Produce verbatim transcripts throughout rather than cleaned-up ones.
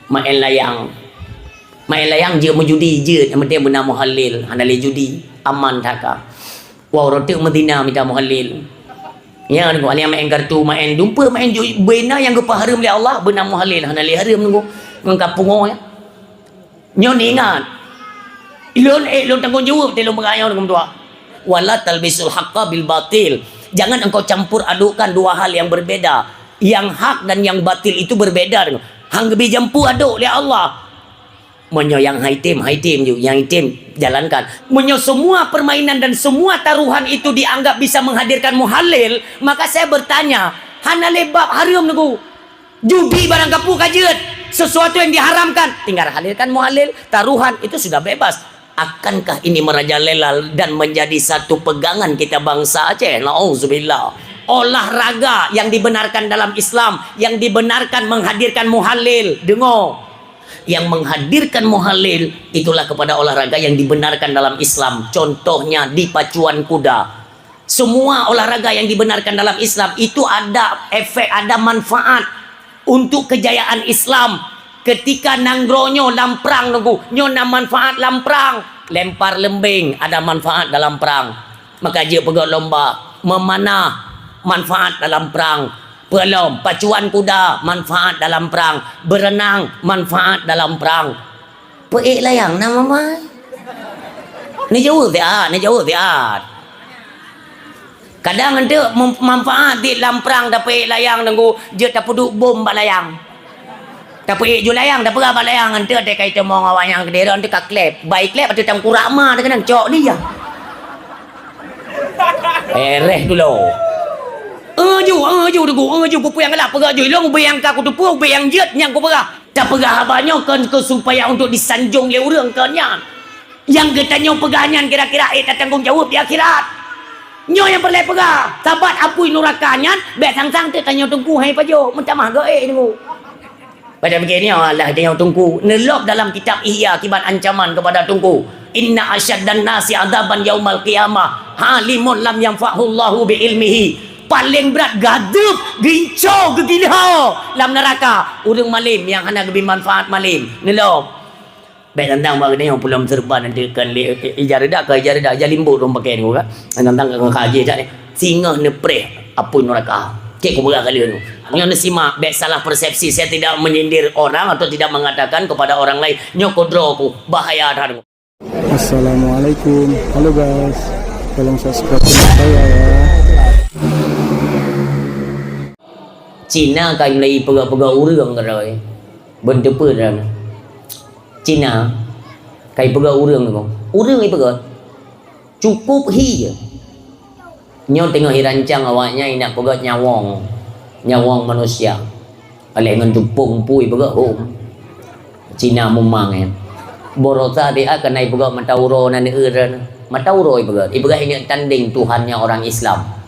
Maén layang. Maén layang jeuet meujudi, jeuet, nyang penting beuna muhalil, hana lé judi, aman that ka. Wah, uroe teuk meuzina mita muhalil. Nyan, ngon maén kartu, maén dumpeue, maén ju-, beuna nyang geupeuhareuem lé Allah, beuna muhalil, hana lé hareuem nunggu ngon ka pungoe. Nyoe ingat. Lôn, eh, lôn tanggong jaweueb teuh lôn peugah nyoe, teungku meutuah. "Wala talbisul haqqa bil batil." Jangan engkau campur adukkan dua hal yang berbeda. Yang hak dan yang batil itu berbeda. Han geubri jampu aduk lé Allah. Meunyoe nyang hai tem, hai tem ju, nyang item jalankan. Meunyoe semua permainan dan semua taruhan itu dianggap bisa menghadirkan muhalil, maka saya bertanya, hana lé bab hareuem nunggu. Judi barang kapeue ka jeuet, sesuatu yang diharamkan, tinggal halalkan muhalil, taruhan, itu sudah bebas. Akankah ini merajalela dan menjadi satu pegangan kita bangsa Aceh? Nauzubillah. Olahraga yang dibenarkan dalam Islam, yang dibenarkan menghadirkan muhalil. Dengar. Yang menghadirkan muhalil, itulah kepada olahraga yang dibenarkan dalam Islam. Contohnya di pacuan kuda. Semua olahraga yang dibenarkan dalam Islam itu ada efek, ada manfaat untuk kejayaan Islam. Ketika nanggroe nyoe lam prang, teungku, nyoe na manfaat lam prang. Lempar leumbeng ada manfaat dalam prang. Maka jeuet peugöt lomba, memanah manfaat dalam prang. Peulom, pacuan kuda manfaat dalam prang. Berenang manfaat dalam prang. Peuék layang na mamai. Neujaweueb siat, neujaweueb siat. Kadang eunteuk mem-, manfaat di lam prang tapeuék layang, teungku, jeuet tapeuduek bom bak layang. Tapeuék ju layang, tapeugah bak layang, eunteuk teuka itamong awak nyang keudéh rot eunteuk ka klep. Bai klep ateueh tangkurak ma teuh keunong cok dia. Ereh dulu. Eh ju, eh ju, teungku, eh ju, peue-peue nyang galak peugah ju. Ilong ubé nyang ka kuteupeu, ubé nyang jeuet nyang kupeugah. Tapeugah haba nyoe kon keu supaya untuk disanjong lé ureuëng kon nyan. Nyang geutanyoe peugah nyan kira-kira ék tatanggong jaweueb di akhirat. Nyoe nyang peureulée peugah, sabat apui nuraka nyan, bék sang-sang teuk tanyoe teungku hai pajoh, meutamah geuék teungku. Pada pike nyoe Allah tanyoe teungku, neulôb dalam kitab Ihya kiban ancaman kepada teungku. Inna asyaddan nasi adzaban yaumal qiyamah, alimun lam yanfa'hullahu bi ilmihi. Paleng brat gadeueb, ginco, geugilho lam neuraka ureuëng malem nyang hana geubri manfaat malem. Neulom. Bék tantang bak geutanyoe pulom seureuban nanti kan lé, eh, ija reuda ka ija reuda, ija limbot ureuëng pakai nyoe ka. Tantang ka haji dak singoh neupreh apui neuraka. Cek kupeugah kali nyoe. Nyoe neusimak, bék salah persepsi. Saya tidak menyindir orang atau tidak mengatakan kepada orang lain. Nyoe kudroe ku, bahaya that. Assalamualaikum. Halo guys, tolong subscribe channel saya ya. Cina ka mulai peugah-peugah ureuëng keudroe. Beuteupeue dan Cina ka ipeugah ureuëng tu. Ureuëng ipeugah. Cukup hi je. Nyoe teungoh irancang awaknyan inak peugöt nyawöng, nyawöng manusia. Aléh ngon tupông pui peugöt hom. Cina mumang nyan. Baroesa dia keuhai peugöt mata uroe nan eureun. Mata uroe ipeugöt. Ipeugöt ineuk tandeng Tuhannya orang Islam.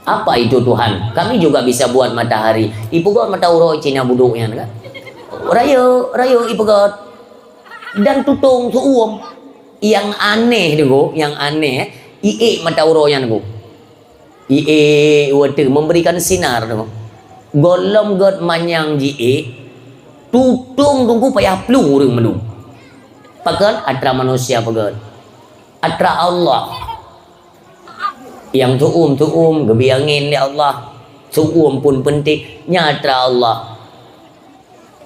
Apa itu Tuhan? Kami juga bisa buat matahari. Ipeugöt mata uroe Cina budok nyan kan. Rayeuk, rayeuk ipeugöt. Dan tutong seuuem. Nyang aneh tu, nyang aneh, iék mata uroe nyan tu. Iék watèe memberikan sinar tu. Gohlom göt manyang jiék, tutong teungku payah plueng ureuëng mandum. Pakon atra manusia peugöt. Atra Allah. Nyang seuuem-seuuem geubri angén lé Allah. Seuuem pun peunteng, nyan atra Allah.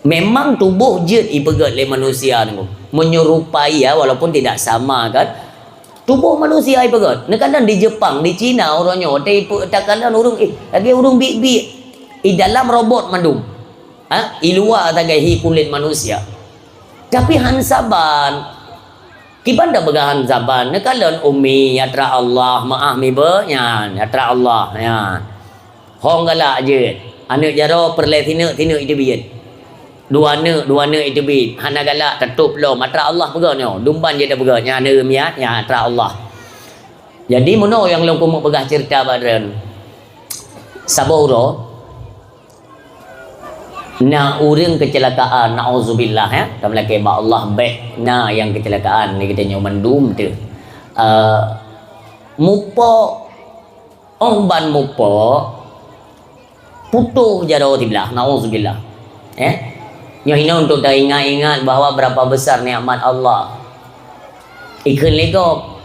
Memang tuboh jeuet ipeugöt lé manusia nyoe. Menyerupai ya, walaupun tidak sama kan. Tuboh manusia ipeugöt. Neukalon di Jepang, di Cina uroe nyoe, watèe ipe-, takalon ureuëng, eh, lagèe ureuëng biek-biek. I dalam robot mandum. Ha? I luwa sagai hi kulét manusia. Tapi han saban. Kiban tapeugah han saban. Neukalon umi, atra Allah, meu'ah mibeue nyan, atra Allah nyan. Hong galak jeuet. Aneuk jaroe peureulèe sineuk, sineuk iteubiet. Dua neuk, dua neuk iteubiet. Hana galak tatôb lom. Atra Allah peugöt nyoe. Dumban jeuet tapeugöt. Nyan aneuk miet, nyan atra Allah. Jadi, meunoe nyang lôn keumeung peugah ceurita bak droen. Saboh uroe, na ureuëng keucilakaan, nauzubillah, ya. Tameulakèe bak Allah, bèk na nyang keucilakaan, lé geutanyoe mandum teuh. Eh, mupo, oh ban mupo, putôh jaroe siblah, nauzubillah. Eh? Nyoe hinoe untuk taingat-ingat bahwa berapa besar nikmat Allah. Ikheun lé gob,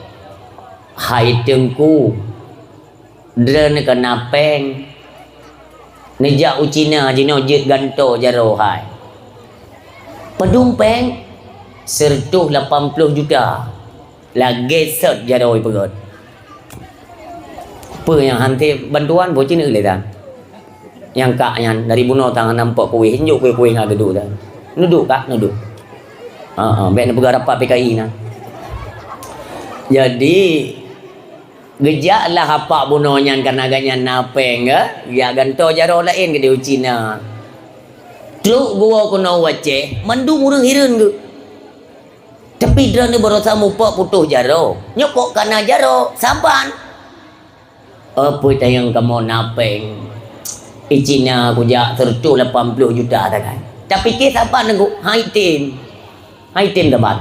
"Hai Teungku, droeneuh ka na péng, neujak u Cina jinoe jeuet gantoe jaroe hai." "Padum péng?" "Seureutôh lapan ploh juta." Lagèe sot jaroe peugöt. Peue nyang han tém bantuan, boh ceuneuk lé tan. Nyang kak nyan dari bunoe tan hana muphom kuéh, injok kuéh-kuéh na dudoe tan. Neuduek kak, neuduek. Ha, ha, bèk neupeugah rapat P K I na. Jadi, geujaklah apak bunoe nyan karena gobnyan na péng, ya. Jak gantoe jaroe laén keudéh u Cina. Trok geuwoe keunoe u Aceh, mandum ureueng hireuen geuh. Tapi droeneuh baroesa muphom putôh jaroe. Nyoe kok ka na jaroe, saban. "Oh, peue tanyong kamoe na péng. I Cina kujak seureutôh lapan ploh juta takai. Tapi kèe saban Teungku, han tém. Han tém saban."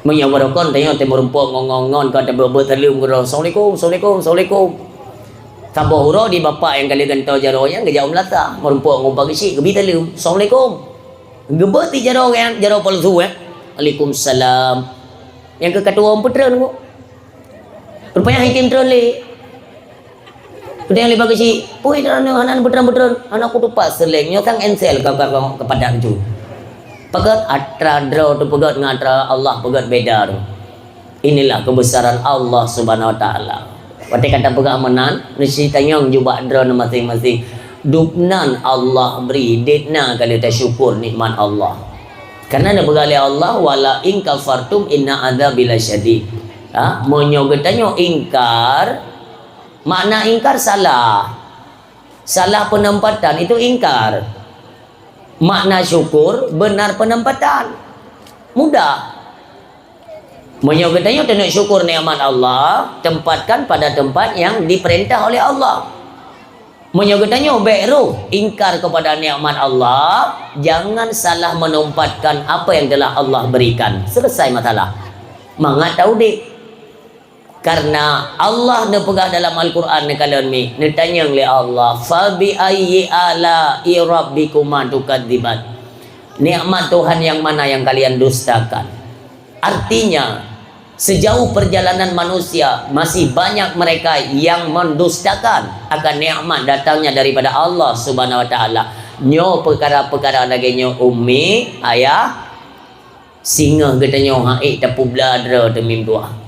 Meunyoe barokon tanyoe tém meurumpok ngon, ngon, ngon, ka tabeuet-beuet saleuem keudroe, "Assalamualaikum, assalamualaikum, assalamualaikum." Saboh uroe di bapak nyang ka lheueh gantoe jaroe nyan geujak u meulasah, meurumpok ngon Pak Geuchik, geubi saleuem, "Assalamualaikum." Geubeuet sit jaroe nyan, jaroe palsu, eh. "Waalaikumsalam." Nyang keu ka tuwoe peutreun Teungku. Rupanya han tém treun lé. Keudéh lé Pak Geuchik, "Peue droeneuh hana peutreun-peutreun?" "Hana kutupat seuleng, nyoe sang ensel ka, ka, ka, ka padat ju." Pakon atra droe teupeugöt ngon atra Allah peugöt beda tu. Inilah kebesaran Allah Subhanahu wa Taala. Watèe ka tapeugah meunan, neusi tanyong ju bak droeneuh maséng-maséng. Dubnan Allah bri, dubnan ka lheueh tasyukur nikmat Allah. Karena neupeugah lé Allah, "Wala in kafartum inna adzabi lasyadid." Ha, meunyoe geutanyoe ingkar, makna ingkar salah. Salah penempatan itu ingkar. Makna syukur, benar penempatan. Mudah. Meunyoe geutanyoe taneuk syukur nikmat Allah, tempatkan pada tempat yang diperintah oleh Allah. Meunyoe geutanyoe bèk rôh ingkar kepada nikmat Allah, jangan salah menempatkan apa yang telah Allah berikan. Selesai masalah. Mangat taudép. Karena Allah neupeugah dalam Al-Quran neukalon mi, neutanyong lé Allah, "Fa bi ayyi ala'i rabbikuma tukadziban?" Nikmat Tuhan yang mana yang kalian dustakan? Artinya, sejauh perjalanan manusia, masih banyak mereka yang mendustakan akan nikmat datangnya daripada Allah Subhanahu wa Taala. Nyoe peukara-peukara lagèe nyoe, ummi, ayah, singoh geutanyoe han ék tapeubla droe teumimpue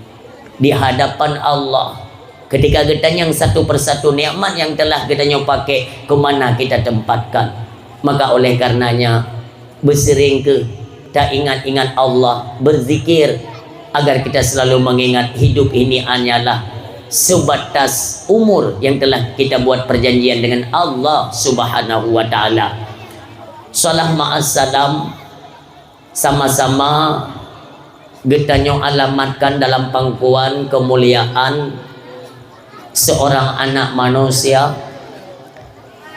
di hadapan Allah. Ketika geutanyong satu persatu nikmat yang telah geutanyoe pakai, ke mana kita tempatkan? Maka oleh karenanya, beuseuring keuh taingat-ingat Allah, berzikir, agar kita selalu mengingat hidup ini hanyalah sebatas umur yang telah kita buat perjanjian dengan Allah Subhanahu wa Taala. Salam ma'as salam sama-sama geutanyoe alamatkan dalam pangkuan kemuliaan seorang anak manusia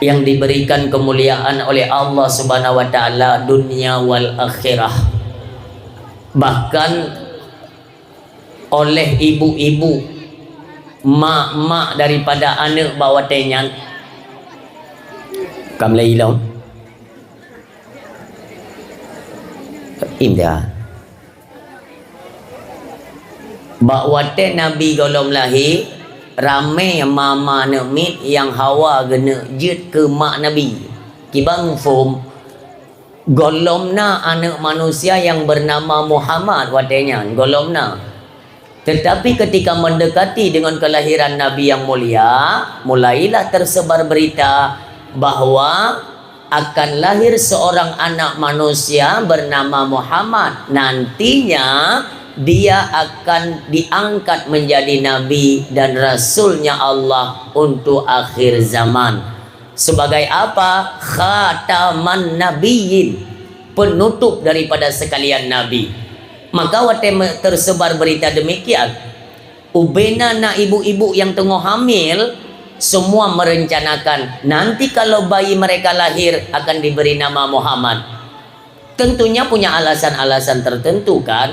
yang diberikan kemuliaan oleh Allah Subhanahu wa Taala dunia wal akhirah. Bahkan oleh ibu-ibu, mak-mak daripada aneuk bak watèe nyan. Ka mulai ilong. Indah. Bak watèe Nabi gohlom lahé, ramé mama aneuk miet nyang hawa geuneuk jeuet keu mak Nabi. Kiban phom, gohlom na aneuk manusia nyang beunama Muhammad watèe nyan, gohlom na. Tetapi ketika mendekati dengan kelahiran Nabi yang mulia, mulailah tersebar berita bahwa akan lahir seorang anak manusia bernama Muhammad. Nantinya, dia akan diangkat menjadi nabi dan rasulnya Allah untuk akhir zaman. Sebagai apa? Khataman nabiyyin, penutup daripada sekalian nabi. Maka watèe me-, tersebar berita demikian, ubena na ibu-ibu nyang teungoh hamil, semua merencanakan nanti kalau bayi mereka lahir akan diberi nama Muhammad. Tentunya punya alasan-alasan tertentu kan?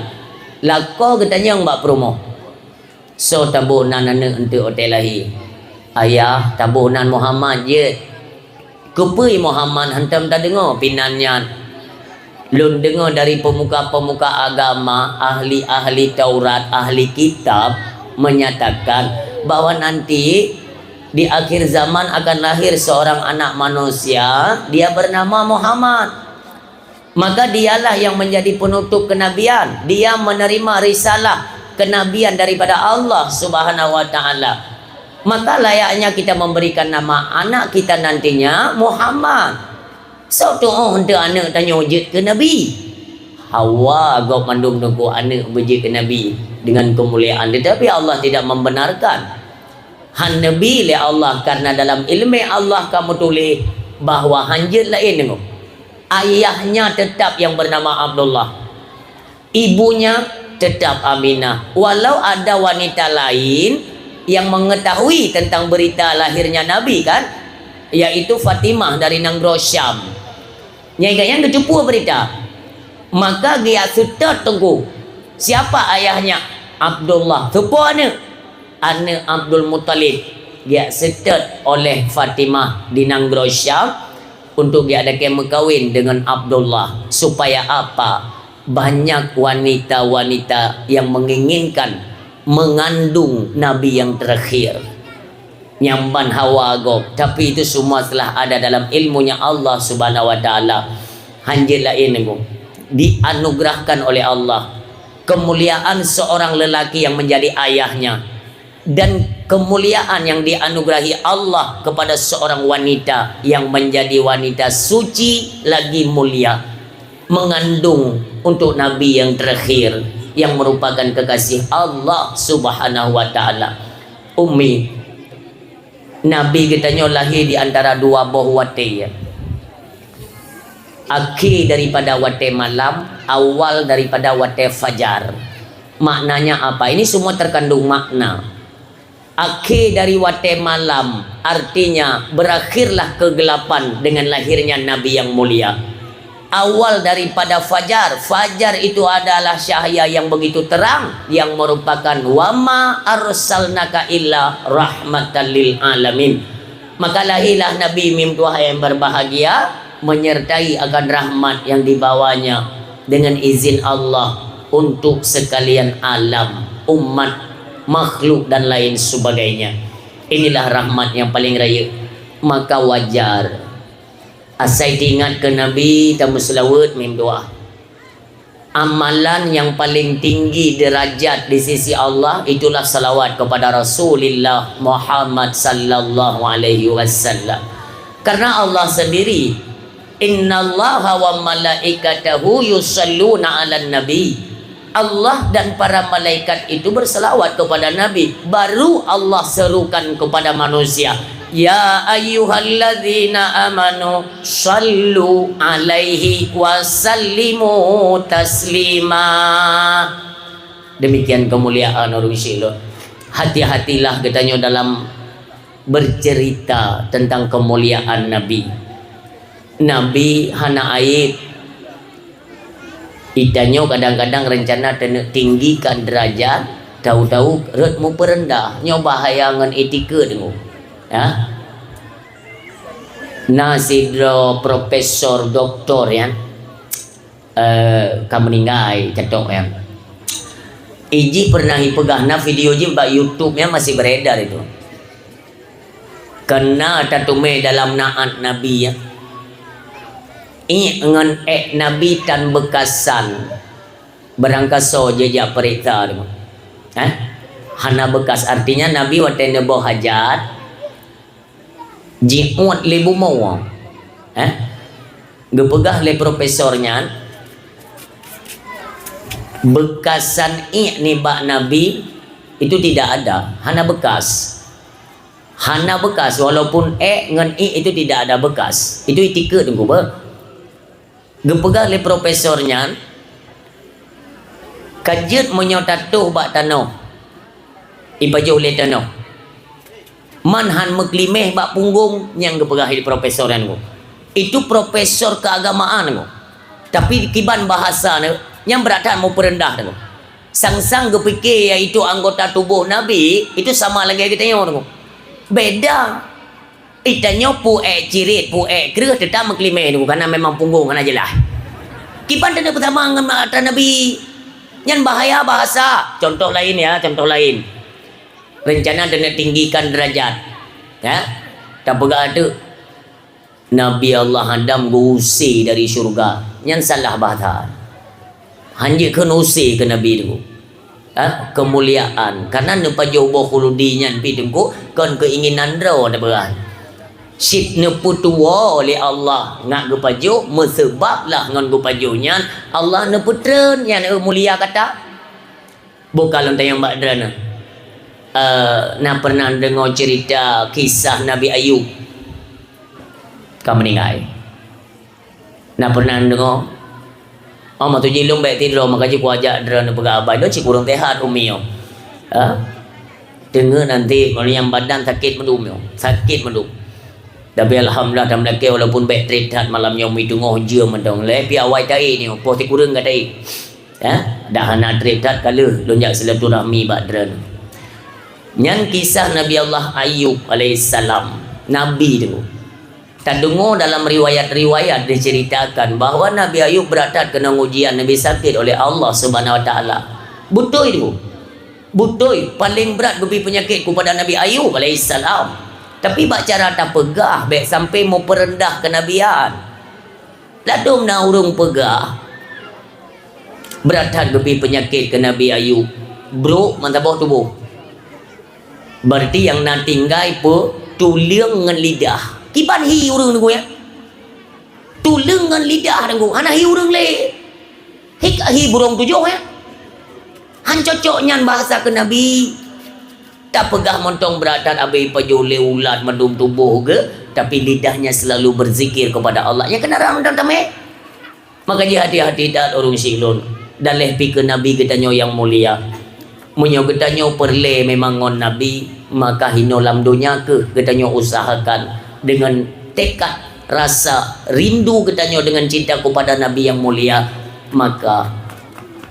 Lakoe geutanyong bak peurumoh, "Soe taboh nan aneuk eunteuk watèe lahé?" "Ayah, taboh nan Muhammad jeuet." Keupeue Muhammad hantom tadeungoe pinan nyan? Lôn deungoe dari pemuka-pemuka agama, ahli-ahli Taurat, ahli kitab menyatakan bahwa nanti di akhir zaman akan lahir seorang anak manusia, dia bernama Muhammad. Maka dialah yang menjadi penutup kenabian. Dia menerima risalah kenabian daripada Allah Subhanahu wa Ta'ala. Maka layaknya kita memberikan nama anak kita nantinya Muhammad. Soe tuoh untuk anak tanyoe jeuet keu nabi? Hawa gob mandum teungku anak beujeuet keu nabi dengan kemuliaan. Tetapi Allah tidak membenarkan. Han neubi lé Allah, karena dalam ilmu Allah ka meutuléh bahwa hanjeuet laén teungku. Ayahnya tetap yang bernama Abdullah. Ibunya tetap Aminah. Walau ada wanita lain yang mengetahui tentang berita lahirnya Nabi kan, yaitu Fatimah dari nanggroe Syam. Nyai gayang geuteupeue berita. Maka geujak seutôt teungku. Siapa ayahnya? Abdullah. Soe po aneuk? Aneuk Abdul Muttalib. Geujak seutôt oleh Fatimah di nanggroe Syam untuk geujak dakée meukawen dengan Abdullah. Supaya apa? Banyak wanita-wanita yang menginginkan mengandung Nabi yang terakhir. Nyang ban hawa gob, tapi itu semua telah ada dalam ilmunya Allah Subhanahu wa Ta'ala. Hanjeuet laén teungku, dianugerahkan oleh Allah kemuliaan seorang lelaki yang menjadi ayahnya, dan kemuliaan yang dianugerahi Allah kepada seorang wanita yang menjadi wanita suci lagi mulia, mengandung untuk Nabi yang terakhir yang merupakan kekasih Allah Subhanahu wa Ta'ala. Ummi, Nabi geutanyoe lahé di antara dua boh watée. Akhé daripada watée malam, awal daripada watée fajar. Maknanya apa? Ini semua terkandung makna. Akhé dari watée malam, artinya berakhirlah kegelapan dengan lahirnya Nabi yang mulia. Awal daripada fajar, fajar itu adalah cahaya yang begitu terang, yang merupakan, "Wa ma arsalnaka illa rahmatan lil alamin." Maka lahirlah Nabi mimtuah yang berbahagia, menyertai akan rahmat yang dibawanya dengan izin Allah untuk sekalian alam, umat, makhluk, dan lain sebagainya. Inilah rahmat yang paling rayeuk. Maka wajar Asai teuingat keu Nabi, tameuseulaweuet mim doá. Amalan nyang paleng tinggi deurajat di sisi Allah itulah salawat kepada Rasulillah Muhammad sallallahu alaihi wasallam. Karena Allah sendiri, "Innallaha wa malaikatahu yusalluna 'alan nabi." Allah dan para malaikat itu berselawat kepada Nabi. Baru Allah serukan kepada manusia, "Ya ayyuhalladzina amanu sallu alaihi wa sallimu taslima." Demikian kemuliaan ureuëng syik lôn. Hati-hatilah geutanyoe dalam bercerita tentang kemuliaan Nabi. Nabi hana aib. Geutanyoe kadang-kadang rencana taneuk tinggikan derajat, tahu-tahu rot meupeureudah. Nyoe bahaya ngon etika deungoe. Ya. Na sidroe profesor doktor, ya. Eh, ka meuninggai, catok, ya. Iji pernah ipeugah, na video jih bak YouTube, ya, masih beredar itu. Keu na tateumé dalam naat Nabi, ya. Iék ngon ék Nabi tan beukasan. Barangkasoe jijak peuriksa teuma. Eh? Hana beukas, artinya Nabi watée neuboh hajat, jiuet lé bumoe. Eh? Geupeugah lé profesor nyan, beukasan iék nibak Nabi itu tidak ada, hana beukas. Hana beukas, walaupun ék ngon iék itu tidak ada beukas. Itu etika teungku beuh. Geupeugah lé profesor nyan, ka jeuet meunyoe tatoh bak tanoh, ipajoh lé tanoh. Man han meukeuliméh bak punggong, nyang geupeugah lé profesor nyan nyoe. Itu profesor keagamaan nyoe. Tapi kiban bahasa nyoe, nyang brat that meupeureundah nyoe. Sang-sang geupike yaitu anggota tuboh Nabi, itu sama lagée geutanyoe nyoe. Beda. Ih, tanyoe pu ék cirit, pu ék kreueh, teutap meukeulimeh nyoe, karena memang punggong hana jeulaih. Kiban tanyoe beusama ngon atra Nabi. Nyan bahaya bahasa. Contoh lain ya, contoh lain. Rencana tanyoe tinggikan derajat. Ya. Tapeugah teuk, Nabi Allah Adam geuuse dari syurga. Nyan salah bahasa. Hanjeuet kheun use keu Nabi teungku. Ha? Keumuliaan. Karena neupajoh boh khuludi nyan pih teungku, kon keuinginan droe teupeugah. Cit neupeutuwoe lé Allah ngat geupajoh, meuseubab lah ngon geupajoh nyan, Allah neupeutreun nyan, eh, mulia kata. Boh ka lôn tanyong bak droeneuh. Eh, na pernah deungoe cerita kisah Nabi Ayub? Ka meuninggai. Na pernah deungoe? Oh, meutuji lôn bék tidroe, maka jih kuajak droeneuh peugah abai lôn cit kureueng sehat umi nyoe. Ha? Teungoh nanti kalau nyang badan sakét mandum nyoe, sakét mandum. Tapi alhamdulillah, dan meulakée walaupun bék trép that malam nyoe, umi teungoh jeuem mantong. Lé pi awai taék nyoe, poh sikureueng ka taék. Ya, dah hana trép that ka lheueh lôn jak silaturahmi bak droeneuh. Nyan kisah Nabi Allah Ayub alaihissalam, nabi tu. Tadeungoe dalam riwayat-riwayat diceritakan bahwa Nabi Ayub brat that keunong ujian, Nabi sakét oleh Allah Subhanahu Wa Taala. Beutôi tu. Beutôi, paléng brat geubri peunyakét kepada Nabi Ayub alaihissalam. Tapi bak cara tapeugah bék sampai meupeureundah keunabian. Ladôm na ureuëng peugah, brat that geubri peunyakét keu Nabi Ayub, brok meusaboh tuboh. Berarti nyang na tinggai peue? Tuleueng ngon lidah. Kiban hi ureuëng teungku ya? Tuleueng ngon lidah teungku, hana hi ureuëng lé. Hi, hi burông tujoh ya? Han cocok nyan bahasa keu Nabi. Tapeugah mantong brat that abéh pajoh lé ulat mandum tuboh geuh, tapi lidahnya selalu berzikir kepada Allah. Nyang keunan mantong tamé. Maka jih hati-hati that ureuëng syiek lôn, dan lé pi keu Nabi geutanyoe nyang mulia. Meunyoe geutanyoe peureulée memang ngon Nabi, maka hinoe lam donya kheueh geutanyoe usahakan dengan tekad rasa rindu geutanyoe dengan cinta kepada Nabi nyang mulia, maka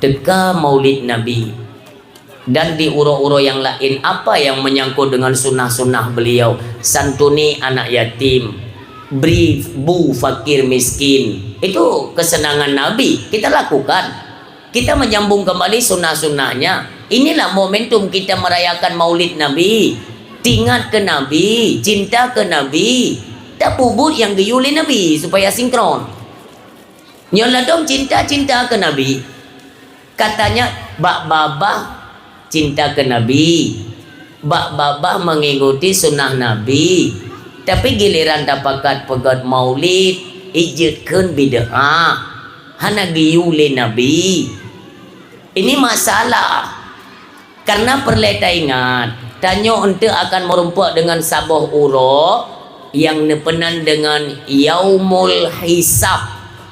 teuka Maulid Nabi. Dan di uroe-uroe nyang laén, apa nyang menyangkut dengan sunnah-sunnah beliau, santuni anak yatim, bri bu fakir miskin, itu kesenangan Nabi, kita lakukan. Kita menyambung kembali sunnah-sunnahnya. Inilah momentum kita merayakan Maulid Nabi. Tingat ke Nabi, cinta ke Nabi. Tapubuet nyang geuyue lé Nabi supaya sinkron. Nyoe ladôm cinta-cinta ke Nabi. Katanya bak babah cinta ke Nabi, bak babah mengikuti sunnah Nabi. Tapi giliran tapakat peugét Maulid, ijeuet kheun bid'ah, hana geuyue lé Nabi. Ini masalah. Karena peureulée taingat, tanyoe eunteuk akan meurumpok deungon saboh uroe nyang neupeunan deungon Yaumul Hisab,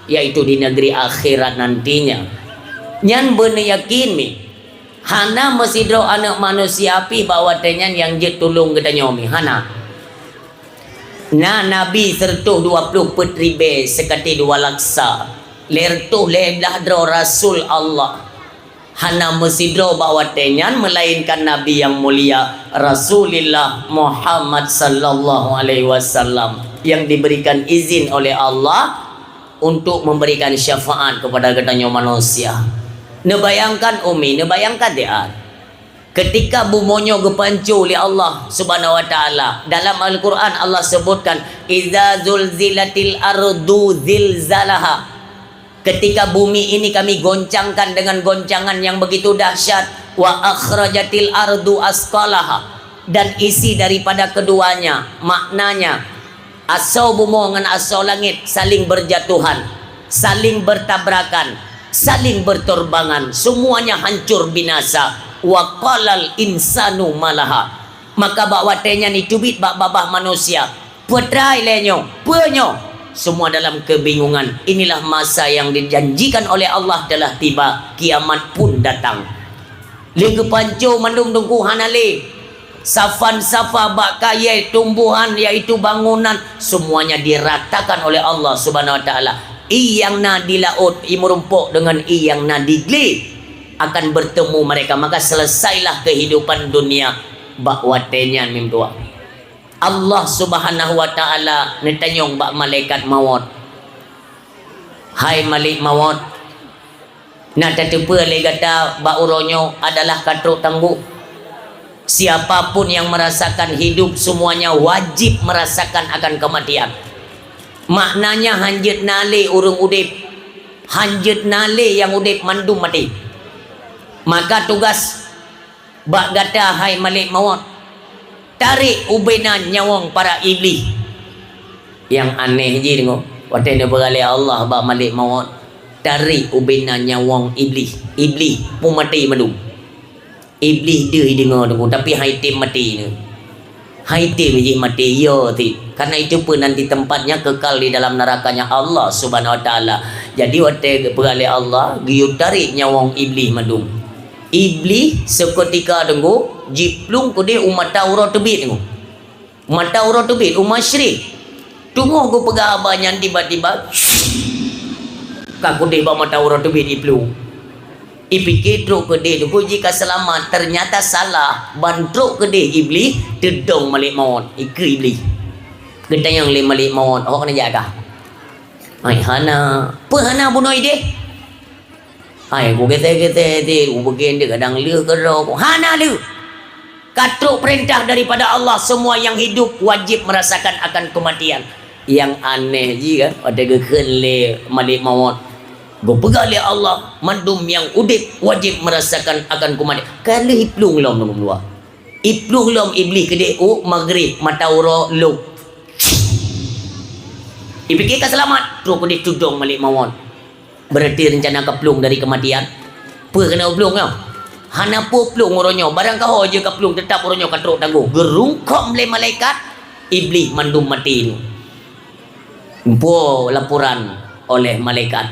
yaitu di negeri akhirat nantinya. Nyan beuneuyakin mi, hana meusidroe aneuëk manusia pih bak watée nyan nyang jeuet tulông geutanyoe mi, hana. Na nabi sireutôh dua ploh peuet ribée sikaté dua laksa, lhée reutôh lhée blaih droe rasul Allah. Hana meusidroe bak watée nyan melainkan Nabi nyang mulia, Rasulullah Muhammad sallallahu alaihi wasallam, yang diberikan izin oleh Allah untuk memberikan syafaat kepada geutanyoe manusia. Neubayangkan umi, neubayangkan diat. Ketika bumoe nyoe geupanco lé Allah Subhanahu wa Taala, dalam Al-Quran Allah sebutkan, "Idza zulzilatil ardu zilzalaha." Ketika bumi ini Kami goncangkan dengan goncangan yang begitu dahsyat, "Wa akhrajatil ardu asqalaha," dan isi daripada keduanya, maknanya, asoe bumoe ngon asoe langét saling berjatuhan, saling bertabrakan, saling berterbangan, semuanya hancur binasa. "Wa qalal insanu malaha." Maka bak watée nyan jiteubiet bak babah manusia, "Peue treuk lé nyoe? Peue nyoe?" Semua dalam kebingungan. Inilah masa yang dijanjikan oleh Allah telah tiba, kiamat pun datang. Lheueh geupanco mandum teungku hana lé. Safa-safa bak kayée, tumbuhan, yaitu bangunan, semuanya diratakan oleh Allah Subhanahu wa Taala. Ié nyang na di laôt, ié meurumpok deungon ié nyang na di glé akan bertemu mereka, maka selesailah kehidupan dunia bak watée nyan mim tuah. Allah Subhanahu wa Ta'ala neutanyong bak malaikat mawöt, "Hai malaikat mawöt, na tateupeue lé gata bak uroe nyoe adalah ka trok tanggong? Siapa pun yang merasakan hidup, semuanya wajib merasakan akan kematian." Maknanya, hanjeuet na lé ureuëng udeb, hanjeuet na lé nyang udeb, mandum maté. Maka tugas bak gata, hai malaikat mawöt, tarek ubena nyawöng para iblih. Nyang aneh jih deungoe, watée neupeugah lé Allah bak malaikat mawöt, tarek ubena nyawöng iblih, iblih pun maté mandum. Iblih deuh deungoe deungoe, tapi han item maté nyoe. Han item jih maté, yo ti. Karena itu pun nanti tempatnya kekal di dalam nerakanya Allah Subhanahu wa Ta'ala. Jadi watée geupeugah lé Allah, geuyue tarek nyawöng iblih mandum. Iblih seketika deungoe jiplueng keudeh u mata uroe teubiet deungoe. Mata uroe teubiet u masyrik. Teungoh geupeugah haba nyan, tiba-tiba ka keudeh bak mata uroe teubiet iplueng. Ipike trok keudeh deungoe jih ka seulamat, ternyata salah, ban trok keudeh iblih, teudong malaikat mawöt, ikeue iblih. Geutanyong lé malaikat mawöt, "Ho keuneuk jak kah?" "Hai, hana." "Peue hana bunoe ideh?" "Hai, kugeusé-geusé ti, kubeugén di kadang lheueh keudroe." "Hana lheueh. Ka trok peurintah daripada Allah, semua yang hidup wajib merasakan akan kematian." Nyang aneh jih kan, watée geukheun lé malaikat mawöt, geupeugah lé Allah, mandum nyang udeb wajib merasakan akan kematian. Ka lheueh iplueng lom deungon luwa. Iplueng lom iblih keudeh u maghrib, mata uroe lom. Ipike ka seulamat, trok keudeh teudong malaikat mawöt. Berarti rencana ka plueng dari kematian. Peue keuneuk plueng nyoe? Hana peue plueng uroe nyoe, barang ka ho jeuet ka plueng, teutap uroe nyoe ka trok tanggong. Geurungkôm lé malaikat, iblih mandum maté. Muphom laporan oleh malaikat,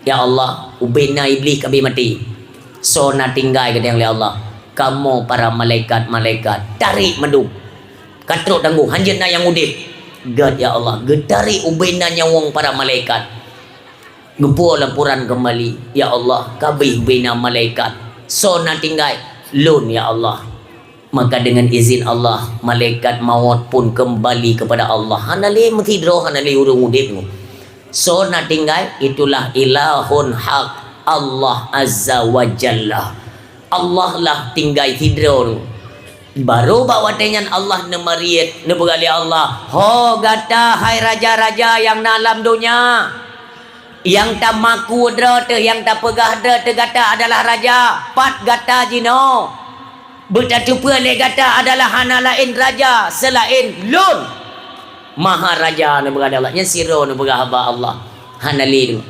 "Ya Allah, ubena iblih ka abéh maté. Soe na tinggai?" Geutanyong lé Allah. "Kamoe para malaikat-malaikat, tarek mandum. Ka trok tanggong, hanjeuet na nyang udeb." Gét, ya Allah, geutarek ubena nyawöng para malaikat. Geupeu laporan keumbali, "Ya Allah, ka abéh ubena malaikat. Soe na tinggai?" "Lôn, ya Allah." Maka dengan izin Allah, malaikat mawöt pun keumbali keupada Allah. Hana lé meusidroe, hana lé ureuëng udeb nyoe. Soe na tinggai? Itulah ilahun hak, Allah Azza wa Jalla. Allah lah tinggai sidroe. Barô bak watée nyan Allah neumariet, neupeugah lé Allah, "Ho gata, hai raja-raja nyang na lam donya! Nyang tamakue droe teuh, nyang tapeugah droe teuh gata adalah raja. Pat gata jinoe? Beutateupeue lé gata adalah hana laén raja seulaén lôn. Maharaja," neupeugah lé Allah. Nyan sidroe neupeugah haba Allah. Hana lé dua.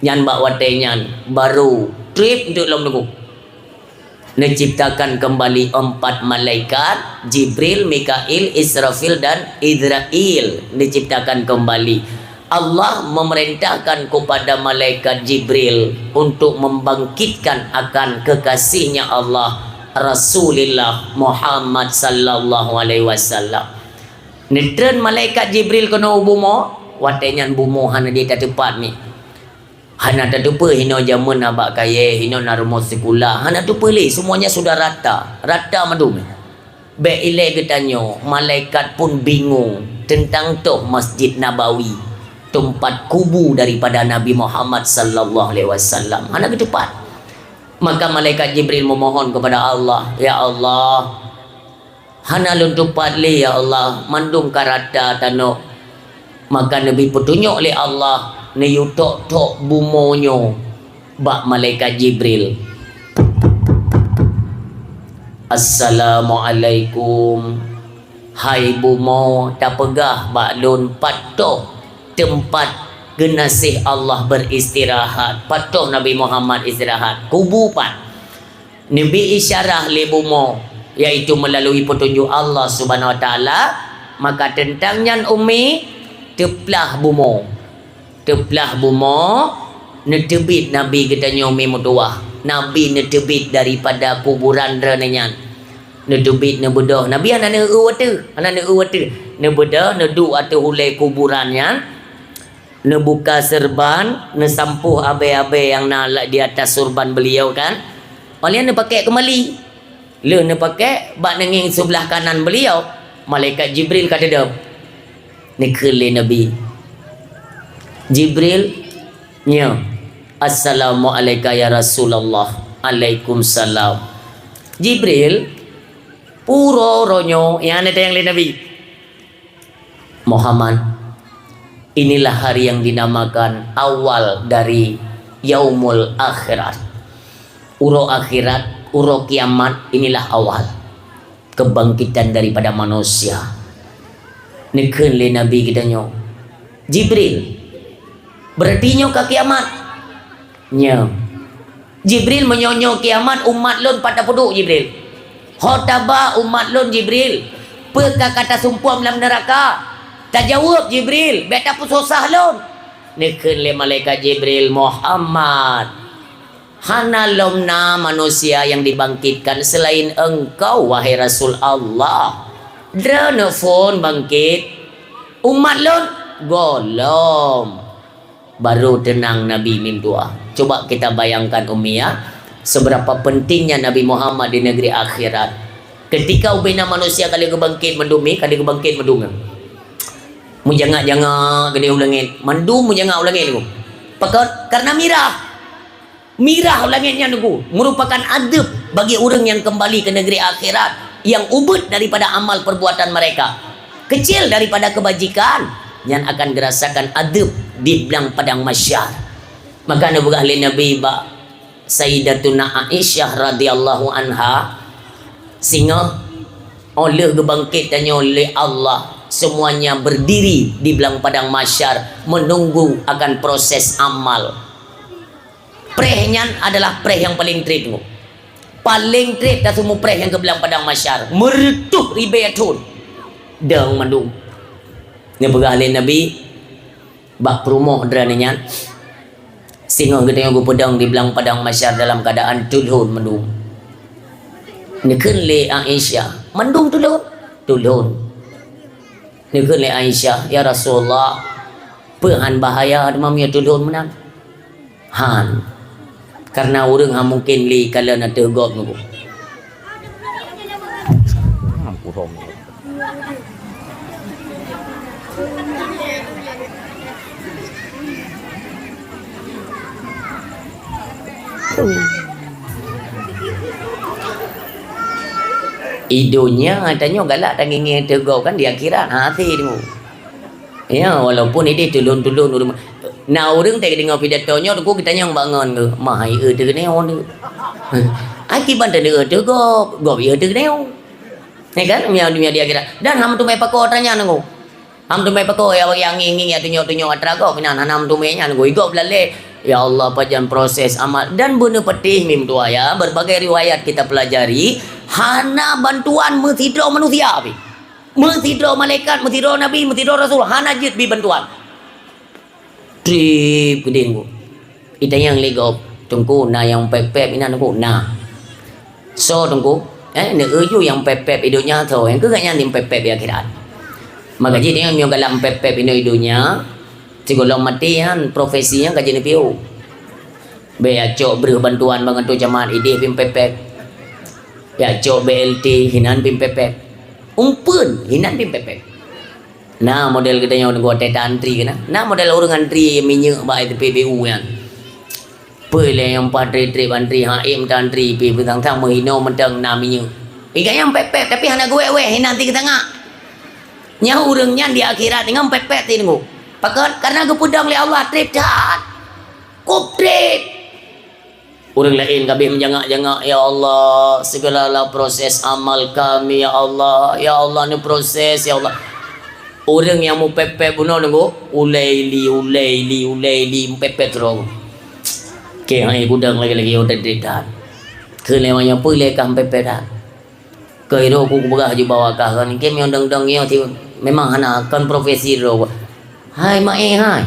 Nyan bak watée nyan barô treb eunteuk lom teungku. Neuciptakan keumbali empat malaikat, Jibril, Mikail, Israfil, dan Izrail. Neuciptakan keumbali. Allah memerintahkan kepada malaikat Jibril untuk membangkitkan akan kekasihnya Allah, Rasulullah Muhammad sallallahu alaihi wasallam. Neutreun malaikat Jibril keunoe u bumoe, watée nyan bumoe hana jiteupat mi. Hana tateupeue hinoe jameun na bak kayée, hinoe na rumoh sikula, hana teupeue lé, semuanya sudah rata, rata mandum. Bék ilée geutanyoe, malaikat pun bingung teuntang toh Masjid Nabawi, teumpat kubu daripada Nabi Muhammad sallallahu alaihi wasallam. Hana geuteupat. Maka malaikat Jibril memohon kepada Allah, "Ya Allah, hana lôn teupat lé, ya Allah, mandum ka rata tanoh." Maka neubi peutunyok lé Allah, neuyue tok-tok bumoe nyoe bak malaikat Jibril. "Assalamualaikum. Hai bumoe, tapeugah bak lôn pat toh teumpat geunaséh Allah beristirahat, pat toh Nabi Muhammad istirahat, kubu pat?" Neubi isyarah lé bumoe, yaitu melalui peutunjuk Allah Subhanahu wa Taala, maka teuntang nyan umi teuplah bumoe. Teuplah bumoe, neuteubiet Nabi geutanyoe mi meutuwah. Nabi neuteubiet daripada kuburan droeneuh nyan. Neuteubiet neubeudôh. Nabi hana neueu ateueh, hana neueu ateueh. Neubeudôh, neuduek ateueh ulée kuburan nyan. Neubuka seureuban, neusampôh abée-abée nyang na di atas seureuban beuliau kan. Óh lheueh neupakék keumbali. Lheueh neupakék bak neungieng seublah kanan beuliau. Malaikat Jibril ka teudong. Neukheun lé Nabi, "Jibril, nyoe." "Assalamu'alaika ya Rasulullah." "Alaikumsalam." "Jibril, peue uroe nyoe?" Nyang neutanyong lé Nabi. "Muhammad, inilah hari yang dinamakan awal dari yaumul akhirat." Uroe akhirat, uroe kiamat, inilah awal kebangkitan daripada manusia. Neukheun lé Nabi geutanyoe, "Jibril, berarti nyoe ka kiamat?" "Nyoe." "Jibril, meunyoe nyoe kiamat, umat lôn pat tapeuduek, Jibril? Ho taba umat lôn, Jibril? Peue ka ka tasumpom lam neuraka? Tajaweueb, Jibril, bék tapeusosah lôn." Neukheun lé malaikat Jibril, "Muhammad, hana lom na manusia nyang dibangkitkan seulaén engkau, wahai Rasul Allah. Droeneuh phon bangkét, umat lôn gohlom." Baru teunang Nabi mim tuha. Coba kita bayangkan, Ummi, ya, seberapa pentingnya Nabi Muhammad di negeri akhirat. Ketika ubena manusia ka lheueh geubangkét mandum, mi, ka lheueh geubangkét mandum. Meujangak-jangak geude u langét, mandum meujangak u langét tu. Pakon? Karena mirah. Mirah u langét nyan, Teungku, merupakan adeueb bagi ureuëng nyang keumbali keu negeri akhirat, nyang ubeuet daripada amal perbuatan mereka, kecil daripada kebajikan, nyan akan geurasakan adeueb di blang padang mahsyar. Maka neupeugah lé Nabi bak Sayyidatuna Aisyah radhiyallahu anha, singoh, óh lheueh geubangkét tanyoe lé Allah, semuanya berdiri di blang padang mahsyar menunggu akan proses amal. Preh nyan adalah preh nyang paleng treb, Teungku. Paleng treb taseumu preh nyang keu blang padang mahsyar, meureutoh ribée thon. Dong mandum. Neupeugah lé Nabi, bak peurumoh droeneuh nyan, singoh geutanyoe geupeudong di blang padang mahsyar dalam keuadaan tulhon mandum. Neukheun lé Aisyah, "Mandum tulhon?" "Tulhon." Neukheun lé Aisyah, "Ya Rasulullah, peue han bahaya teuma meunyoe tulhon meunan?" "Han. Karena ureuëng han mungken lé kalon ateueh gob, Teungku." Di donya tanyoe galak tangieng-ngieng ateueh gob kan, di akhirat hase, Teungku. Ya, walaupun ideh tulhon-tulhon ureuëng. Na ureuëng teudeungoe pidato nyoe, Teungku, geutanyong bak ngon geuh, "Mah hai eu teukeunong nyoe?" Ai kiban teudeungoe teuh gob, gob eu teukeunong nyoe. Ya kan? Meunyoe, meunyoe di akhirat. Dan han meuteumé pakoe atra nyan, Teungku. Han meuteumé pakoe ya, bagi ngieng-ngieng ya tunyok-tunyok atra gob, inan hana meuteumé nyan, Teungku. Igob lalé, ya Allah, pajan proses amal. Dan beuneupatéh mim tuha ya, berbagai riwayat kita pelajari, hana bantuan meusidroe manusia pih. Meusidroe malaikat, meusidroe nabi, meusidroe rasul, hana jeuet bi bantuan. Treb keudeh, Teungku. Itanyong lé gob, "Teungku, na nyang pép-pép inan, Teungku?" "Na." "Soe, Teungku?" "Eh, neueu ju nyang pép-pép di donya soe, nyang keu gobnyan nyang pép-pép di akhirat." Maka jih tanyoe meunyoe galak pép-pép inoe di donya, sigohlom maté nyan profesi nyan ka jeuet neupiôh. Bék ya cok breueh bantuan bak ngon tuan camat, ideh pih pép-pép. Ya cok B L T, hinan pih pép-pép. Umpeuen, hinan pih pép-pép. Na model geutanyoe Teungku watée ta-antri keunan. Na model ureuëng antri minyeuk bak S P B U nyan. Peue lé nyang pat treb-treb antri, ha, em ta-antri pih beutang-tang meuhinoe mantong na minyeuk. Iga nyang pép-pép, tapi hana geuwék-wék, hinan ti geutangak. Nyan ureuëng nyan di akhirat ngon pép-pép ti, Teungku. Pakon? Karena geupeudong lé Allah treb that. Kop treb. Ureuëng laén ka abéh meujangak-jangak, "Ya Allah, segalalah proses amal kami, ya Allah. Ya Allah, neuproses, ya Allah." Ureuëng nyang meupép-pép bunoe, Teungku, ulée li, ulée li, ulée li, meupép-pép sidroe. Keu hai kudang lagée-lagée ureuëng treb that. Keu lewat nyoe peue lé ka meupép-pép that. Keu irôh ku kupeugah ju bak wakah, kon kém nyang dong-dong nyoe ti memang hana kon profesi droe. Hai maé hai.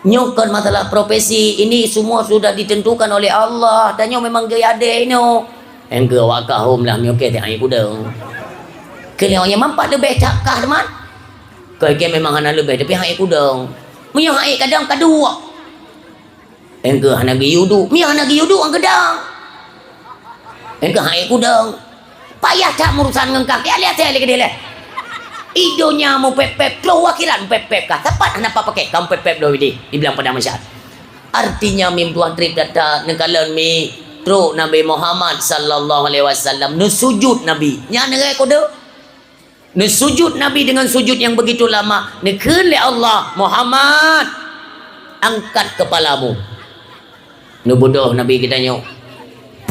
Nyoe kon masalah profesi, ini semua sudah ditentukan oleh Allah. Tanyoe memang geuadé inoe. Engkeu wakah hom lah nyoe keu hai kudong. Keu nyoe nyang mampat leubeh cakah teuma. Keu kém memang hana leubeh, tapi hai kudong. Meunyoe hai kadang kaduek. Engkeu hana geuyue uduk. Meunyoe hana geuyue uduk, engkeu dong. Engkeu hai kudong. Payah that meurusan ngon kah. Keu lé asée lé keudeh lé. I donya meupéb-péb, troh u akhirat meupéb-péb kah. Sapat hana pakai, ka meupéb-péb lom idéh di blang padang mahsyar. Artinya mim tuah trép that-that neukalon mi trok Nabi Muhammad sallallahu alaihi wasallam, neusujud Nabi. Nyan neurai kode. Neusujud Nabi dengan sujud yang begitu lama. Neukheun lé Allah, "Muhammad, angkat kepalamu." Neubeudôh Nabi geutanyoe,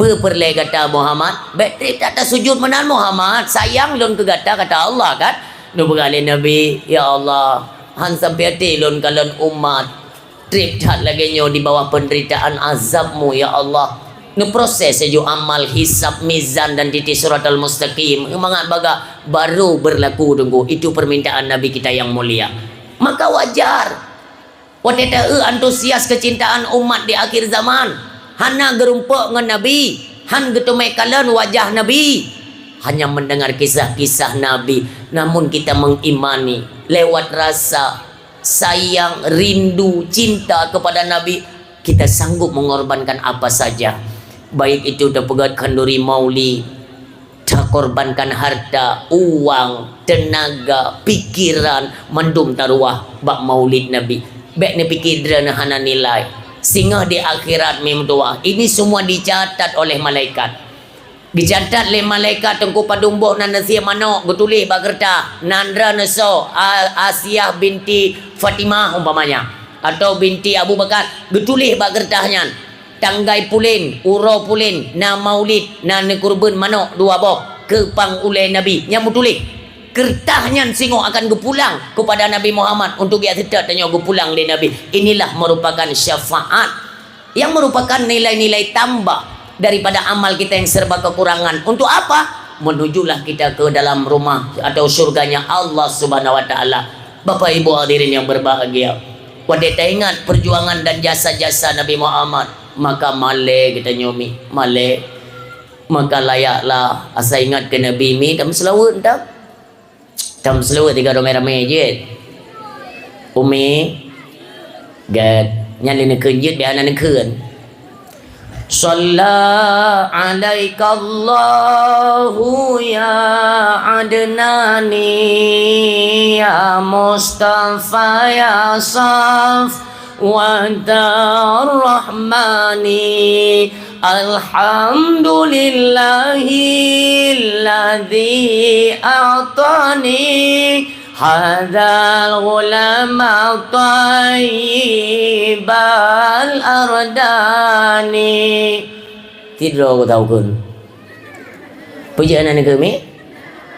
"Peue peureulée gata, Muhammad?" "Bék trép that tasujud meunan, Muhammad. Sayang lôn keu gata," kata Allah, kan. Neupeugah lé Nabi, "Ya Allah, han sampai até lôn kalon umat trép that lagée nyoe di bawah penderitaan azab-Mu, ya Allah." Neuproses laju amal, hisab, mizan, dan titik Siratal Mustaqim. Mangat bagah baru berlaku, Teungku. Itu permintaan Nabi kita yang mulia. Maka wajar. Watée ta-eu antusias keucintaan umat di akhir zaman, hana geurumpok ngon Nabi, han geuteumé kalon wajah Nabi, hanya mendengar kisah-kisah Nabi, namun kita mengimani lewat rasa sayang, rindu, cinta kepada Nabi, kita sanggup mengorbankan apa saja. Baik itu tapeugét khanduri maulid, takorbankan harta, uang, tenaga, pikiran, mandum taruwah bak maulid Nabi. Bék neupike droeneuh hana nilai. Singoh di akhirat mim tuah. Ini semua dicatat oleh malaikat. Dicatat lé malaikat Teungku padum boh nan nasi manok geutuléh bak keureutah, nan droeneuh soe, A-, Asiah binti Fatimah umpamanya, atau binti Abu Bakar, geutuléh bak keureutah nyan. Tanggai pulen, uroe pulen, na maulid, na neukeureubeuen manok dua boh keu pang ulée Nabi. Nyan meutuléh. Keureutah nyan singoh akan geupulang kepada Nabi Muhammad untuk jak seutôt tanyoe geupulang lé Nabi. Inilah merupakan syafaat yang merupakan nilai-nilai tambah daripada amal kita yang serba kekurangan. Untuk apa? Menujulah kita ke dalam rumah atau syurganya Allah Subhanahu wa Ta'ala. Bapak Ibu hadirin yang berbahagia, watée taingat perjuangan dan jasa-jasa Nabi Muhammad, maka malée geutanyoe mi, malée. Maka layaklah asa ingat keu Nabi mi, tameuseulaweuet, entah. Tameuseulaweuet tiga ramé-ramé jeuet. Umi, gét. Nyan lé neukheun jeuet, biar hana neukheun. Shalla alaikallahu ya Adnani, ya Mustafa, ya Safwatar Rahmani. Alhamdulillahilladzi a'tani hadzal ghulama thayyibal ardani. Sidroe geutanyoe kheun. Peue jeuet aneuk keumiet?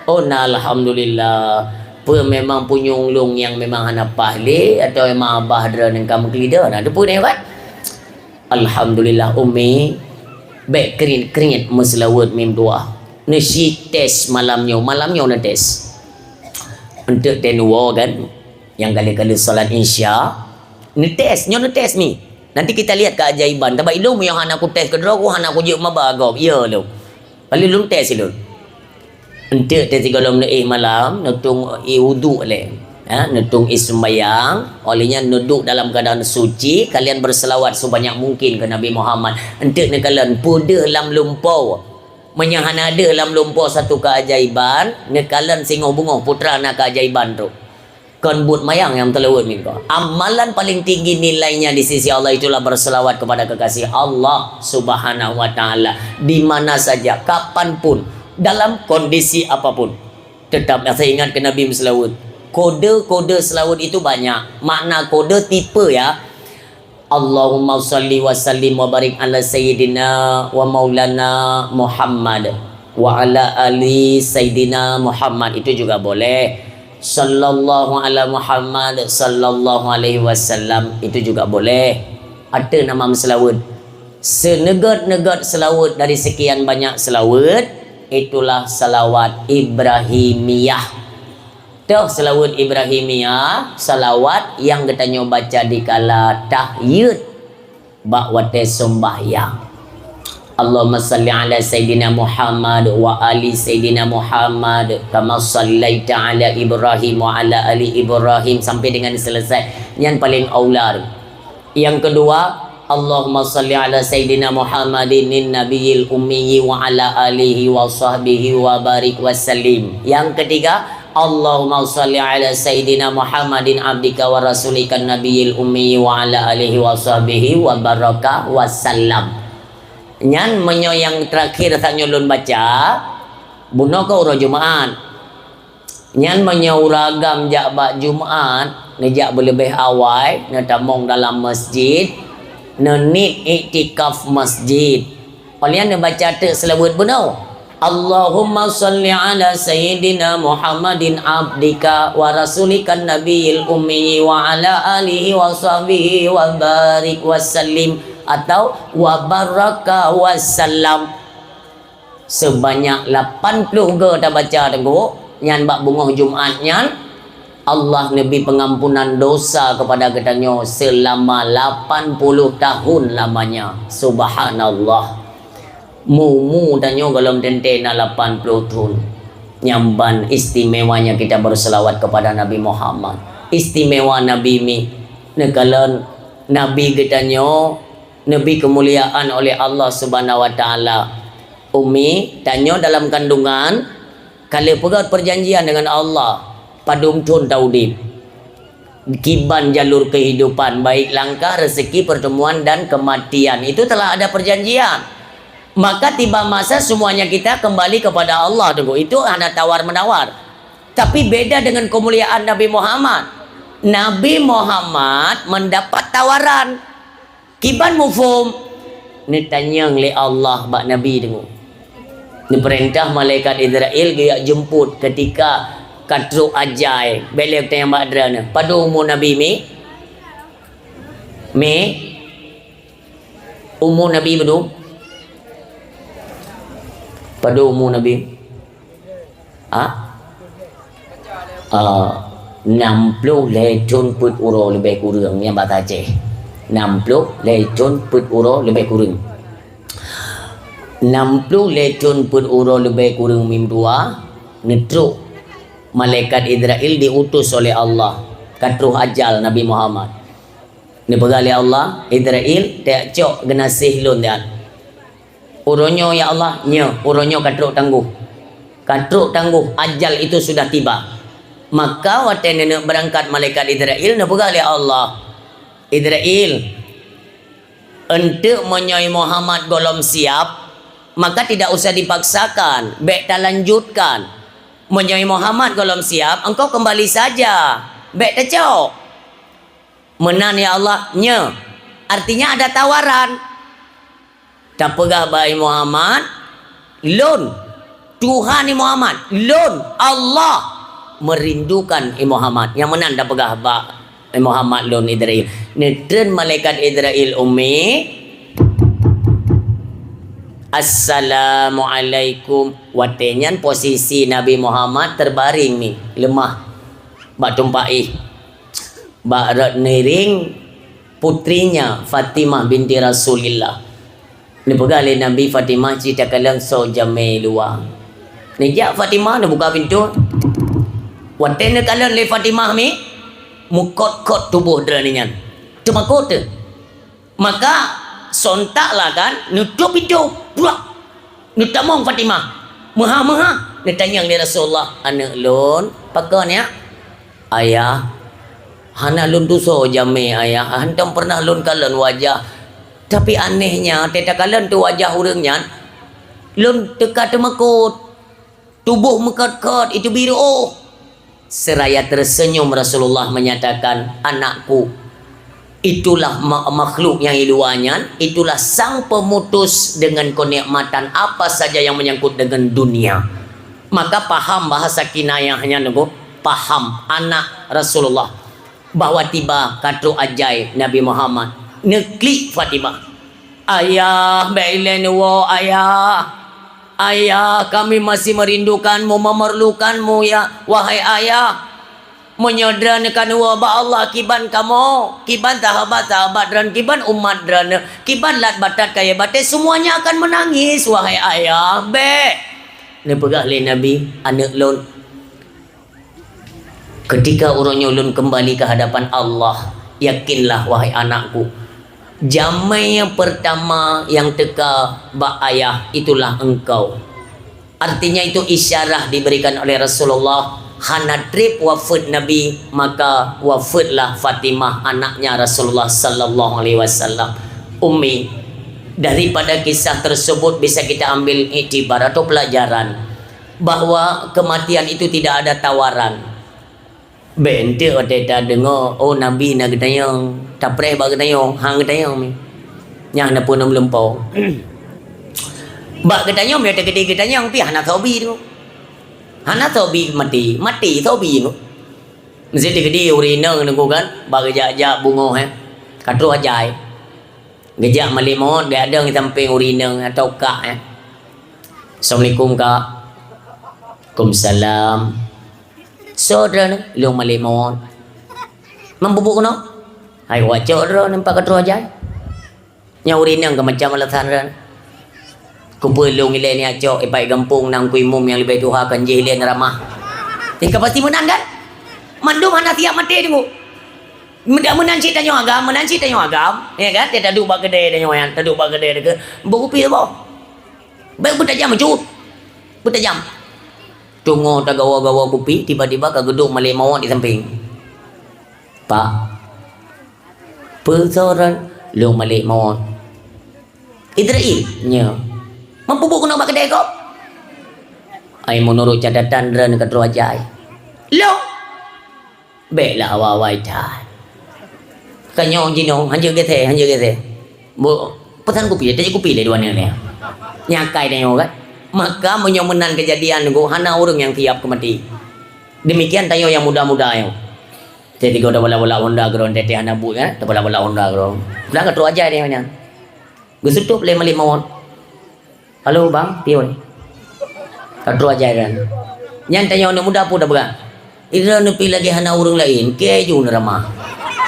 Oh, na alhamdulillah. Peue memang punyueng lôn nyang memang hana paih lé, atawa memang abah droeneuh ka meukeulida? Na teupeue nyoe kan? Alhamdulillah, Umi. Bék kriet-kriet meuseulaweuet mim tuah. Neusi tes malam nyoe, malam nyoe neutes. Eunteuk teuh neuwoe kan, nyang ka lheueh-ka lheueh salat Isya, neutes, nyoe neutes mi. Nanti kita lihat keajaiban. Sabab ilôn meunyoe hana kutes keudroe, ku hana kujeuet maba gob. Iya lôn. Paléng lôn tes ilôn. Eunteuk teuh sigohlom neuéh malam, neutueng ié wudhu lé. Ha, neutueng ié seumbahyang, óh lheueh nyan neuduek dalam keuadaan suci, kalian berselawat sebanyak mungkin keu Nabi Muhammad. Eunteuk neukalon peudeuh lam lumpoe. Meunyoe hana deuh lam lumpoe satu keajaiban, neukalon singoh beungoh putra na keajaiban tu. Kon buet mayang nyang teuleubeh meuko. Amalan paling tinggi nilainya di sisi Allah itulah berselawat kepada kekasih Allah Subhanahu wa Ta'ala. Di mana saja, kapan pun, dalam kondisi apapun. Tetap rasa ingat keu Nabi meuseulaweuet. Kode-kode seulaweuet itu banyak. Makna kode tipe ya. Allahumma shalli wa sallim wa barik ala sayyidina wa maulana Muhammad wa ala ali sayyidina Muhammad, itu juga boleh. Sallallahu ala Muhammad, sallallahu alaihi wasallam, itu juga boleh. Ada nama meuseulaweuet. Seuneugét-neugét seulaweuet dari sekian banyak seulaweuet, itulah salawat Ibrahimiyah. Toh seulaweuet Ibrahimiyah, salawat nyang geutanyoe baca dikala tahiyat bak watée seumbahyang. Allahumma shalli ala Sayyidina Muhammad wa ali Sayyidina Muhammad, kama shallaita ala Ibrahim wa ala ali Ibrahim, sampai dengan selesai. Nyan paling aula. Yang kedua, Allahumma shalli ala Sayyidina Muhammadin nabiyil ummi wa ala alihi wa sahbihi wa barik wa sallim. Yang ketiga, Allahumma shalli ala sayyidina Muhammadin abdika wa rasulika nabiyil ummi wa ala alihi wa sahbihi wa baraka wa sallam. Nyan meunyoe nyang terakhir tanyoe lôn baca, bunoe ka uroe Jumaat. Nyan meunyoe ureueng agam jak bak Jumaat, neujak beuleubeh awai, neutamong dalam masjid, neuniet iktikaf masjid. Óh lheueh nyan neubaca teuk seulaweuet bunoe. Allahumma shalli ala sayyidina Muhammadin abdika wa rasulika nabiyil ummi wa ala alihi wa sahbihi wa barik wa sallim atau wa baraka wa sallam. Seubanyak lapan ploh goe tabaca teungku, nyan bak beungoh Jumaat nyan, Allah neubri peungampunan dosa keupada geutanyoe seulama lapan puluh tahun lamanya. Subhanallah. Mu-mu tanyoe gohlom teuntée na lapan ploh thon. Nyang ban istimewanya kita berselawat kepada Nabi Muhammad. Istimewa Nabi mi, neukalon Nabi geutanyoe neubri keumuliaan oleh Allah Subhanahu wa Taala. Umi, tanyoe dalam kandungan, ka lheueh peugét perjanjian dengan Allah, padum thon taudeb. Kiban jalur kehidupan, baik langkah, rezeki, pertemuan, dan kematian. Itu telah ada perjanjian. Maka tiba masa semuanya kita kembali kepada Allah, teungku. Itu hana tawar-menawar. Tapi beda dengan kemuliaan Nabi Muhammad. Nabi Muhammad mendapat tawaran. Kiban muphom? Neutanyong lé Allah bak Nabi teungku. Neupeurintah malaikat Israel geujak jemput ketika ka trok ajai. Bék lé tanyong bak droeneuh. Padum umu Nabi mi? Mi? Umu Nabi padum? Padum umu Nabi? Ha? Ah, nam ploh lhée thon peuet uroe leubeh kureueng, nyan bak Aceh. Nam ploh lhée thon peuet uroe leubeh kureueng. Nam ploh lhée thon peuet uroe leubeh kureueng mim dua, neutrok malaikat Israel diutus oleh Allah, ka troh ajal Nabi Muhammad. Neupeugah lé Allah, Israel, tajak cok geunaséh lôn nyan. Uroe nyoe, ya Allah, nyoe, uroe nyoe ka trok tanggoh. Ka trok tanggoh, ajal itu sudah tiba. Maka watée neuneuk beurangkat malaikat Israel, neupeugah lé Allah, Israel, eunteuk meunyoe Muhammad gohlom siab, maka tidak usah dipaksakan, bék talanjutkan. Meunyoe Muhammad gohlom siab, engkau kembali saja, bék tacok. Meunan, ya Allah, nyoe. Artinya ada tawaran. Tapeugah bak Muhammad, lôn, Tuhan Muhammad, lôn, Allah, merindukan Muhammad. Nyang meunan tapeugah bak Muhammad lôn Israel. Neutreun malaikat Israel, Umi, "Assalamualaikum." Watée nyan posisi Nabi Muhammad teubaring mi, leumah bak tumpah éh. Bak rot ngiring putrinya Fatimah binti Rasulillah. Neupeugah lé Nabi, Fatimah, ci takalon soe jamé luwa. Neujak Fatimah neubuka pintoe. Watée neukalon lé Fatimah mi, meukot-kot tuboh droeneuh nyan. Teumakot teuh. Maka sontak lah kan, neutup pintoe, brak! Neutamong Fatimah. Meuha-meuha, neutanyong lé Rasulullah, "Aneuëk lôn, pakon nyak?" "Ayah, hana lôn tusoe jamé, Ayah. Hántom peureunah lôn kalon wajah. Tapi anehnya, teuka kalon teuh wajah ureuëng nyan, lôn teuka teumakot." Tuboh meukot-kot, itu biru. Seraya tersenyum, Rasulullah menyatakan, "Anakku, itulah ma-, makhluk nyang di luwa nyan, itulah sang pemutus dengan kenikmatan apa saja yang menyangkut dengan dunia." Maka paham bahasa kinayahnya, nunggu paham anak Rasulullah. Bahwa tiba ka trok ajai Nabi Muhammad. Neuklik Fatimah. "Ayah, bék ilée neuwoe, Ayah. Ayah, kami masih merindukanmu, memerlukanmu, ya, wahai Ayah. Meunyoe Droeneuh ka neuwoe bak Allah, kiban kamoe, kiban sahabat-sahabat Droeneuh, kiban umat Droeneuh, kiban lat batat kayée batée, semuanya akan menangis, wahai Ayah. Bék!" Neupeugah lé Nabi, "Aneuëk lôn, ketika uroe nyoe lôn keumbali keu hadapan Allah, yakinlah, wahai anakku, jamé nyang peurtama nyang teuka bak ayah itulah engkau." Artinya, itu isyarah diberikan oleh Rasulullah, Hana trép wafeuet Nabi, maka wafeuetlah Fatimah, anaknya Rasulullah sallallahu alaihi wasallam. Ummi, daripada kisah tersebut bisa kita ambil iktibar atau pelajaran bahwa kematian itu tidak ada tawaran. Bèk enteuk watèe tadeungö, oh, Nabi na geutanyong, tapreh bak geutanyong, han geutanyong mi. Nyang na peuneum lumpoe. Bak geutanyong, meunyoe teukeudi geutanyong pih hana soe bi tu. Hana soe bi maté, maté soe bi tu. Meusti teukeudi ureueng inong nunggu kan, bak geujak-jak bungöh, eh. Ka troh ajai. Geujak malèk mawöt, geujak dong di sampéng ureueng inong atau kak, eh. "Assalamualaikum, Kak." "Waalaikumsalam." "Soe droeneuh?" "Lôn malèk mawöt." "Man peubuet keunoe?" "Hai, wacok droeneuh, pat ka troh ajai." Nyan ureueng inong keu macam alasan droeneuh. "Keupeue lôn ilèe nyan cok, ipat gampông na Teungku Imum nyang leubeh tuha kon jih ilèe neuramah." Eh, ka pasti meunan kan? Mandum hana siap maté teungku. Meunan cit tanyoe agam, meunan cit tanyoe agam. Ya kan? Taduek bak keudè tanyoe nyan, taduek bak keudè deukeuet. Beukupi saboh. Bèk beutajam cut. Beutajam. Teungoh tagawa-gawa kupi, tiba-tiba ka geuduek malèk mawöt di sampéng. "Pak, peue soe droeneuh?" "Lôn malèk mawöt." "Izrail?" "Nyo." "Man peubuet keunoe bak keudè gob?" "Ai, meunurot catatan droeneuh ka troh ajai." "Lôn?" "Bèk lah awai-awai that. Ka nyoe jinoe, hanjeuet geusé, hanjeuet geusé. Bo-, peusan kupi, tajak kupi lé dua nyoe nyan. Nyan akai tanyoe kan?" Maka meunyoe meunan keujadian, hana ureueng nyang siap keu maté. Demikian tanyoe nyang muda-muda nyoe. Teuh tiga tabalak-balak honda keudroe, teuh hana buet, eh? Tabalak-balak honda keudroe. Dah ka troh ajai tanyoe nyan. Geuseutôt lé malèk mawöt. "Halo, bang, piye?" Ka troh ajai nyan. Nyan tanyoe aneuk muda peue tapeugah? "Idroeneuh pih lagèe hana ureueng laén, keu ju neuramah."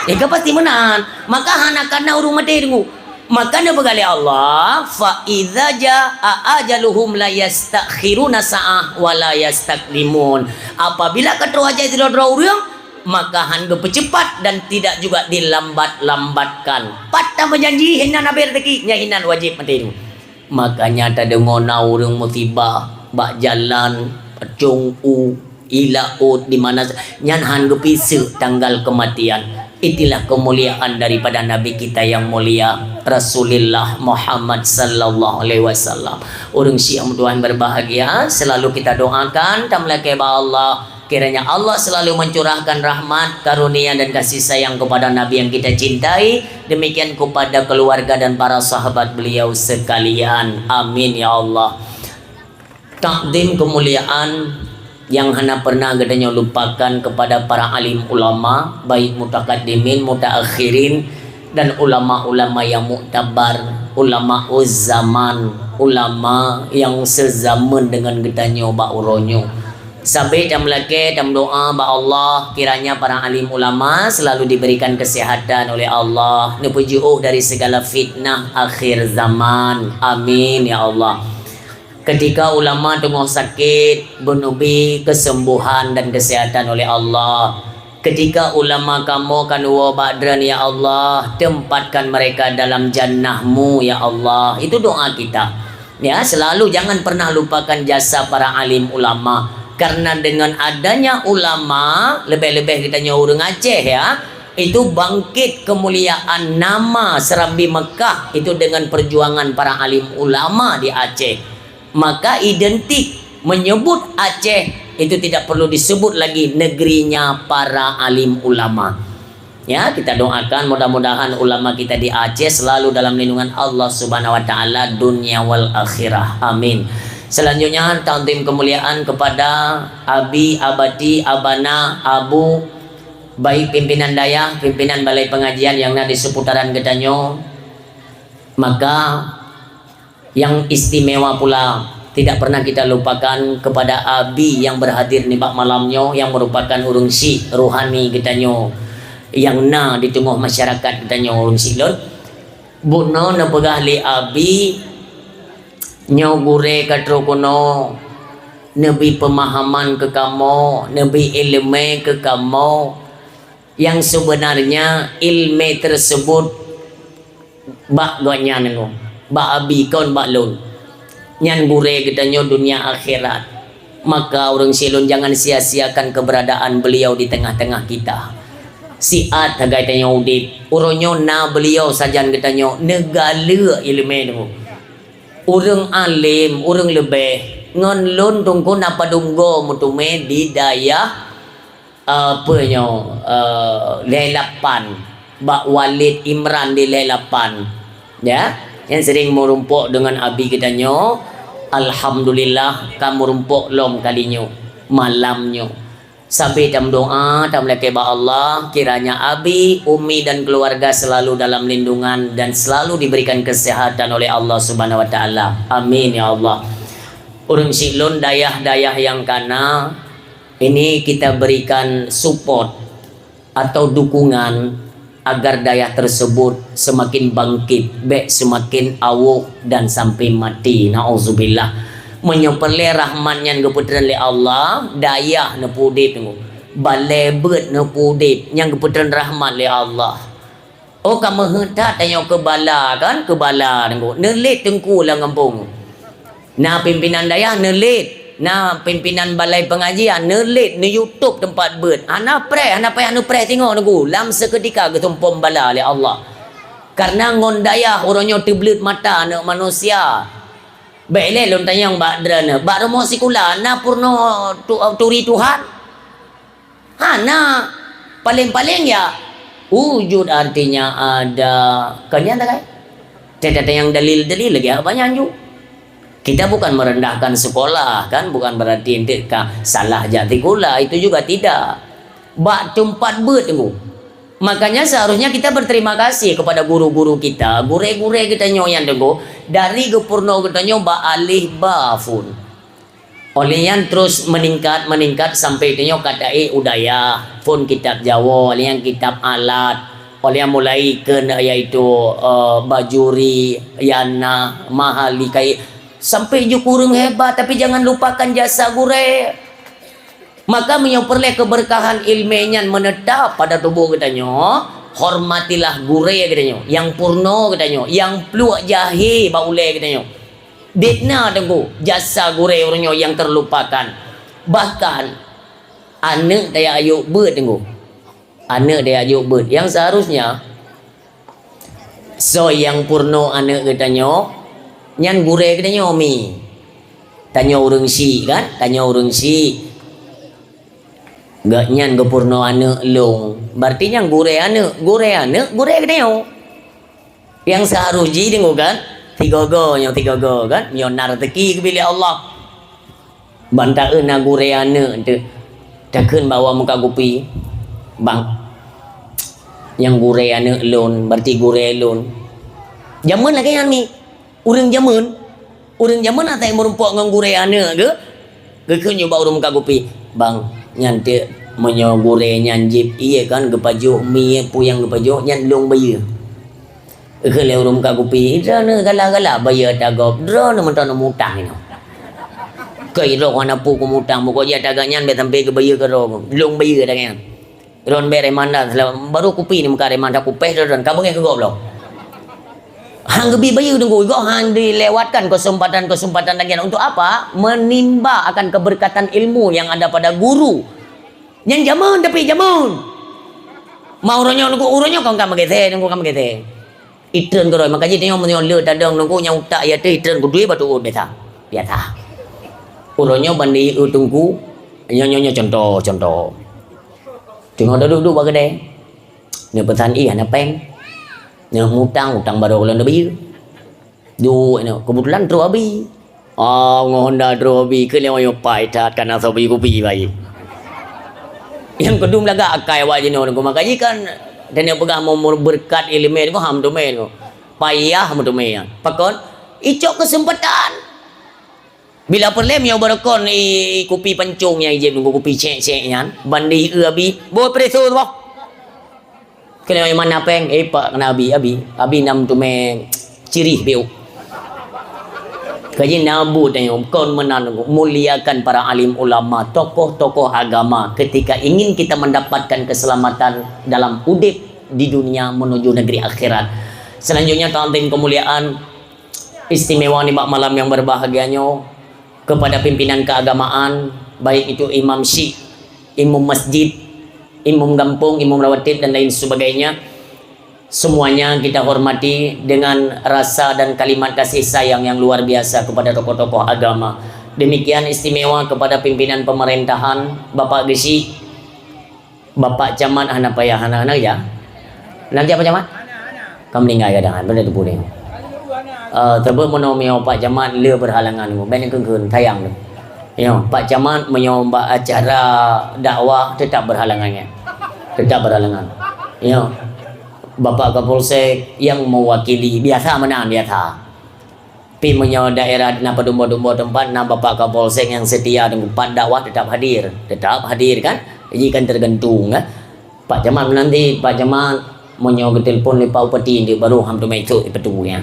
Eh, ka pasti meunan. Maka hana kana ureueng maté teungku. Maka neupeugah lé Allah, "Fa idza jaa ajaluhum la yastakhiruna sa'ah wa la yastaqdimun." Apabila ka troh ajai sidroe-droe ureueng, maka han geupeucepat dan tidak juga dilambat-lambatkan. Pat tameujanji hinan habéh raseuki, nyan hinan wajéb maté teungku. Makanya tadeungoe na ureueng musibah bak jalan, pacong u, i laôt, di mana sa-, nyan han geupiseuk tanggal kematian. Itulah kemuliaan daripada Nabi kita yang mulia, Rasulullah Muhammad sallallahu alaihi wasallam. Ureueng syiek meutuah berbahagia, selalu kita doakan, tameulakèe bak Allah, kiranya Allah selalu mencurahkan rahmat, karunia, dan kasih sayang kepada Nabi yang kita cintai, demikian kepada keluarga dan para sahabat beliau sekalian. Amin ya Allah. Takdim kemuliaan yang hana pernah geutanyoe lupakan kepada para alim ulama, baik mutakaddimin, mutaakhirin, dan ulama-ulama yang muktabar, ulama zaman, ulama yang sezaman dengan geutanyoe bak uroe nyoe. Sabé tameulakèe, tameudoa bak Allah, kiranya para alim ulama selalu diberikan kesehatan oleh Allah, neupeujiôh dari segala fitnah akhir zaman. Amin ya Allah. Ketika ulama teungoh sakét, beuneubi kesembuhan dan kesehatan oleh Allah. Ketika ulama kamoe ka neuwoe bak droen, ya Allah, tempatkan mereka dalam jannah-Mu, ya Allah. Itu doa kita. Ya, selalu jangan pernah lupakan jasa para alim ulama. Karena dengan adanya ulama, lebih-lebih geutanyoe ureueng Aceh, ya, itu bangkit kemuliaan nama Serambi Mekah itu dengan perjuangan para alim ulama di Aceh. Maka identik menyebut Aceh itu tidak perlu disebut lagi negerinya para alim ulama. Ya, kita doakan mudah-mudahan ulama kita di Aceh selalu dalam lindungan Allah Subhanahu wa Taala dunia wal akhirah. Amin. Selanjutnya, takdim kemuliaan kepada Abi, Abati, Abana, Abu, baik pimpinan dayah, pimpinan balai pengajian yang na di seputaran geutanyoe, maka yang istimewa pula, tidak pernah kita lupakan kepada Abi yang berhadir nibak malam nyoe, yang merupakan ureueng syiek rohani geutanyoe, yang na di teungoh masyarakat geutanyoe ureueng syiek lôn. Bunoe neupeugah lé Abi, nyoe gurèe ka trôh keunoe, neubi peumahaman keu kamoe, neubi ileumèe keu kamoe. Yang sebenarnya ileumèe tersebut bak gobnyan nyoe, bak Abi kon bak lôn. Nyan gurèe geutanyoe dunia akhirat. Maka ureuëng syik lôn, jangan sia-siakan keberadaan beliau di tengah-tengah kita. Siat sagai tanyoe udeb, uroe nyoe na beliau sajan geutanyoe neugalak iéleumé teungku. Ureuëng além, ureuëng leubeh ngon lôn teungku na padum goe meuteumé di dayah, apa nyoe, eh, lhée lapan, bak Walid Imran di lhée lapan. Ya, nyang sering meurumpok dengan abi geutanyoe, alhamdulillah ka meurumpok lom kali nyoe, malam nyoe. Sabe tameudoá, tameulakée bak Allah, kiranya abi, umi dan keluarga selalu dalam lindungan dan selalu diberikan kesehatan oleh Allah Subhanahu Wa Taala. Amin ya Allah. Ureuëng syik lôn, dayah-dayah yang kana, ini kita berikan support atau dukungan agar dayah tersebut semakin bangkit, bék semakin awoh dan sampai mati. Nauzubillah. Meunyoe peureulée rahmat nyan geupeutreun lé Allah, dayah neupeuudeb teungku. Balée beuet neupeuudeb nyang geupeutreun rahmat lé Allah. Oh, ka meuheuét that tanyoe keu bala kan, keu bala teungku. Neulet teungku lam gampông. Na pimpinan dayah neulet, na pimpinan balai pengajian neulet, neu-YouTube teumpat beuet. Hana preh, hana payah neupreh singoh teungku. Lam seukeutika geusumpom bala lé Allah. Karena ngon dayah uroe nyoe teubleuet mata aneuëk manusia. Bék ilée lôn tanyong bak droeneuh, bak rumoh sikula na peurunoe tu-, turi Tuhan? Hana. Paléng-paléng ya, wujud artinya ada. Kon nyan takai? Teutatanyong dalil-dalil lagée haba nyan ju. Kita bukan merendahkan sekolah, kan? Bukan berarti ente ka salah jak sikula, itu juga tidak. Bak teumpat beuet teungku. Makanya seharusnya kita berterima kasih kepada guru-guru kita, gurée-gurée geutanyoe nyan teungku, dari geupeurunoe geutanyoe bak alif ba phon. Oleh nyan terus meningkat, meningkat sampai tanyoe ka taék u dayah, phon kitab Jawoe, oleh nyan kitab alat, oleh nyan mulai keu yaitu, eh, Bajuri, Yana, Mahali, kai, sampai ju kureueng hebat, tapi jangan lupakan jasa gurée. Maka meunyoe peureulée keubeurkahan iéleumé nyan meunetap pada tuboh geutanyoe, hormatilah gurée geutanyoe, nyang peurunoe geutanyoe, nyang pluek jahé bak ulée geutanyoe. Dek na teungku jasa gurée uroe nyoe nyang terlupakan. Bahkan, aneuëk tajak ayok beuet teungku. Aneuëk tajak ayok beuet. Nyang seharusnya, soe nyang peurunoe aneuëk geutanyoe, nyan gurée geutanyoe mi. Tanyoe ureuëng syik kan? Tanyoe ureuëng syik. Gobnyan geupeurunoe aneuëk lôn. Berarti nyan gurée aneuëk. Gurée aneuëk, gurée geutanyoe. Nyang seuharôh jih deungoe kan, sigoe-goe nyoe sigoe-goe kan, nyoe na raseuki geubri lé Allah. Ban taeu na gurée aneuëk teuk, takheun bak awak muka kupi, "Bang, nyang gurée aneuëk lôn, berarti gurée lôn." Jameun lagée nyan mi, ureuëng jameun. Ureuëng jameun asai meurumpok ngon gurée aneuëk geuh, geukheun nyoe bak ureuëng muka kupi, "Bang, nyan teuk meunyoe gurée nyan jieb ié kan geupajoh mi, peue nyang geupajoh nyan lôn bayeue." Geukheun lé ureuëng muka kupi, "Droeneuh galak-galak bayeue ata gob, droeneuh mantong neumutang inoe. Keu droe hana peue keumutang, pokok jih ata gobnyan bék sampai geubayeue keudroe, lôn bayeue ata gobnyan." Droen bék reman dah, barô kupi ni muka reman dah kupéh droen, ka beungéh keu gob lom. Han geubi bayeue teungku, gob han dilewatkan kesempatan-kesempatan lagée nyan. Untuk apa? Menimba akan keberkatan ilmu yang ada pada guru. Nyan jameun tapi jameun. Ma uroe nyoe teungku, uroe nyoe kon ka meugeusé, teungku ka meugeusé. Itreun keudroe, maka jih tanyoe meunyoe le tadong teungku nyang utak ya teuh itreun keudroe bak tuôt biasa. Biasa. Uroe nyoe bandum teungku, nyoe, nyoe, nyoe contoh, contoh. Teungoh duek-duek bak keudè. Neupeusan ié hana péng. Neumutang, utang barô lôn neubayeue. Duek nyoe, keubeutulan trok abi. Ah, ngon honda trok abi, keu lewat nyoe pai that kana soe bayeue kupi bayeue. Nyang keudum lagak akai awak jinoe teungku. Maka jih kan, dan nyang peugah meu-, meu-, beureukat iéleumé teungku, ham teumé teungku. Payah meuteumé nyan. Pakon? Icok keuseumpatan. Bila peureulée meunyoe beureukoh i kupi pancong nyang ijieb ngon kupi cék-cék nyan, bandih eu abi, "Boh preso tu boh." Keuneuk mana péng, eh, pak keuneuk abi, abi, abi nam teumé cirih biôk. Kaji na buet nyoe, kon meunan muliakan para alim ulama, tokoh-tokoh agama ketika ingin kita mendapatkan keselamatan dalam udeb di dunia menuju negeri akhirat. Selanjutnya, ta'zim kemuliaan istimewa nibak malam yang berbahagia nyoe, Kepada pimpinan keagamaan, baik itu imam syik, imum masjid, imum gampông, imum rawatib dan lain sebagainya, semuanya kita hormati dengan rasa dan kalimat kasih sayang yang luar biasa kepada tokoh-tokoh agama. Demikian istimewa kepada pimpinan pemerintahan, Bapak Geuchik, Bapak Camat hana payah, hana, hana ya. Nanti Pak Camat? Ka meuninggai kadang, beuna teupeu ni. Eh, teupeu meunoe meunyoe Pak Camat le berhalangan, ben keun-keun tayang tu. Ya, Pak Camat meunyoe bak acara dakwah tetap berhalangan ya. Tetap berhalangan. Ya. Bapak Kapolsek yang mewakili, biasa meunan, biasa. Pi meunyoe daerah na padum-padum teumpat, na Bapak Kapolsek nyang setia teumpat dakwah tetap hadir. Tetap hadir kan? Jadi kan tergantung kan. Pak Camat nanti, Pak Camat meunyoe geutelepon lé Pak Bupati nyoe baru ham teuma icok ipeutu nyan.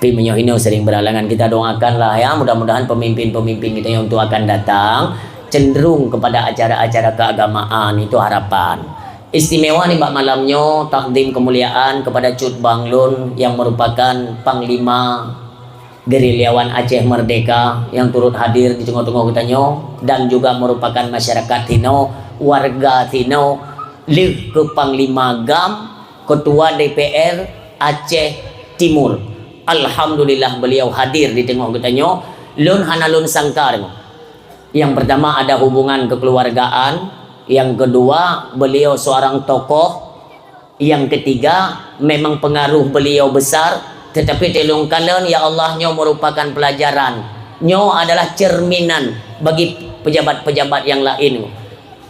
Pi meunyoe inoe sering berhalangan, kita doakanlah ya, mudah-mudahan pemimpin-pemimpin kita yang untuk akan datang cenderung kepada acara-acara keagamaan, itu harapan. Istimewa nibak malam nyoe, takdim kemuliaan kepada cut bang lôn yang merupakan Panglima Gerilyawan Aceh Merdeka yang turut hadir di teungoh-teungoh geutanyoe dan juga merupakan masyarakat sinoe, warga sinoe, lheueh keu Panglima gam, Ketua D P R Aceh Timur. Alhamdulillah beliau hadir di teungoh geutanyoe. Lôn hana lôn sangka deungoe. Yang pertama ada hubungan kekeluargaan, yang kedua beliau seorang tokoh, yang ketiga memang pengaruh beliau besar, tetapi teulông kalon ya Allah nyoe merupakan pelajaran. Nyoe adalah cerminan bagi pejabat-pejabat yang lain.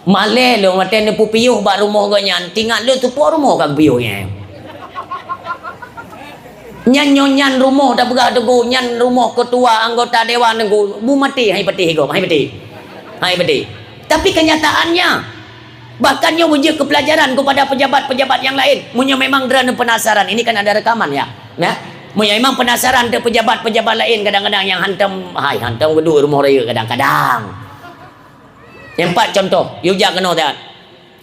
Malée lôn watée neupeupiôh bak rumoh gobnyan, tingat lôn teupeue rumoh ka geupiôh nyan. Nyan nyoe nyan rumoh tapeugah teungku, nyan rumoh ketua anggota dewan teungku, bu maté hai patéh gob, hai patéh. Hai patéh. Tapi kenyataannya, bahkan nyoe beujeuet keu pelajaran kepada pejabat-pejabat yang lain. Meunyoe memang droeneuh penasaran, ini kan ada rekaman ya. Nah, meunyoe memang penasaran teuh pejabat-pejabat lain kadang-kadang nyang hantom, hai hantom geuduek rumoh raya kadang-kadang. Nyang pat contoh, yue jak keunoe that.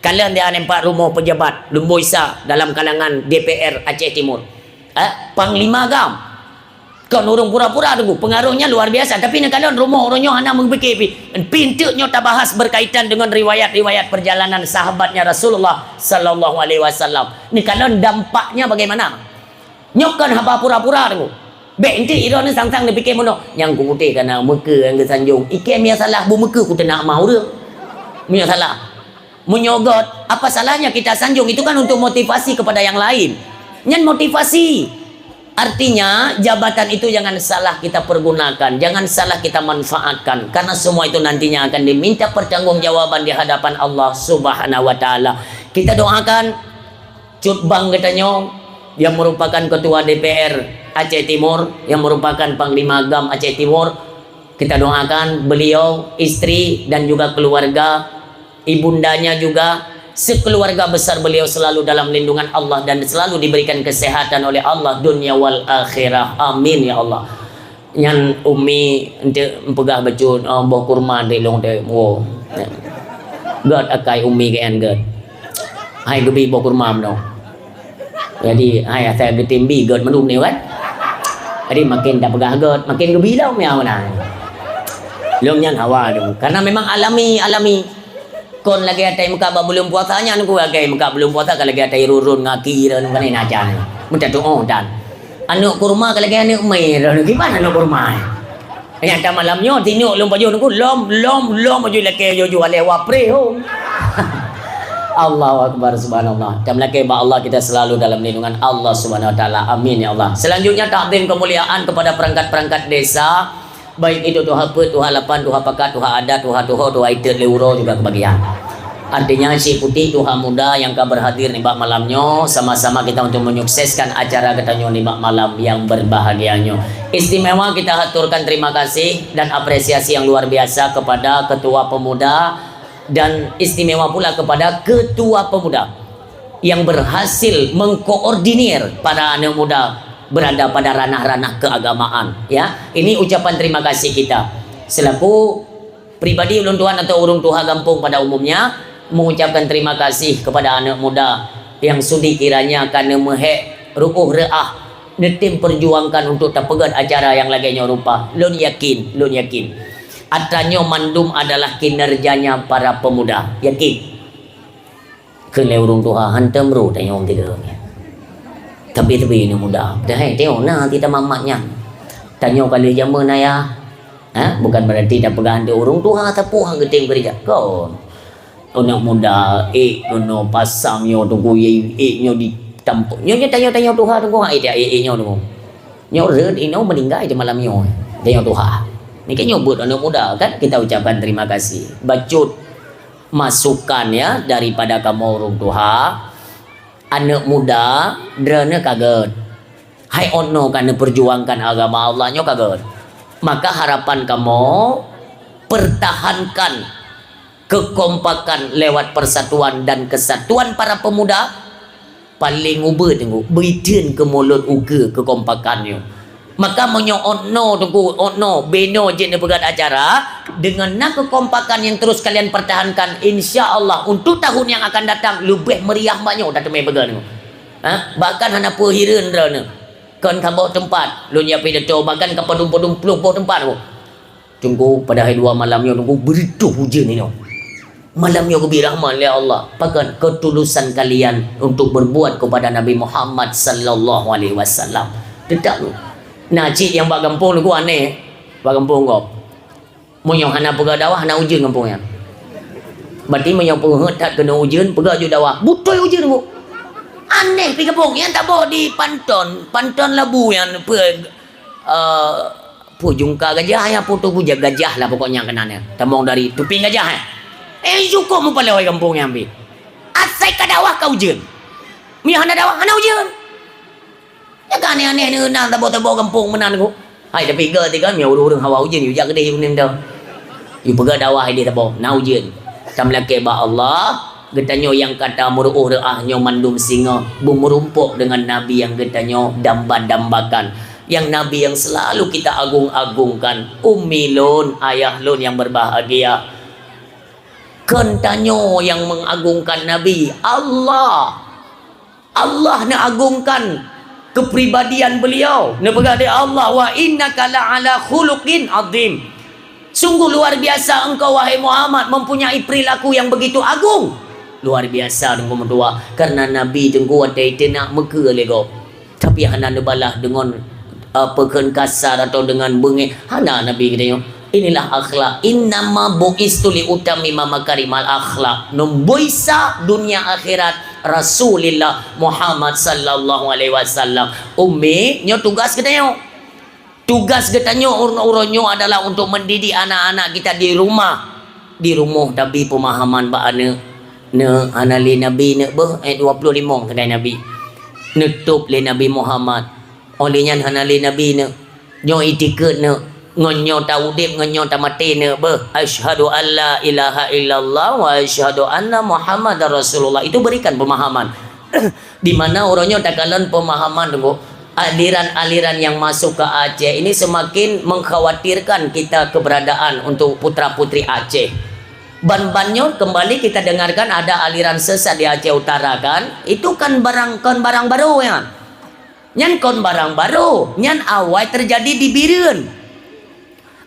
Kalon dia nyang pat rumoh pejabat lumboi sa dalam kalangan D P R Aceh Timur. Eh, Panglima gam. Kon ureuëng pura-pura teungku, pengaruhnya luar biasa. Tapi neukalon rumoh ureuëng nyoe hana meupike pi. Pinteuk nyoe tabahas berkaitan dengan riwayat-riwayat perjalanan sahabatnya Rasulullah sallallahu alaihi wasallam. Neukalon dampaknya bagaimana? Nyoe kon haba pura-pura teungku. Bék enteuk droeneuh sang-sang neupike meunoe, nyang kuputéh kana meukeue nyang geusanjong. Ikém nyang salah bu meukeue kuteunak ma ureuëng. Meunyoe salah. Meunyoe göt, apa salahnya kita sanjong? Itu kan untuk motivasi kepada yang lain. Nyan motivasi. Artinya, jabatan itu jangan salah kita pergunakan, jangan salah kita manfaatkan. Karena semua itu nantinya akan diminta pertanggungjawaban di hadapan Allah Subhanahu wa Ta'ala. Kita doakan Cut Bang geutanyoe, yang merupakan Ketua D P R Aceh Timur, yang merupakan Panglima gam Aceh Timur, kita doakan beliau, istri, dan juga keluarga, ibundanya juga, sekeluarga besar beliau selalu dalam lindungan Allah dan selalu diberikan kesehatan oleh Allah dunia wal akhirah. Amin ya Allah. Nyan Umi enteuk peugah bacut, oh, boh kurma di lôn teuh, woe. Göt akai Umi keu nyan göt. Hai geubi boh kurma meunoe. Jadi, hai asai geutem bi göt mandum ni kan. Jadi makin tapeugah göt, makin geubi lom ya meunan. Lôn nyan hawa lôn. Karena memang alami, alami. Kon lagée atai meukat bak buleuen puasa nyan ku lagée meukat buleuen puasa ka lagée atai rurun ngaki ron kan na jan. Meuta tuoh dan. Aneuk kurma ka lagée aneuk mé ron kiban aneuk kurma. Nyata malam nyoe tinok lôn pajoh nunggu lom lom lom aju lakée jojo aleh wapreh hom. Allahu Akbar, subhanallah. Dan melakée bak Allah kita selalu dalam lindungan Allah Subhanahu Wa Taala. Amin ya Allah. Selanjutnya takdim kemuliaan kepada perangkat-perangkat desa. Baik itu tuha peuet, tuha lapan, tuha pakat, tuha adat, tuha tuho, tuha itet lé uroe juga kebagian. Artinya si putik tuha muda yang ka berhadir nibak malam nyoe, sama-sama kita untuk menyukseskan acara kita nyoe nibak malam yang berbahagia nyoe. Istimewa kita haturkan terima kasih dan apresiasi yang luar biasa kepada Ketua Pemuda dan istimewa pula kepada Ketua Pemuda yang berhasil mengkoordinir para anak muda berada pada ranah-ranah keagamaan, ya. Ini ucapan terima kasih kita selaku pribadi ulôn tuan atau ureuëng tuha gampông pada umumnya mengucapkan terima kasih kepada anak muda yang sudi kiranya ka neumeuhek ruoh reuah Neutem perjuangkan untuk tapeugét acara nyang lagée nyoe rupa. Lôn yakin, lôn yakin. Atra nyoe mandum adalah kinerjanya para pemuda. Yakin. Keu lé ureuëng tuha, hantom ru tanyoe tiga ni. Tapi, tapi aneuk muda. Dah hai, tengok na kita mamat nyan. Tanyoe kali jameun ayah. Ha? Bukan berarti tapeugah hantom ureuëng tuha, tapi hang geutem keureuja. Kon. Aneuk muda, ék keunoe pasang nyoe tunggu, ék nyoe di tampok. Nyoe, nyoe tanyoe, tanyoe tuha tunggu, ha, ék, ék, ék nyoe tunggu. Nyoe rhët inoe meuninggai di malam nyoe. Tanyoe tuha. Ni kan nyoe buet aneuk muda, kan? Kita ucapkan terima kasih. Bacut masukan, ya, daripada kamoe ureuëng tuha. Aneuk muda, droeneuh ka gét. Hai, 'oh noe ka neupeurjuangkan agama Allah nyoe ka gét. Maka harapan kamoe, pertahankan kekompakan lewat persatuan dan kesatuan para pemuda, paléng ubeut teungku, beuiteun keu mulod ukeue kekompakan nyoe. Maka meunyoe 'oh noe teungku, 'oh noe, binoe jeuet neupeugét acara, deungon na kekompakan yang terus kalian pertahankan, insya Allah untuk tahun yang akan datang leubeh meriah bak nyoe tateumé peugét teungku. Ha? Bahkan hana peue hireuen droeneuh. Kon saboh teumpat, lôn jak pidato, bahkan ka padum-padum ploh boh teumpat teungku. Teungku, padahai dua malam nyoe teungku beureutoh ujeuen inoe. Malam nyoe geubri rahmat lé Allah. Pakon? Ketulusan kalian untuk berbuat kepada Nabi Muhammad sallallahu alaihi wasallam. Teutap. Na cit nyang bak gampông teungku aneh. Bak gampông gob. Meunyoe hana peugah dakwah, hana ujeuen gampông nyan. Berarti meunyoe peuheuet that keunoe ujeuen, peugah ju dakwah, beutôi ujeuen teungku. Aneh pi gampông nyan, taboh di Panton, Panton Labu nyan, peue, eh, Peue jungka gajah nyan, peue tu, gajah lah pokoknya keunan nyan. Tamong dari tuping gajah, eh. Eh, cukôp mupaloe gampông nyan pih. Asai ka dakwah ka ujeuen. Meunyoe hana dakwah, hana ujeuen. Nyan ka aneh-aneh neuh na saboh-saboh gampông meunan teungku. Hai, tapi gét teuh kan, meunyoe ureuëng-ureuëng hawa ujeuen, yue jak keudeh uneuen teuh. Yue peugah dakwah ideh saboh, na ujeuen. Tameulakée bak Allah, geutanyoe nyang ka tameuruôh reuah nyoe mandum singoh, beumeurumpok deungon Nabi nyang geutanyoe damba-dambakan. Nyang Nabi nyang selalu kita agung-agungkan, ummi lôn, ayah lôn nyang berbahagia. Kon tanyoe nyang mengagungkan Nabi, Allah. Allah neuagungkan kepribadian beliau. Neupeugah lé Allah, "Wa innaka la'ala khuluqin azim." Sungguh luar biasa engkau, wahai Muhammad, mempunyai perilaku yang begitu agung. Luar biasa teungku meutuah, karena Nabi teungku watée teunak meukeue lé gob. Tapi hana neubalah deungon, eh, peukheun kasar atau deungon beungéh. Hana Nabi geutanyoe. Inilah akhlak. Innama bu'istu li utammima makarimal akhlak. Neumboi sa dunia akhirat Rasulillah Muhammad sallallahu alaihi wasallam. Ummi, nyoe tugas geutanyoe. Tugas geutanyoe uroe-uroe nyoe adalah untuk mendidik anak-anak kita di rumah. Di rumoh tabi peumahaman bak aneuk. Neuk, hana lé Nabi neuk beuh, eh, dua puluh limong keuhai Nabi. Neutôb lé Nabi Muhammad. Óh lheueh nyan hana lé Nabi neuk. Nyoe itikeuet neuk. Ngon nyoe taudeb, ngon nyoe tamaté neuk beuh. Asyhadu an la ilaha illallah wa asyhadu anna Muhammadar Rasulullah. Itu berikan pemahaman. Di mana uroe nyoe takalon pemahaman teungku, aliran-aliran yang masuk ke Aceh ini semakin mengkhawatirkan kita keberadaan untuk putra-putri Aceh. Ban-ban nyoe kembali kita dengarkan ada aliran sesat di Aceh Utara kan, itu kan barang, kon barang baru nyan. Nyan kon barang baru, nyan awai terjadi di Bireuen.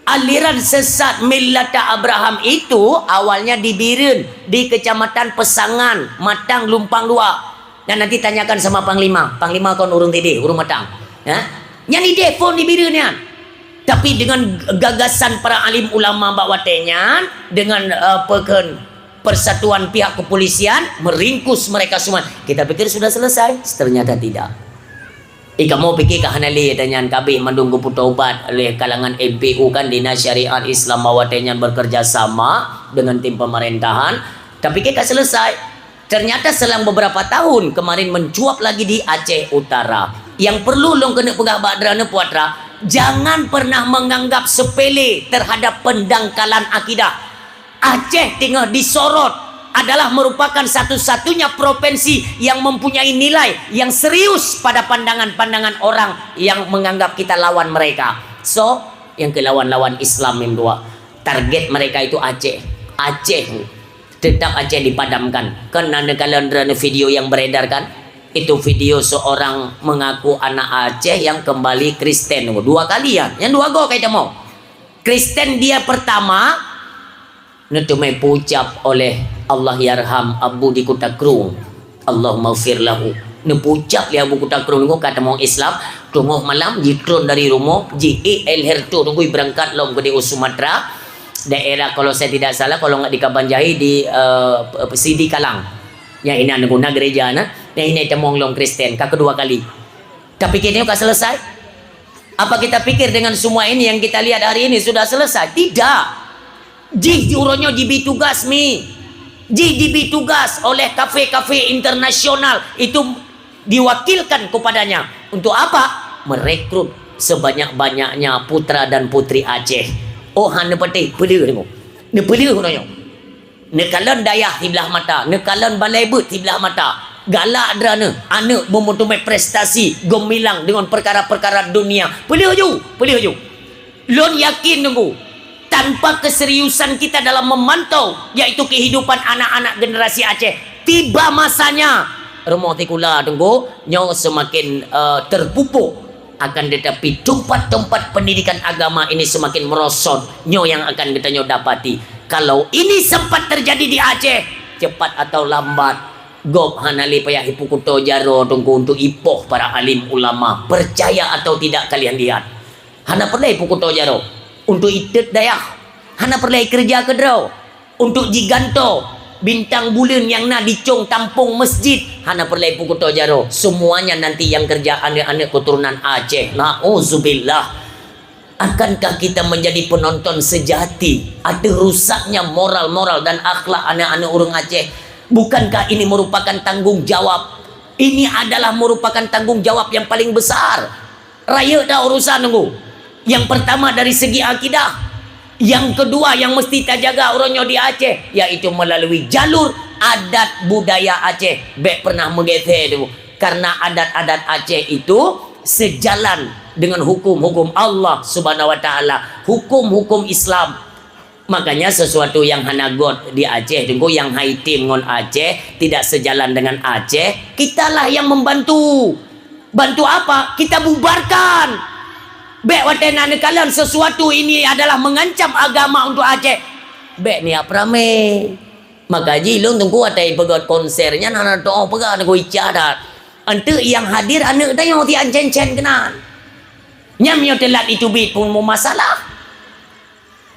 Aliran sesat millata Abraham itu awalnya di Bireuen, di Kecamatan Pesangan, Matang Lumpang Dua. Dan nanti tanyakan sama Panglima. Panglima kon ureuëng tideh, ureuëng Matang. Ya? Nyan ideh phon di Bireuen nyan. Tapi dengan gagasan para alim ulama bak watée nyan, dengan, eh, peukheun persatuan pihak kepolisian meringkus mereka semua, kita pikir sudah selesai. Ternyata tidak. Eh, kamoe pike ka hana lé ata nyan, ka abéh mandum geupeutobat lé kalangan M P U kan, Dinas Syariat Islam watée nyan bekerja sama dengan tim pemerintahan. Tapike ka selesai. Ternyata selang beberapa tahun kemarin mencuat lagi di Aceh Utara. Yang perlu lôn keuneuk peugah bak droeneuh putra, jangan pernah menganggap sepele terhadap pendangkalan akidah. Aceh teungoh disorot adalah merupakan satu-satunya provinsi yang mempunyai nilai yang serius pada pandangan-pandangan orang yang menganggap kita lawan mereka. So, nyang keu lawan-lawan Islam nyan dua. Target mereka itu Aceh. Aceh. Tetap Aceh dipadamkan. Kan na neukalon droeneuh video yang beredar kan? Itu video seorang mengaku anak Aceh yang kembali Kristen. Dua kali ya. Yang dua go kayak mau. Kristen dia pertama, neuteumé pucap oleh Allahyarham Abu di Kuta Krueng. Allahummaghfir lahu. Neupucap lé Abu Kuta Krueng nyoe ka tamong Islam, teungoh malam jitron dari rumoh, ji-ék El Herto nunggu berangkat lom ke di Sumatera. Daerah kalau saya tidak salah, kalau nggak di Kabanjahe, di, eh, Sidi Kalang. Nyang inan guna gereja na, nyang inan tamong lom Kristen, ka kedua kali. Tapi kini ka selesai. Apa kita pikir dengan semua ini yang kita lihat hari ini sudah selesai? Tidak. Jih uroe nyoe jibi tugas mi. Jih jibi tugas oleh kafe-kafe internasional itu diwakilkan kepadanya. Untuk apa? Merekrut sebanyak-banyaknya putra dan putri Aceh. Oh, hana patéh peuleuh tengok. Neupeuleuh uroe nyoe. Neukalon dayah siblah mata, neukalon balai beuet siblah mata. Galak droeneuh, aneuk beumeuteumé prestasi geumilang deungon perkara-perkara dunia. Peuleuh ju, peuleuh ju. Lôn yakin nunggu, tanpa keseriusan kita dalam memantau, yaitu kehidupan anak-anak generasi Aceh, tiba masanya rumoh sikula tunggu nyoe semakin, eh, terpupuk. Akan tetapi, tempat-tempat pendidikan agama ini semakin merosot. Nyoe yang akan geutanyoe dapati. Kalau ini sempat terjadi di Aceh, cepat atau lambat, gob hana lé payah ipeukuto jaroe tunggu untuk ipoh para alim ulama. Percaya atau tidak kalian lihat. Hana peureulée ipeukuto jaroe untuk itet dayah. Hana peureulée ikeureuja keudroe. Untuk jigantoe bintang buleuen nyang na di cong tampong masjid, hana peureulée ipeukuto jaroe. Semuanya nanti yang kerja aneuk-aneuk keturunan Aceh. Nauzubillah. Akankah kita menjadi penonton sejati ateueh rusaknya moral-moral dan akhlak aneuk-aneuk ureuëng Aceh? Bukankah ini merupakan tanggung jawab? Ini adalah merupakan tanggung jawab yang paling besar. Rayeuk dah urusan nunggu. Yang pertama dari segi akidah. Yang kedua yang mesti tajaga uroe nyoe di Aceh, yaitu melalui jalur adat budaya Aceh. Bék pernah meugeser tu. Karena adat-adat Aceh itu sejalan dengan hukum-hukum Allah Subhanahu wa Taala, hukum-hukum Islam. Makanya sesuatu yang hana got di Aceh, tunggu yang haitim ngon Aceh, tidak sejalan dengan Aceh, kitalah yang membantu. Bantu apa? Kita bubarkan. Bék watée na neukalon sesuatu ini adalah mengancam agama untuk Aceh. Bék niat peuramé. Maka ji lôn tunggu watée peugöt konser nyan hana teu'oh peugah tunggu ica that. Anteuk yang hadir aneuk tanyoe ti ancen-cen keunan. Nyam nyoe teulat iteubiet pun meumasalah.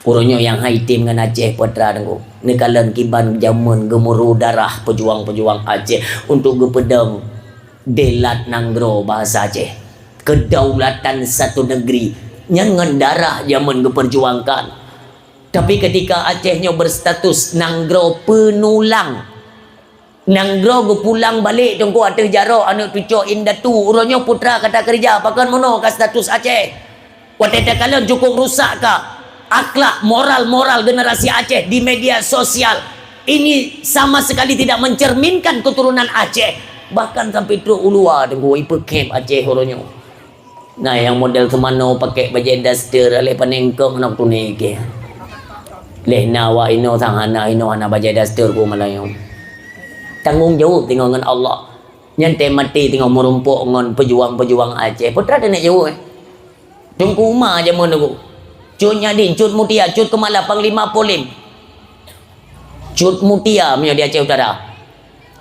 Uroe nyoe nyang hai tem ngon Aceh Putra Teungku, neukalon kiban jameun geumuru darah peujuang-peujuang Aceh untuk geupeudong delat nanggroe bahasa Aceh. Kedaulatan satu negeri nyan ngon darah jameun geuperjuangkan. Tapi ketika Aceh nyoe berstatus nanggroe penulang, nanggroe geupulang balek Teungku ateueh jaroe aneuk cucok indatu, uroe nyoe putra ka takeureuja, pakon meunoe ka status Aceh. Watée takalon cukup rusak ka akhlak, moral-moral generasi Aceh di media sosial. Ini sama sekali tidak mencerminkan keturunan Aceh. Bahkan sampai trok u luwa Teungku, ipeukhém Aceh uroe nyoe. Na nyang model teumanoe pakai bajée daster, aléh pané eungkôt ngon tuné keu. Leh na awak inoe sang hana, inoe hana bajée daster ku malam nyoe. Tanggong jaweueb teungoh ngon Allah. Nyan teuh maté teungoh meurumpok ngon peujuang-peujuang Aceh. Peue teuma teuneuk jaweueb, eh? Teungku Uma jameun Teungku. Cut Nyak Dhien, Cut Mutia, Cut Keumala, Panglima Polim. Cut Mutia meunyoe di Aceh Utara.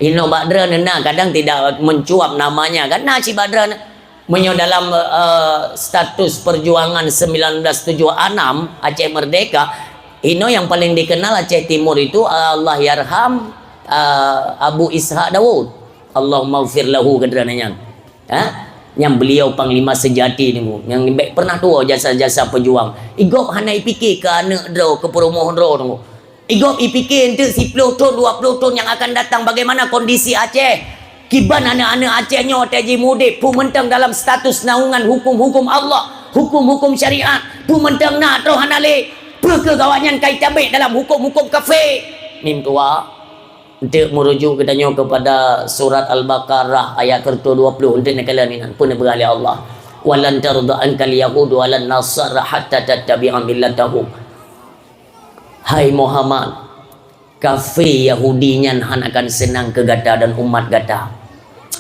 Inoe bak droeneuh na, kadang tidak mencuat namanya, kan na cit bak droeneuh. Meunyoe dalam, eh, status perjuangan sembilan belas tujuh enam Aceh Merdeka, inoe yang paling dikenal Aceh Timur itu, Allahyarham, eh, Abu Ishak Daud. Allahummaghfir lahu keu droeneuh nyan. Ha? Nyang beliau panglima sejati Teungku, nyang bèk pernah tuwoe jasa-jasa peujuang. Igob hana ipike keu aneuk droe, keu peurumoh droe Teungku. Igob ipike eunteuk siploh thon, dua ploh thon nyang akan datang bagaimana kondisi Aceh. Kiban aneuk-aneuk Aceh nyoe watèe jimudép, peue mantong dalam status naungan huköm-huköm Allah, huköm-huköm syariat, peue mantong na troh hana lé. Peue keuh awaknyan ka itabek dalam huköm-huköm kafé. Mim tuha. Eunteuk meurujuk geutanyoe keupada surat Al-Baqarah ayat keureutoh dua ploh, eunteuk neukalon inan, peue neupeugah lé Allah, "Wa lan tarda ankal yahud wa lan nasara hatta tattabi'a millatahum." Hai Muhammad, kafé Yahudi nyan hana akan seunang keu gata dan umat gata,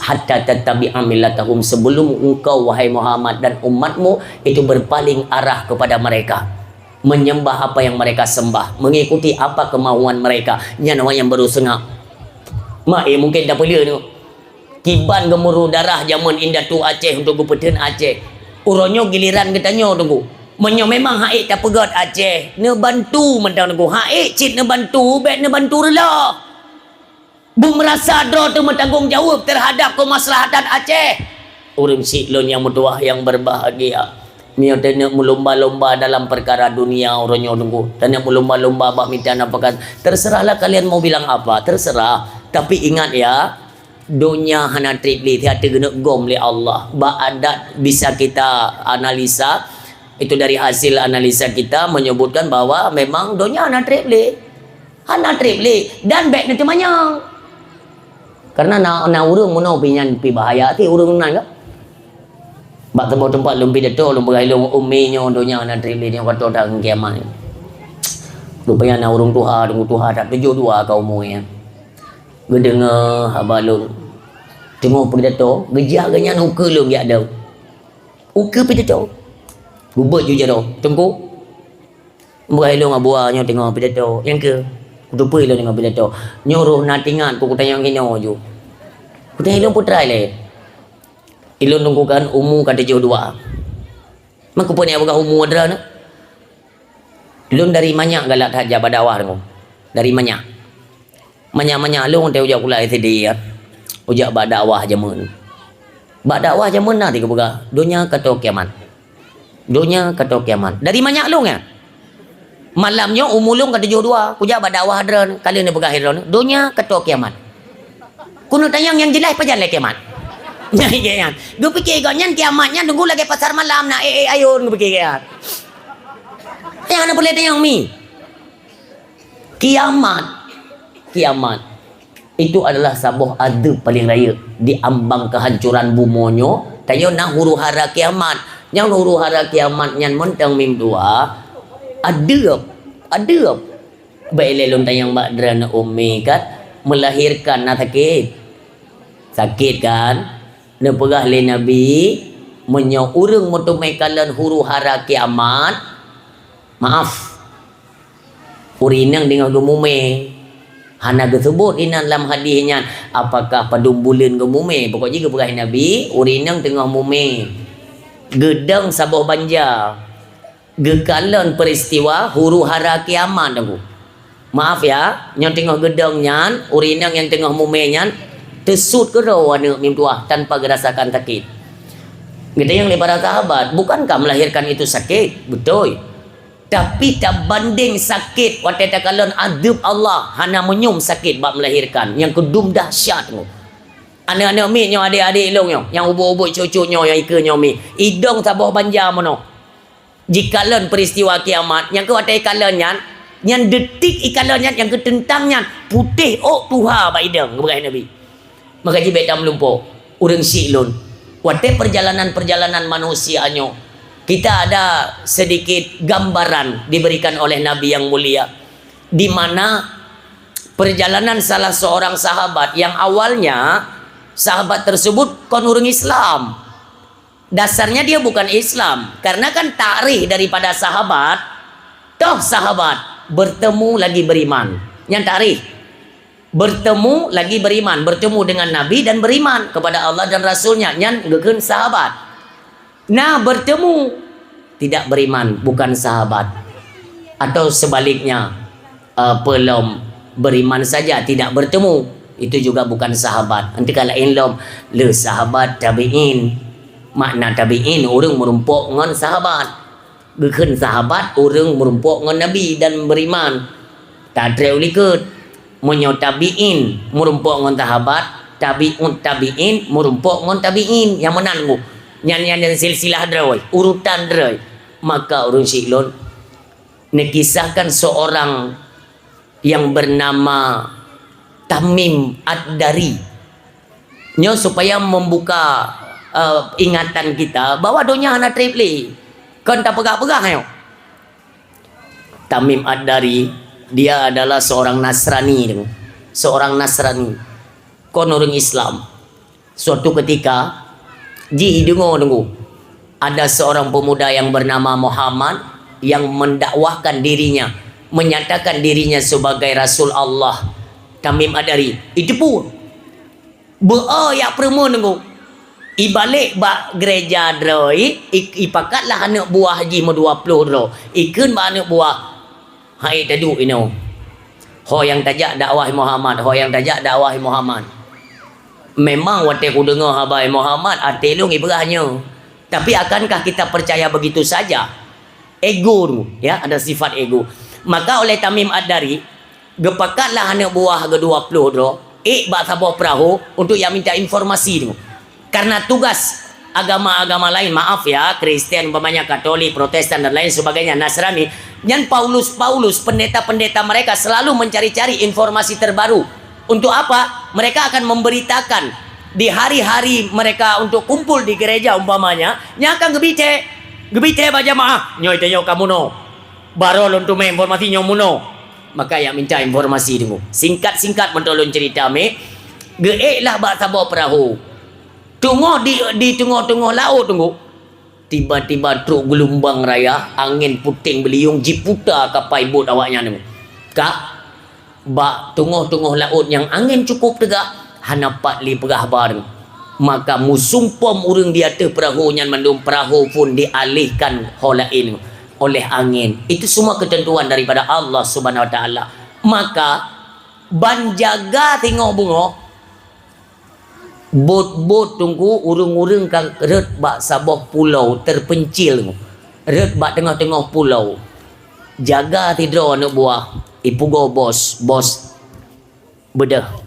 hatta tattabi'a millatahum, sebelum engkau, wahai Muhammad, dan umatmu itu berpaling arah kepada mereka, menyembah apa yang mereka sembah, mengikuti apa kemauan mereka. Nyan awak nyang baru seungab. Mak, eh, mungkin dah peue tu. Kiban geumuru darah jameun indatu Aceh untuk geupeutheun Aceh. Uroe nyoe giliran geutanyoe, Teungku. Meunyoe memang ha'ék tapeugét Aceh, neubantu mantong, Teungku. Ha'ék cit neubantu, bék neubantu reuloh. Beumeurasa droe teuh meutanggong jaweueb teuhadab keumaslahatan Aceh. Ureuëng syiek lôn nyang meutuwah nyang berbahagia, meunyoe taneuk meulumba-lumba dalam peukara dunia uroe nyoe, Teungku, taneuk meulumba-lumba bak mita nafkah, terserahlah kalian mau bilang apa, terserah. Tapi ingat ya, donya hana treb lé, siat geuneuk gom lé Allah. Bak adat bisa kita analisa, itu dari hasil analisa kita menyebutkan bahwa memang donya hana treb lé. Hana treb lé dan bék neuteumanyong. Karena na, na ureuëng meunoe pih nyan pih bahaya ti ureuëng nan ka. Bak saboh teumpat lôn pidato, lôn peugah ilôn, "Umi, nyoe donya hana treb lé, nyoe ka tô that ngon kiamat." Rupanya na ureuëng tuha, ureuëng tuha that tujoh dua ka umu nyan. Geudeungoe haba lôn. Teungoh pidato, geujak geuhnyan ukeue lôn jak dong. Ukeue pidato. Gubeuet ju jaroe, "Teungku, Meuhai lôn Abu A nyoe teungoh pidato, nyang keu kuteupeue lôn teungoh pidato. Nyoe roh na teuingat ku kutanyong inoe ju. Kutanyong ilôn peue treuk lé. Ilôn Teungku kan umu ka tujoh dua. Meukeupue nyang peugah umu droeneuh? Lôn dari manyak galak that jak bak dakwah Teungku. Dari manyak. Manyak-manyak lôn teuh ujak kulah S D ya. Ujak bak dakwah jameun. Bak dakwah jameun na tiga peugah, donya ka tô kiamat." Donya ka tô kiamat. Dari manyak lôn nyan. Malam nyoe umu lôn ka tujoh dua, kujak bak dakwah droeneuh, ka lheueh neupeugah droeneuh, donya ka tô kiamat. Keuneuk tanyong nyang jeulaih pajan lé kiamat. Nyan, nyan. Geupike gobnyan kiamat nyan Teungku lagée pasar malam na ék-ék ayôn geupike gobnyan. Nyang hana peureulée tanyong mi. Kiamat. Kiamat. Itu adalah saboh azeub paleng rayeuk di ambang keuhancoran bumoe nyoe. Tanyoe na huru-hara kiamat. Nyang huru-hara kiamat nyan mantong mim dua, azeub, azeub. Bék lé lôn tanyong bak droeneuh umi, kan meulahirkan na sakét. Sakét kan? Neupeugah lé Nabi, meunyoe ureuëng meuteumé kalon huru-hara kiamat, maaf, ureuëng inong teungoh geumumé. Hana geuseubut inan lam hadis nyan, apakah padum buleuen geumumé. Pokok jih geupeugah Nabi, ureuëng inong teungoh mumé. Geudong saboh banja. Geukalon peuristiwa huru-hara kiamat, Teungku. Maaf ya, nyang teungoh geudong nyan, ureuëng inong nyang teungoh mumé nyan, teusut keudroe aneuëk mim tuwah tanpa geurasakan sakét. Geutanyong lé para sahabat, "Bukankah melahirkan itu sakit?" Beutôi. Tapi tabandeng sakét watée takalon azeub Allah, hana meunyoe sakét bak melahirkan nyang keudum dahsyat nyoe. Aneuëk-aneuëk miet nyoe, adék-adék lôn nyoe, nyang ubit-ubit cucu nyoe, nyang ikeue nyoe miet, idong saboh banja meunoe. Jikalon peuristiwa kiamat, nyang keu watée ikalon nyan, nyan detik ikalon nyan, nyang keu teuntang nyan, putéh ôk tuha bak idong, geupeugah Nabi. Maka jih bék tameulimpôh, ureuëng syiek lôn. Watée perjalanan-perjalanan manusia nyoe, kita ada sedikit gambaran diberikan oleh Nabi yang mulia, di mana perjalanan salah seorang sahabat yang awalnya sahabat tersebut kon ureuëng Islam. Dasarnya dia bukan Islam, karena kan takrif daripada sahabat, toh sahabat bertemu lagi beriman. Nyan takrif. Bertemu lagi beriman, bertemu dengan Nabi dan beriman kepada Allah dan Rasul-Nya, nyan geukheun sahabat. Nah, bertemu tidak beriman, bukan sahabat. Atau sebaliknya, eh, peulom beriman saja tidak bertemu, itu juga bukan sahabat. Nanti ka laén lom, le sahabat tabi'in. Makna tabi'in, ureuëng meurumpok ngon sahabat. Geukheun sahabat, ureuëng meurumpok ngon Nabi dan beriman. Tatrek u likot. Meunyoe tabi'in meurumpok ngon sahabat, tabi'ut tabi'in meurumpok ngon tabi'in. Nyang meunan ngu. Nyan, nyan, nyan silsilah droe, urutan droe. Maka ureuëng syiek lôn, neukisahkan seorang yang bernama Tamim Ad-Dari. Nyoe supaya membuka, eh, ingatan kita bahwa donya hana treb lé. Kon tapeugah-peugah nyoe. Tamim Ad-Dari, dia adalah seorang Nasrani, seorang Nasrani. Kon ureuëng Islam. Suatu ketika, ji deungoe, deungoe, ada seorang pemuda yang bernama Muhammad yang mendakwahkan dirinya, menyatakan dirinya sebagai Rasul Allah. Tamim Ad-Dari, iteupeue. Beu-o jak peureumeun, deungoe. Ibalek bak gereja droe, i, ipakatlah aneuk buah jih meudua ploh droe. Ikheun bak aneuk buah, "Hai taduek inoe. Ho nyang tajak dakwah Muhammad, ho nyang tajak dakwah Muhammad." Memang watée kudeungoe haba Muhammad, até lôn ipeugah nyoe. Tapi akankah kita percaya begitu saja? Ego tu, ya, ada sifat ego. Maka oleh Tamim Ad-Dari, geupakatlah aneuk buah geuh dua ploh droe, ék bak saboh peurahô untuk jak minta informasi tu. Karena tugas agama-agama lain, maaf ya, Kristen umpamanya, Katolik, Protestan dan lain sebagainya, Nasrani, nyan Paulus-Paulus, pendeta-pendeta mereka selalu mencari-cari informasi terbaru. Untuk apa? Mereka akan memberitakan di hari-hari mereka untuk kumpul di gereja umpamanya, nyan akan geubri thée, geubri thée bak jamaah, "Nyoe tanyoe ka meunoe. Baroe lôn teumé informasi nyoe meunoe." Maka jak minta informasi teungku. Singkat-singkat meuntô lôn cerita mé, geuék lah bak saboh peurahô. Teungoh di, di teungoh-teungoh laôt teungku, tiba-tiba trok geulumbang raya, angén puténg beuliueng jiputa kapai bot awaknyan teungku. Ka, bak teungoh-teungoh laôt nyang angén cukup teuga, hana pat lé peugah haba teungku. Maka meusumpom ureuëng di ateueh peurahô nyan mandum, peurahô pun dialihkan ho laén oleh angén. Itu semua ketentuan daripada Allah Subhanahu Wa Taala. Maka ban jaga singoh beungoh, bot-bot teungku, ureuëng-ureuëng ka rhot bak saboh pulo terpencil, rhot bak teungoh-teungoh pulo. Jaga sidroe aneuk buah, ipugoe bos, "Bos, beudôh.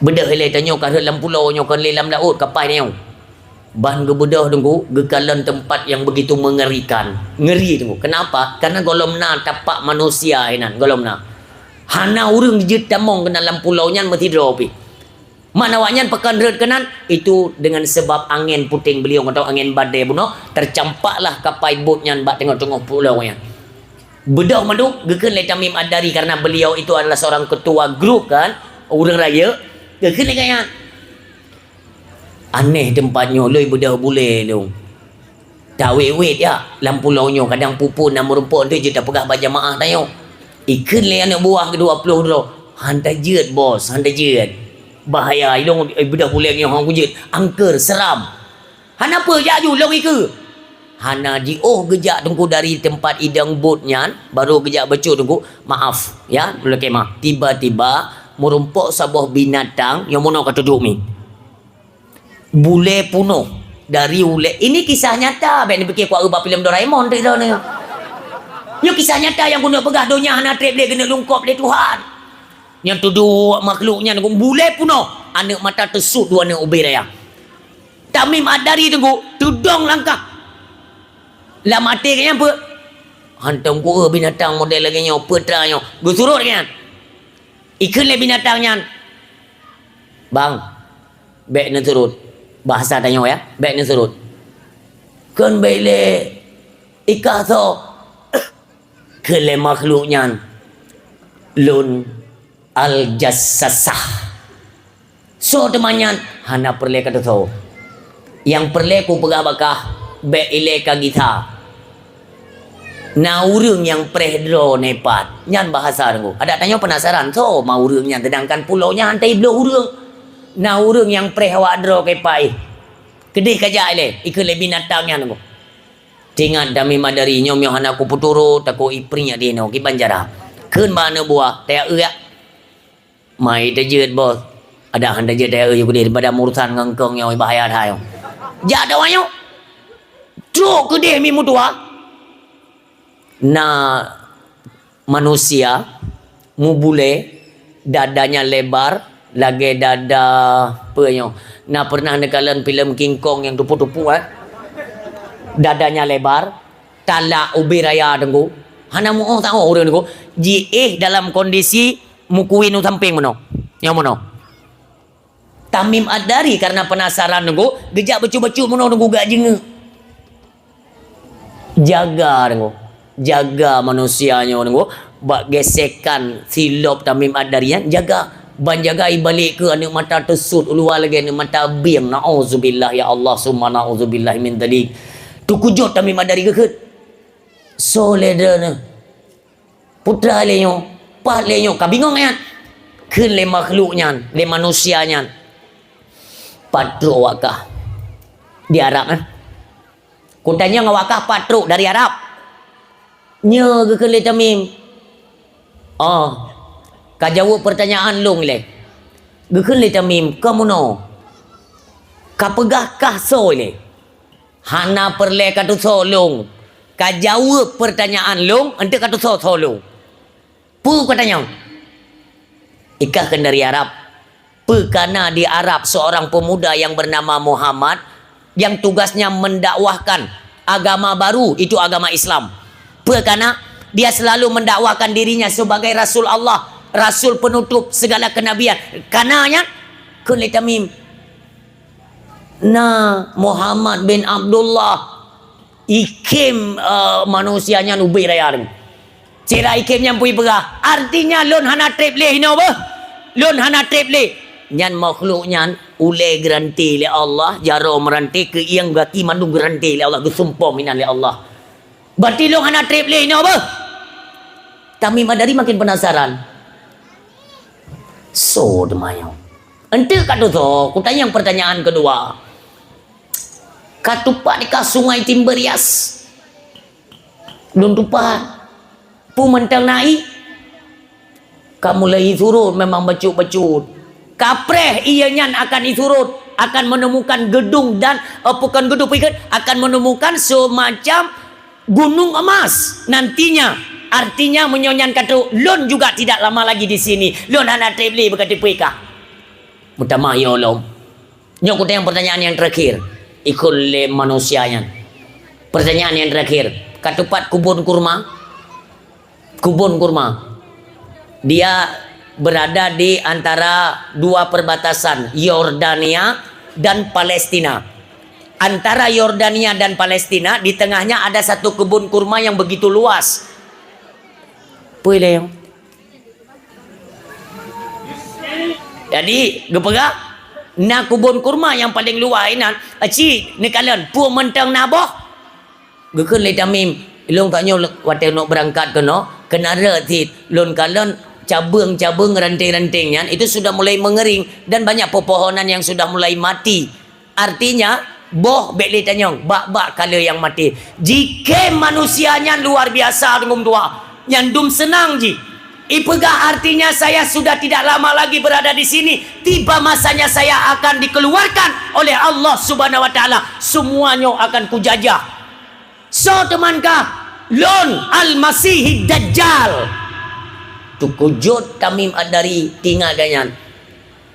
Beudôh ilée tanyoe ka rhot lam pulo nyoe, kon lé lam laôt kapai nyoe." Ban geubeudôh teungku, geukalon teumpat yang begitu mengerikan. Ngeri teungku. Kenapa? Karena gohlom na tapak manusia inan, gohlom na. Hana ureuëng jeuet tamong keunan lam pulo nyan meusidroe pih. Makna awaknyan pakon rhot keunan, itu dengan sebab angén puténg beuliueng atau angén badai bunoe, tercampaklah kapai bot nyan bak teungoh-teungoh pulo nyan. Beudôh mandum, geukheun lé Tamim Ad-Dari, karena beliau itu adalah seorang ketua grup kan, ureuëng rayeuk, geukheun lé gobnyan, "Aneh teumpat nyoe, lôn beudôh bulée lôn. Tawét-wét jak lam pulo nyoe, kadang peue-peue na meurumpok, nteuk jeuet tapeugah bak jamaah tanyoe." Ikheun lé aneuk buah keudua ploh droe, "Han tajeuet, Bos, han tajeuet. Bahaya, ilôn beudôh bulée nyoe hana kujeuet. Angker, seram." "Hana peue, jak ju, lôn ikeue." Hana jiôh geujak teungku dari teumpat idong bot nyan, baru geujak bacut teungku, "Maaf, ya, lôn lakée maaf." Tiba-tiba meurumpok saboh binatang nyang meunoe ka teuduek mi. Bulée punoh dari ulée. Ini kisah nyata, bék neupiké kuat ubak filem Doraemon teuh droeneuh. Nyoe kisah nyata nyang keuneuk peugah, donya hana treb lé geuneuk lungkop lé Tuhan. Nyang teuduek makhluk nyan bulée punoh, aneuk mata teusut dua aneuk ubé raya. Tamim Ad-Dari teungku, teudong langkah. Lam até geuh nyan peue? Hantom kueu binatang model lagée nyoe, peue tra nyoe. Geusurot geuh nyan. Ikheun lé binatang nyan, "Bang, bék neusurot." Bahasa tanyoe ya, "Bék neusurot." "Kon bék lé, ikah soe?" Kheun lé makhluk nyan, "Lôn Al-Jassasah." "Soe teuma nyan?" "Hana peureulée ka teusoe. Nyang peureulée kupeugah bak kah, bék ilée ka gisa. Na ureuëng nyang preh droeneuh pat." Nyan bahasa teungku. Adak tanyoe peunasaran, soe ma ureuëng nyan, seudangkan pulo nyan han tabloe ureuëng. Na ureuëng nyang preh awak droe keu pat. Keudeh ka jak ilée, ikheun lé binatang nyan teungku. Teuingat Tamim Ad-Dari, "Nyoe meunyoe hana kupeuturot, takot iprinyak di inoe kiban cara." Kheun bak aneuk buah, "Taya eu jak." "Mai tajeuet, Bos." "Adak han tajeuet, taya eu ju keudeh, daripada meurusan ngon kong nyoe bahaya that nyoe." Jak dawa nyoe. Trok keudeh mi meutuha. Na manusia mubulée, dadanya lebar lagée dada peue nyoe. Na pernah neukalon filem King Kong nyang tupu-tupu, eh? Dadanya lebar, talak ubé raya teungku. Hana muoh taoh ureuëng teungku. Jiéh dalam kondisi mukui nu sampéng meunoe. Nyang meunoe. Tamim Ad-Dari karena penasaran teungku, geujak bacut-bacut meunoe teungku, geujak jingeuk. Jaga teungku. Jaga manusia nyoe teungku. Bak gesekan silop Tamim Ad-Dari nyan, jaga. Ban jagai balek keu aneuk mata teusut u luwa lagèe aneuk mata bieng. Nauzubillah ya Allah, summa nauzubillah min dzalik. Teukeujot Tamim Ad-Dari geukheun. Soe lé droeneuh? Peue teuma lé nyoe? Pat lé nyoe? Ka bingong nyan. Kheun lé makhluk nyan, lé manusia nyan. Pat trok awak kah? Di Arab, eh? Kutanyong awak kah pat trok dari Arab? Nyo geukheun lé Tamim. Oh, ka jaweueb peurtanyaan lôn lé. Geukheun lé Tamim, ka meunoe. Ka peugah kah soe lé? Hana peureulèe ka tusoe lôn. Ka jaweueb peurtanyaan lôn, eunteuk ka tusoe soe lôn. Peue kutanyong? Ikah kheun dari Arab. Peue kana di Arab seorang pemuda yang bernama Muhammad yang tugasnya mendakwahkan agama baru, itu agama Islam. Peue kana dia selalu mendakwahkan dirinya sebagai Rasul Allah, Rasul penutup segala kenabian. Kana nyan, kheun lé Tamim. Na Muhammad bin Abdullah, ikhém, eh, manusia nyan ubé raya nyan. Sira ikhém nyan peue peugah, "Artinya lôn hana treb lé hinoe beuh. Lôn hana treb lé." Nyan makhluk nyan ulèe geuranté lé Allah, jaroe meuranté, keuieng gaki mandum geuranté lé Allah, geusumpom inan lé Allah. Berarti lôn hana treb lé nyoe beuh. Tamim Ad-Dari makin penasaran. Soe teuma nyoe? Eunteuk ka tusoe, kutanyong pertanyaan kedua. Ka tupat di kah Sungai Timberias? Lôn tupat. Peue mantong na ié? Ka mulai isurot memang bacut-bacut. Kapreh ié nyan akan isurot, akan menemukan gedung dan, eh, bukan gedung, peue geukheun, akan menemukan semacam gunung emas nantinya. Artinya, meunyoe nyan ka trok, lôn juga tidak lama lagi di sini. Lôn hana treb lé beuka teupeu kah. Meutamah yo lom. Nyoe kutanyong pertanyaan yang terakhir. Ikheun lé manusia nyan. Pertanyaan yang terakhir. Ka tupat kubon kurma? Kubon kurma. Dia berada di antara dua perbatasan, Yordania dan Palestina. Antara Yordania dan Palestina, di tengahnya ada satu kebun kurma yang begitu luas. Peue lé nyoe? Jadi, geupeugah, na kubon kurma nyang paleng luwah inan, "Aci, neukalon, peue mantong na boh?" Geukheun lé Tamim, "Lôn ka nyoe watèe lôn beurangkat keunoe, keunan rhot cit lôn kalon cabeueng-cabeueng ranting-ranting nyan itu sudah mulai mengering dan banyak pepohonan yang sudah mulai mati." Artinya, boh bèk lé tanyong, bak-bak kala nyang maté. Jikhém manusia nyan luar biasa, teungku meutuah. Nyan dum seunang jih. Ipeugah, "Artinya saya sudah tidak lama lagi berada di sini. Tiba masanya saya akan dikeluarkan oleh Allah Subhanahu wa Taala. Semuanya akan kujajah." Soe teuma kah? Lôn, Al-Masihid Dajjal. Teukeujot Tamim Ad-Dari teuingat gobnyan.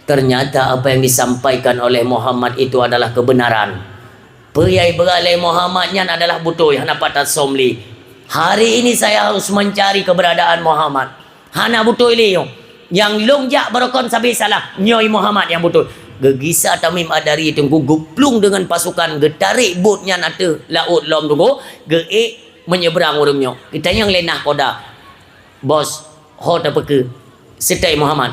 Ternyata apa yang disampaikan oleh Muhammad itu adalah kebenaran. Peue nyang ipeugah lé Muhammad nyan adalah beutôi, hana pat tasom lé. Hari ini saya harus mencari keberadaan Muhammad. Hana beutôi lé nyoe. Nyang lôn jak barokon sabe salah, nyoe Muhammad nyang beutôi. Geugisa Tamim Ad-Dari teungku geuplueng deungon pasukan, geutarek bot nyan ateueh laôt lom teungku, geuék meunyebrang ureueng nyoe. Geutanyong lé nahkoda, "Bos, ho tapeukeue?" "Seutôt Muhammad."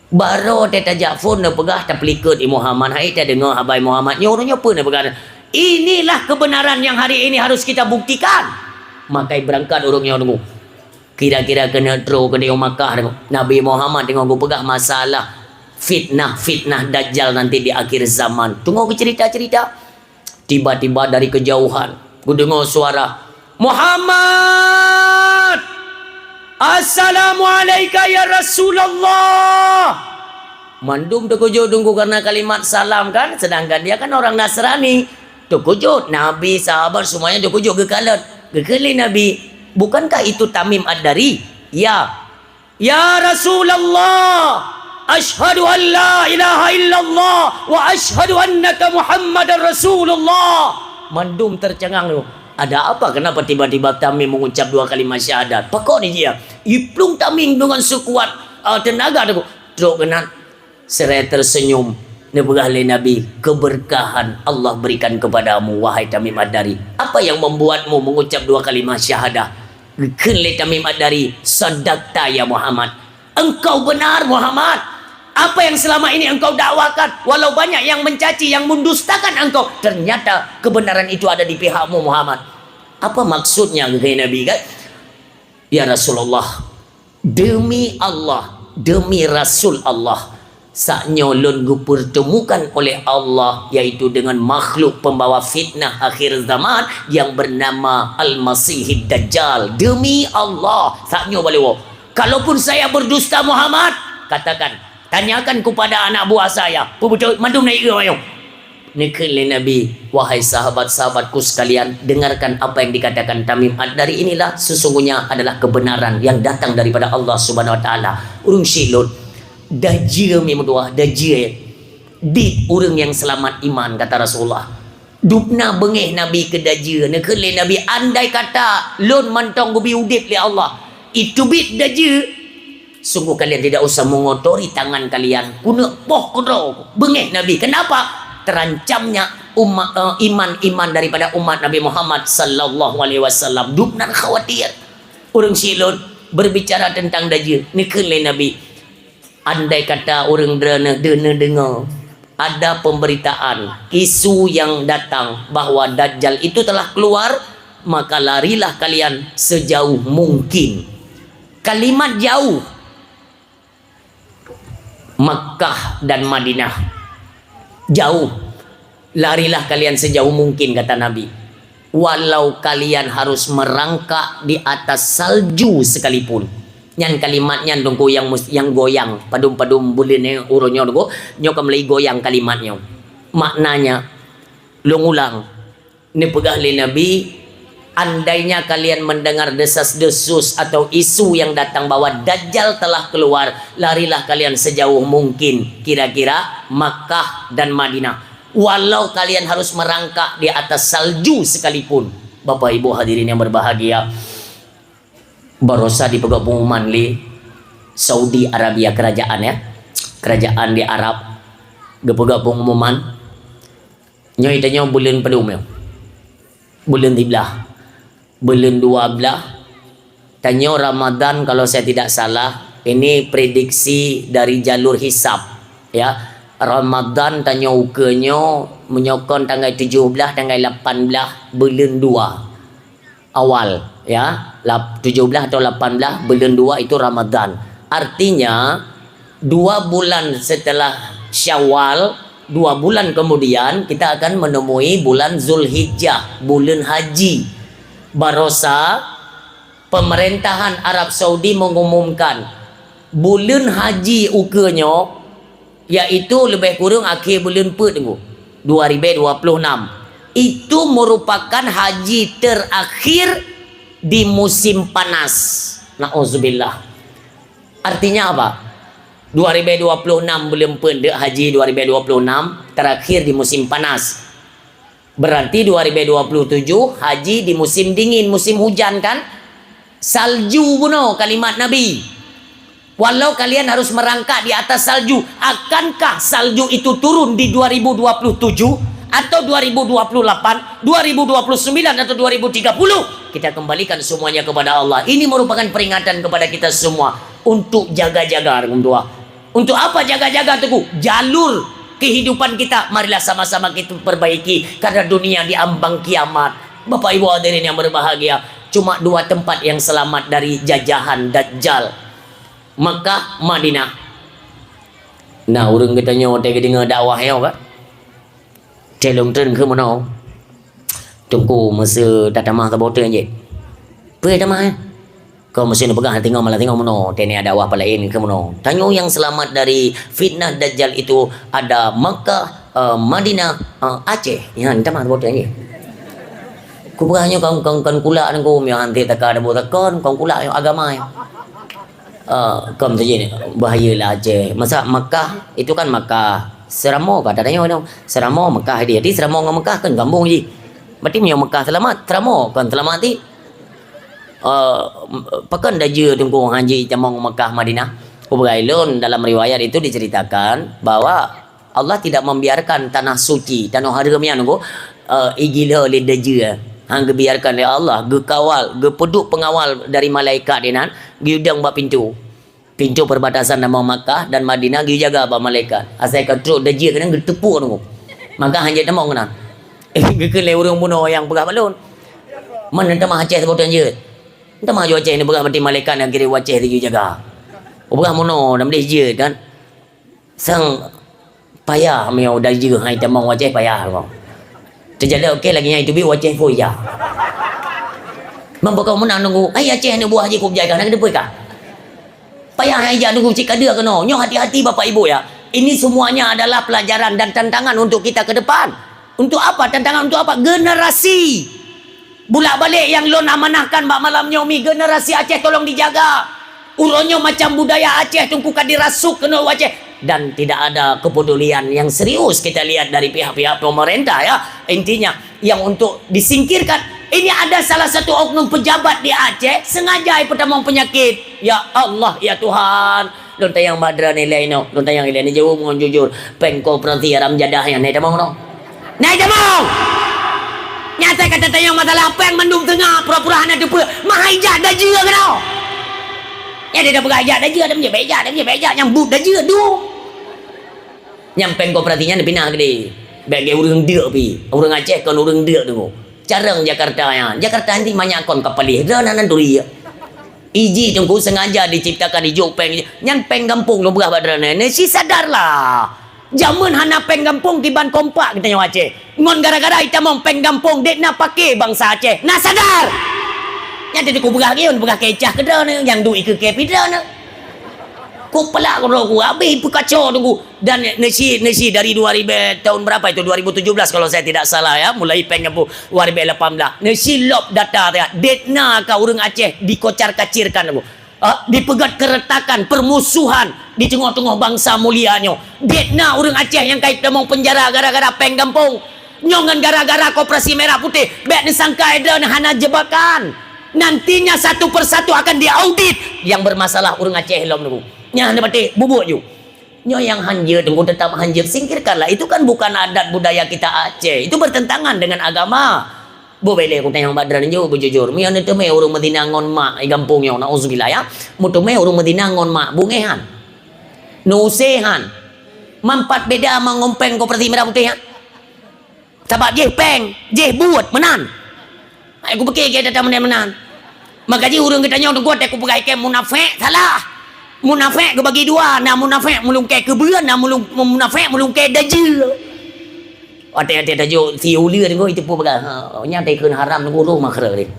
Barô teuh tajak phon neupeugah tapeulikot i Muhammad, hai tadeungoe haba i Muhammad. Nyoe ureueng nyoe peue neupeugah? Inilah kebenaran yang hari ini harus kita buktikan. Makai beurangkat ureueng nyoe teungku. Kira-kira keuneuk troh keudéh u Makkah teungku. Nabi Muhammad teungoh geupeugah masalah fitnah-fitnah Dajjal nanti di akhir zaman. Teungoh geucerita-cerita. Tiba-tiba dari kejauhan, kudeungoe suara, "Muhammad! Assalamualaika ya Rasulullah!" Mandum teukeujot teungku karena kalimat salam kan, sedangkan dia kan orang Nasrani. Teukeujot, Nabi, sahabat semuanya teukeujot, geukalon. Geukheun lé Nabi, "Bukankah itu Tamim Ad-Dari?" "Ya." "Ya Rasulullah, asyhadu an la ilaha illallah wa asyhadu annaka Muhammadar Rasulullah." Mandum tercengang tu. Ada apa? Kenapa tiba-tiba Tamim mengucap dua kalimat syahadat? Pakon ni dia? Iplueng Tamim dengan sekuat, ah, tenaga tu. Trok keunan, seraya tersenyum. Neupeugah lé Nabi, "Keberkahan Allah berikan kepadamu, wahai Tamim Ad-Dari. Apa yang membuatmu mengucap dua kalimat syahadah?" Geukheun lé Tamim Ad-Dari, "Sadaqta ya Muhammad." Engkau benar, Muhammad. Apa yang selama ini engkau dakwahkan, walau banyak yang mencaci, yang mendustakan engkau, ternyata kebenaran itu ada di pihakmu, Muhammad. Apa maksudnya, kheun Nabi kan? Ya Rasulullah, demi Allah, demi Rasul Allah, saat nyoe lôn geupertemukan oleh Allah, yaitu dengan makhluk pembawa fitnah akhir zaman yang bernama Al-Masihid Dajjal. Demi Allah, saat nyoe baleue. Kalaupun saya berdusta, Muhammad, katakan, tanyakan kepada anak buah saya. Peue beutôi, mandum na ié ayong. Neukheun lé Nabi, "Wahai sahabat-sahabatku sekalian, dengarkan apa yang dikatakan Tamim Ad-Dari inilah sesungguhnya adalah kebenaran yang datang daripada Allah Subhanahu Wa Taala." Ureuëng syiek lôn, dajie mi meutuah, dajie. Dit ureuëng yang selamat iman, kata Rasulullah. Dubna beungéh Nabi keu dajie, neukheun lé Nabi, andai kata lôn mantong geubi udeb lé Allah, iteubiet dajie, sungguh kalian tidak usah mengotori tangan kalian. Keuneuk poh keudroe, beungéh Nabi. Kenapa? Terancamnya umat, eh, iman-iman daripada umat Nabi Muhammad sallallahu alaihi wasallam. Dubna khawatir. Ureuëng syiek lôn berbicara tentang dajie, neukheun lé Nabi. Andai kata ureuëng droeneuh deungoe, ada pemberitaan, isu yang datang bahwa Dajjal itu telah keluar, maka larilah kalian sejauh mungkin. Kalimat jauh, Makkah dan Madinah. Jauh. Larilah kalian sejauh mungkin, kata Nabi. Walau kalian harus merangkak di atas salju sekalipun. Nyan kalimat nyan Teungku nyang mus-, nyang goyang. Padum-padum buleuen nyoe uroe nyoe Teungku, nyoe ka mulai goyang kalimat nyoe. Maknanya, lôn ulang, neupeugah lé Nabi, andainya kalian mendengar desas-desus atau isu yang datang bahwa Dajjal telah keluar, larilah kalian sejauh mungkin, kira-kira Makkah dan Madinah. Walau kalian harus merangkak di atas salju sekalipun. Bapak Ibu hadirin yang berbahagia, barosa dipeugah pengumuman lé Saudi Arabia, kerajaan, ya. Kerajaan di Arab geupeugah pengumuman. Nyoe tanyoe buleuen padum nyoe? Buleuen siblaih. Buleuen dua blaih. Tanyoe Ramadan, kalau saya tidak salah, ini prediksi dari jalur hisab, ya. Ramadan tanyoe ukeue nyoe, meunyoe kon tanggai tujoh blaih, tanggai lapan blaih buleuen dua awal, ya. Lap-, tujoh blaih atau lapan blaih buleuen dua itu Ramadan. Artinya, dua bulan setelah Syawal, dua bulan kemudian kita akan menemui bulan Zulhijjah, buleuen haji. Barosa, pemerintahan Arab Saudi mengumumkan buleuen haji ukeue nyoe, yaitu leubeh kureueng akhé buleuen peuet Teungku, dua ribèe dua puluh enam. Itu merupakan haji terakhir di musim panas. Nauzubillah. Artinya apa? Dua ribèe dua puluh enam buleuen peuet deuk haji dua ribèe dua puluh enam terakhir di musim panas. Berarti dua ribèe dua puluh tujoh haji di musim dingin, musim hujan kan? Salju bunoe kalimat Nabi. Walau kalian harus merangkak di atas salju, akankah salju itu turun di dua ribu dua puluh tujuh atau dua ribu dua puluh delapan, dua ribu dua puluh sembilan atau dua ribu tiga puluh? Kita kembalikan semuanya kepada Allah. Ini merupakan peringatan kepada kita semua untuk jaga-jaga, teman-teman. Untuk apa jaga-jaga, Teungku? Jalur kehidupan kita, marilah sama-sama kita perbaiki, karena dunia diambang kiamat. Bapak Ibu hadirin yang berbahagia, cuma dua tempat yang selamat dari jajahan Dajjal, Makkah, Madinah. Nah, ureuëng geutanyoe watèe geudeungoe dakwah nyoe, Pak. Teuh lôn treun keu meunoe. Teungku, meuseu tatamah saboh teuk jih. Peue tamah, eh? Kau meuseu neupeugah singoh malah singoh meunoe, teuh nyan dakwah palaén keu meunoe. Tanyoe nyang seulamat dari fitnah Dajjal itu ada Makkah, eh, Madinah, eh, Aceh. Nyan tamah saboh teuk jih. Kupeugah nyoe kon, kon, kon kulak Teungku, meunyoe han teuka dabu takon, kon kulak nyoe agama nyoe. Eh, kon saja ni, bahaya lah Aceh. Masa Makkah, itu kan Makkah. Seuramoe kata tanyoe tu. Seuramoe Makkah dia. Jadi Seuramoe ngon Makkah kan gabong ji. Berarti meunyoe Makkah seulamat, Seuramoe kan seulamat ti. Eh, pakon dajie Teungku haji tamong Makkah Madinah? Kupeugah lôn dalam riwayat itu diceritakan bahwa Allah tidak membiarkan tanah suci, tanoh hareuem nyan Teungku, eh, igila lé dajie. Han geubiarkan lé Allah, geukawal, geupeuduek peungawal dari malaikat inan, geuyue dong bak pintoe. Pintoe perbatasan tamong Makkah dan Madinah geuyue jaga bak malaikat. Asai ka trok dajih keunan geuteupuk teungku. Maka hana jeuet tamong keunan. Geukheun lé ureuëng bunoe nyang peugah bak lôn. Man teuma Aceh saboh teuk jeuet. Teuma ju Aceh ni peugah mati malaikat nyang kirém u Aceh geuyue jaga. Peugah bunoe dan deh jeuet kan. Sang payah meunyoe dajih hai tamong u Aceh payah teuma. Teujalak oke lagée nyan teubiet u Aceh pun ija. Meubeukong meunan nunggu, hai Aceh ni buah jih kup jai ka, na keudeuh pui ka. Payah hai ija nunggu cit ka deuh keunoe. Nyoe hati-hati Bapak Ibu ya. Ini semuanya adalah pelajaran dan tantangan untuk kita ke depan. Untuk apa? Tantangan untuk apa? Generasi. Bulak-balik nyang lôn amanahkan bak malam nyoe mi, generasi Aceh tolong dijaga. Uroe nyoe macam budaya Aceh teungku ka dirasuk keunoe u Aceh. Dan tidak ada kepedulian yang serius kita lihat dari pihak-pihak pemerintah ya. Intinya, yang untuk disingkirkan, ini ada salah satu oknum pejabat di Aceh sengaja ipeutamong penyakit. Ya Allah, ya Tuhan. Lôn tanyong bak droeneuh ilée inoe, lôn tanyong ilée inoe jaweueb ngon jujur. Péng koperasi haram jadah nyan na itamong noh? Na itamong! Nyan asai ka tatanyong masalah péng mandum teungoh pura-pura hana teupeue. Meuhai jak dajih keunoe. Nyan dia peugah jak dajih, ada meunyo bék jak, ada meunyo bék jak, nyang buet dajih dum. Nyang péng koperasi nyan dipinah keudeh. Bék lagée ureuëng deuk pih. Ureuëng Aceh kon ureuëng deuk teungku. Carông Jakarta nyan. Jakarta nyan banyak kon ka paléh. Droeneuh hana turi. Iji teungku sengaja diciptakan ijok péng. Nyan péng gampông lôn peugah bak droeneuh. Neusi sadarlah. Jameun hana péng gampông kiban kompak geutanyoe Aceh. Ngon gara-gara itamong péng gampông dek na paké bansa Aceh. Na sadar. Nyan tadi kupeugah lagée nyan, peugah keu cah keu droeneuh, nyang duek ikeue keu pih droeneuh. Kupeulah keudroe ku habéh peukaco teungku. Dan neusi, neusi dari dua ribu, tahun berapa itu? Dua ribu tujuh belas kalau saya tidak salah ya, mulai péng gampông dua ribu lapan belas. Neusi lop data ya, dek na ka ureuëng Aceh dikocar-kacirkan teungku. Ah, dipeugét keuretakan, permusuhan di teungoh-teungoh bansa mulia nyoe. Dek na ureuëng Aceh nyang ka itamong peunjara gara-gara péng gampông. Nyoe ngon gara-gara koperasi merah putih, bék neusangka droeneuh hana jebakan. Nantinya satu persatu akan diaudit nyang bermasalah ureuëng Aceh lom teungku. Nyan hana patéh, bubuet ju. Nyoe nyang hanjeuet teungku, tetap hanjeuet, singkirkanlah. Itu kan bukan adat budaya kita Aceh. Itu bertentangan dengan agama. Bubele kutanyong bak droeneuh jaweueb beujujur. Meunyoe neuteumé ureuëng meuzina ngon mak di gampông nyoe, nauzubillah ya. Meuteumé ureuëng meuzina ngon mak, beungéh han? Neuusé han? Man pat beda ma ngon péng koperasi merah putih nyan? Sabab jih péng, jih buet meunan. Hai kupike gét data meunan-meunan. Maka jih ureuëng geutanyoe teungku watée kupeugah ikée munafék, salah. Munafék geubagi dua, na munafék meulungkée keubeuen, na meulung-, munafék meulungkée dajih. Watée-watée tajok si uleue teungku itu pun peugah, ha, nyan teukheun haram teungku roh makhraj deh.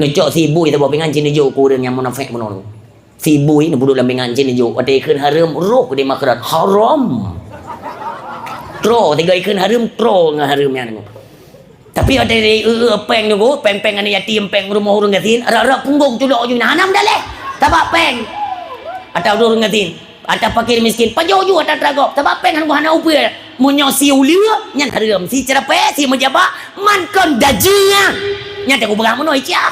Neucok si bui saboh pingan cit neujok keu ureuëng nyang munafék bunoe. Si bui neubuduek lam pingan cit neujok, watée ikheun hareuem roh di makhraj, haram. Troe, tiga ikheun hareuem, troe ngon hareuem nyan. Tapi watée di, eu, eu, péng nyoe, péng-péng aneuk yatim, péng rumoh ureuëng gasien, rot-rot punggong culok ju na, hana meudaléh. Sabab péng. Atau ureuëng gasien, atau fakir miskin, pajoh ju ata tragok. Sabab péng hana, hana upeue. Meunyoe si uleue, nyan hareuem. Si ceurapée, si meujabat, man kon dajih nyan. Nyan teungku peugah meunoe, Icah.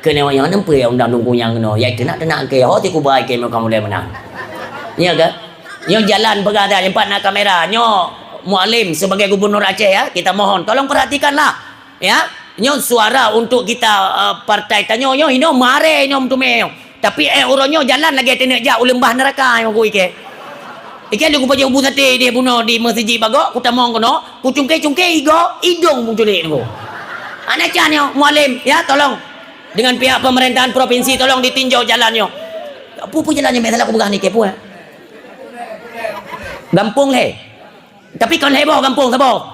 Keuneuk nyoe neumpeue undang dungku nyang keunoe, yai teunak-teunak keu ho tikubai keu muka mulai meunan. Nyo ke? Nyoe jalan peugah dah, nyoe pat na kamera. Nyoe Mualem sebagai gubernur Aceh ya, kita mohon tolong perhatikanlah. Ya, nyoe suara untuk kita, eh, partai tanyoe nyoe, inoe maré nyoe meuteumé nyoe. Tapi eh uroe nyoe jalan lagée teuneuk jak u leumbah neuraka nyoe ku ikée. Ikée lé kupajoh bu saté di bunoe di meuseujid bagok, kutamong keunoe, kucungké-cungké igo, idong muculik nyoe. Hana can nyoe, Mualem, ya tolong. Dengan pihak pemerintahan provinsi tolong ditinjau jalan nyoe. Peue-peue jalan nyoe, biasalah kupeugah ni, kepo, eh. Gampông lé. Tapi kon lhée boh gampông saboh.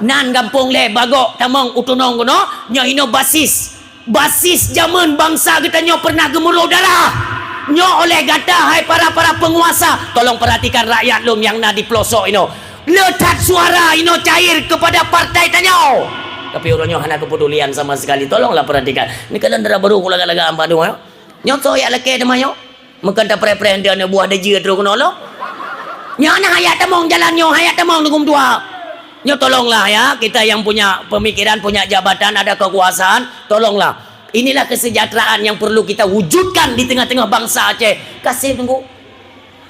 Nan gampông lé bagok tamong u tunong keunoe, nyoe inoe basis. Basis jameun bansa geutanyoe pernah geumuro darah. Nyoe oleh gata hai para-para penguasa, tolong perhatikan rakyat lôn nyang na di pelosok inoe. Le that suara inoe cair kepada partai tanyoe. Tapi uroe nyoe hana keupedulian sama sekali. Tolonglah perhatikan. Ni kalian darah baru kula lagak-lagak ampat dua. Nyoe soe jak lakée teuma nyoe? Meukeun tapreh-preh di aneuk buah dajih trok keunoe lom. Nyoe na hayat tamong jalan nyoe, hayat tamong dukung tuha. Nyoe tolonglah ya, kita yang punya pemikiran, punya jabatan, ada kekuasaan, tolonglah. Inilah kesejahteraan yang perlu kita wujudkan di tengah-tengah bangsa Aceh. Kasih tunggu.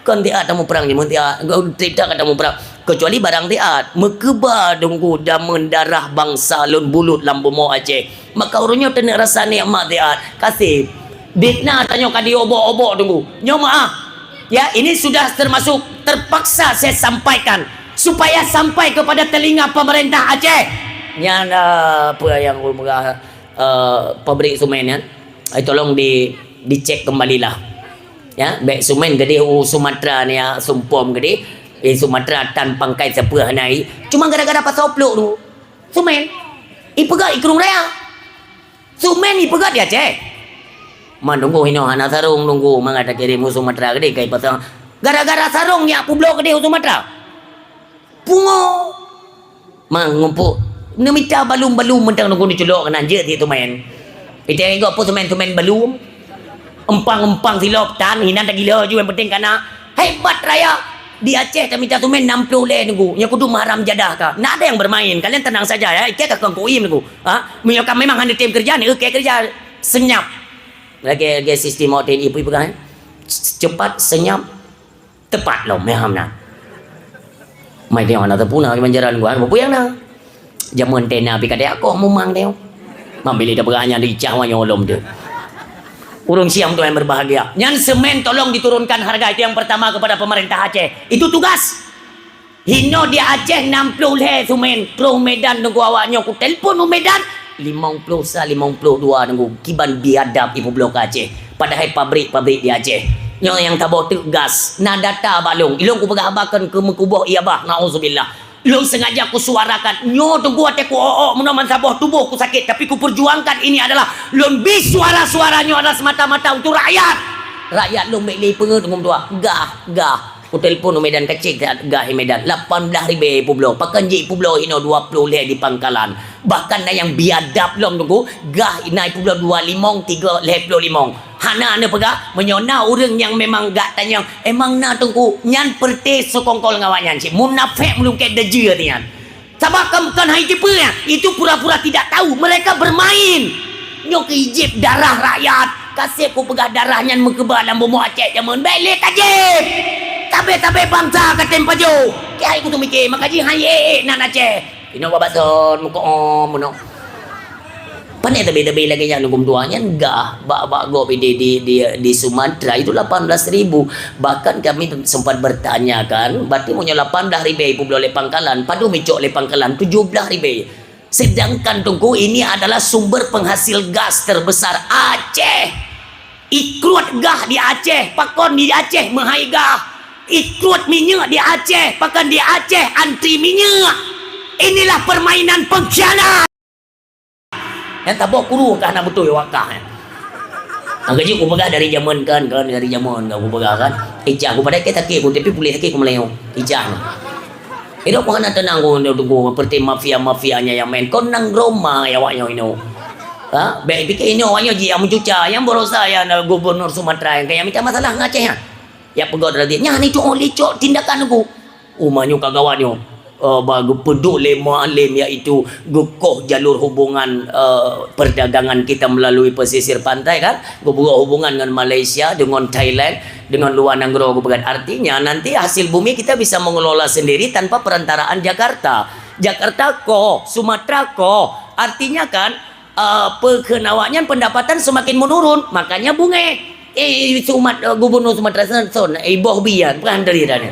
Kon tiat tamu perang ni, mun tiat, tidak tamu perang. Kecuali barang tiat, meukeubah dungku dameun darah bangsa lôn bulut lam bumoe Aceh. Maka ureuëng nyoe teuneuk rasa nikmat tiat. Kasih. Fitnah tanyoe ka diobok-obok Teungku. Nyoe maaf. Ya, ini sudah termasuk terpaksa saya sampaikan supaya sampai kepada telinga pemerintah Aceh. Nyan, eh, apa yang ulama, eh, pabrik semen nyan? Eh, tolong di, dicek kembalilah. Ya, bèk semen geudeh u Sumatera ni ya, sumpom geudeh. Di Sumatera tan pangkai sapeue hana i. Cuma gara-gara pasal pluk tu. Semen. Ipeugah i Krueng Raya. Semen ipeugah di Aceh. Man Teungku inoe hana sarong Teungku, mangat takirém u Sumatera geudeh kai pasang. Gara-gara sarong nyak peubloe geudeh u Sumatera. Pungo. Mang ngumpuk. Neumita balum-balum mantong Teungku neuculok keunan jeuet di semen. Ite ingat peue semen-semen balum. Empang-empang silop tan, hinan tagila ju yang penting kana. Hebat raya. Di Aceh tamita semen enam puluh lé Teungku. Nyoe kudu mahram jadah ka. Ndak ada yang bermain. Kalian tenang saja ya. Ike ka kong kuim Teungku. Ha? Meunyoe ka memang hana tem kerja, ni ke kerja senyap. Lagi, lagi sistem awak T N I pun pegang, eh. Cepat, senyap, tepat lom, meuham na. Mai tengok na tepuna di banjaran gua, apa yang na? Jameun tena pi kadek akoh mumang tengok. Mamili dah beranya di cah wanyo lom tu. Ureueng siam tu yang berbahagia. Nyan semen tolong diturunkan harga, itu yang pertama kepada pemerintah Aceh. Itu tugas. Hino di Aceh enam puluh lhèe semen, troh Medan Teungku awak nyoe kutelepon u Medan, limong puluh sa, limong puluh dua Teungku, kiban biadab ipeubloe keu Aceh. Padahai pabrik-pabrik di Aceh. Nyoe nyang saboh teuk gas, na data bak lôn. Ilôn kupeugah haba kon keu meukuboh ié bah, naudzubillah. Lôn sengaja kusuarakan, nyoe Teungku watèe kuok-ok meunoe ban saboh tuboh kusakét, tapi kuperjuangkan ini adalah lôn bi suara-suara nyoe adalah semata-mata untuk rakyat. Rakyat lôn bèk lé peungeut Teungku meutuah. Gah, gah. Kutelepon u Medan kacek gah i Medan, lapan blah ribèe ipeubloe. Pakon jih ipeubloe hino dua puluh lhèe di pangkalan. Bahkan na nyang biadab lom Teungku, gah na ipeubloe dua limong, tiga lhèe ploh limong. Hana neupeugah, meunyoe na ureueng nyang memang gak tanyong, emang na Teungku, nyan peureuté seukongkol ngon awaknyan cit. Munafék meulungkét deujeue nyan. Sabab kon, kon hai tipe nyan, itu pura-pura tidak tahu, mereka bermain. Nyoe keu jieb darah rakyat. Kaseb kupeugah darah nyan meukeubah lam bumoe Aceh jameun. Bèk lé tajieb. Tabé-tabé bansa ka tem pajoh. Keu hai kuteumikir, maka jih hai ék-ék nan Aceh. Inoe bak Bason, mukoh meunoe. Pane tabé-tabé lagèe nyan huköm tuha nyan gah bak, bak gob di, di, di, di Sumatera itu lapan belas ribu. Bahkan kami sempat bertanya kan, berarti meunyoe lapan blah ribèe ipeubloe lé pangkalan, padum icok lé pangkalan tujoh blah ribèe. Sedangkan Teungku ini adalah sumber penghasil gas terbesar Aceh. Ikruet gah di Aceh, pakon di Aceh meuhai gah. Ikruet minyeuk di Aceh, pakon di Aceh antri minyeuk. Inilah permainan pengkhianat. Nyang taboh kuru kah na beutôi wakah nyan. Angka jih kupeugah dari jameun kan, kan dari jameun kan kupeugah kan. Ijah kupadai ke sakét ku, tapi puléh sakét ku meulayeue. Ijah nyan. Idok ku hana teunang ku, ku, ku, seperti mafia-mafia nyan nyang main. Kon nang Roma ya awak nyoe inoe. Ha? Bèk pikir inoe awak nyoe jih nyang meucuca, nyang barosa ya na gubernur Sumatera nyang kaya mita masalah ngon Aceh nyan. Ya peugah tadi, nyan itu oleh cok tindakan ku. Uma nyoe ka gawat nyoe. Eh, ba geupeuduk lé Mualem, iaitu geukoh jalur hubungan, eh, perdagangan kita melalui pesisir pantai kan, geubuka hubungan ngon Malaysia, dengan Thailand, dengan luar nanggroe geupeugah. Artinya nanti hasil bumi kita bisa mengelola sendiri tanpa perantaraan Jakarta. Jakarta koh, Sumatera koh. Artinya kan, eh, peukheun awak nyan pendapatan semakin menurun, makanya bungéh. Eh, Sumat-, eh, Gubernur Sumatera Selatan, eh, Boh Bi nyan, bukan dari dah ni.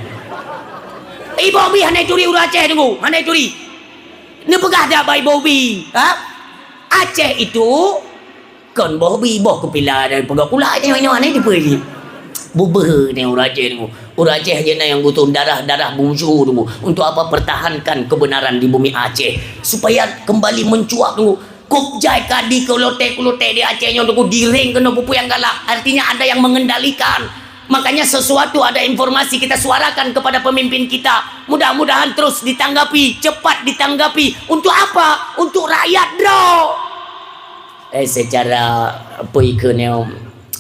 Eh, Boh Bi hana turi ureueng Aceh Teungku, hana turi. Neupeugah dak bak Boh Bi, ha? Aceh itu kon Boh Bi, boh keupila dan peugah kulak nyoe, nyoe hana dipeue jih. Bubeuhe nyoe ureueng Aceh Teungku. Ureueng Aceh jih na nyang geutueng darah-darah bungsu Teungku. Untuk apa pertahankan kebenaran di bumi Aceh? Supaya kembali mencuat Teungku. Kop jai ka di keulote-keulote di Aceh nyoe Teungku, diréng keunoe peue-peue nyang galak. Artinya ada yang mengendalikan. Makanya sesuatu ada informasi kita suarakan kepada pemimpin kita. Mudah-mudahan terus ditanggapi, cepat ditanggapi. Untuk apa? Untuk rakyat droe. Eh, secara apa ikeu ni,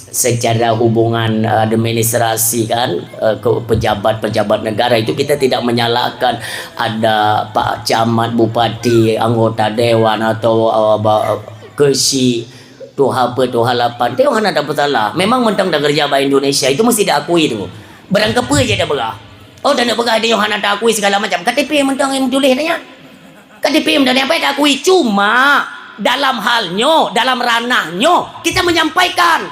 secara hubungan administrasi kan, eh, ke pejabat-pejabat negara itu kita tidak menyalahkan ada pak camat, bupati, anggota dewan atau, eh, ba-, keuchik, tuha peuet, tuha lapan. Teuh hana ada masalah. Memang mantong dah kerja bak Indonesia itu mesti diakui tu. Barang keupeu je dah berah. Oh, dah nak berah dia hana diakui segala macam. K T P mantong yang tulis tanya. Kan dipiem dan apa yang diakui. Cuma dalam hal nyoe, dalam ranah nyoe, kita menyampaikan.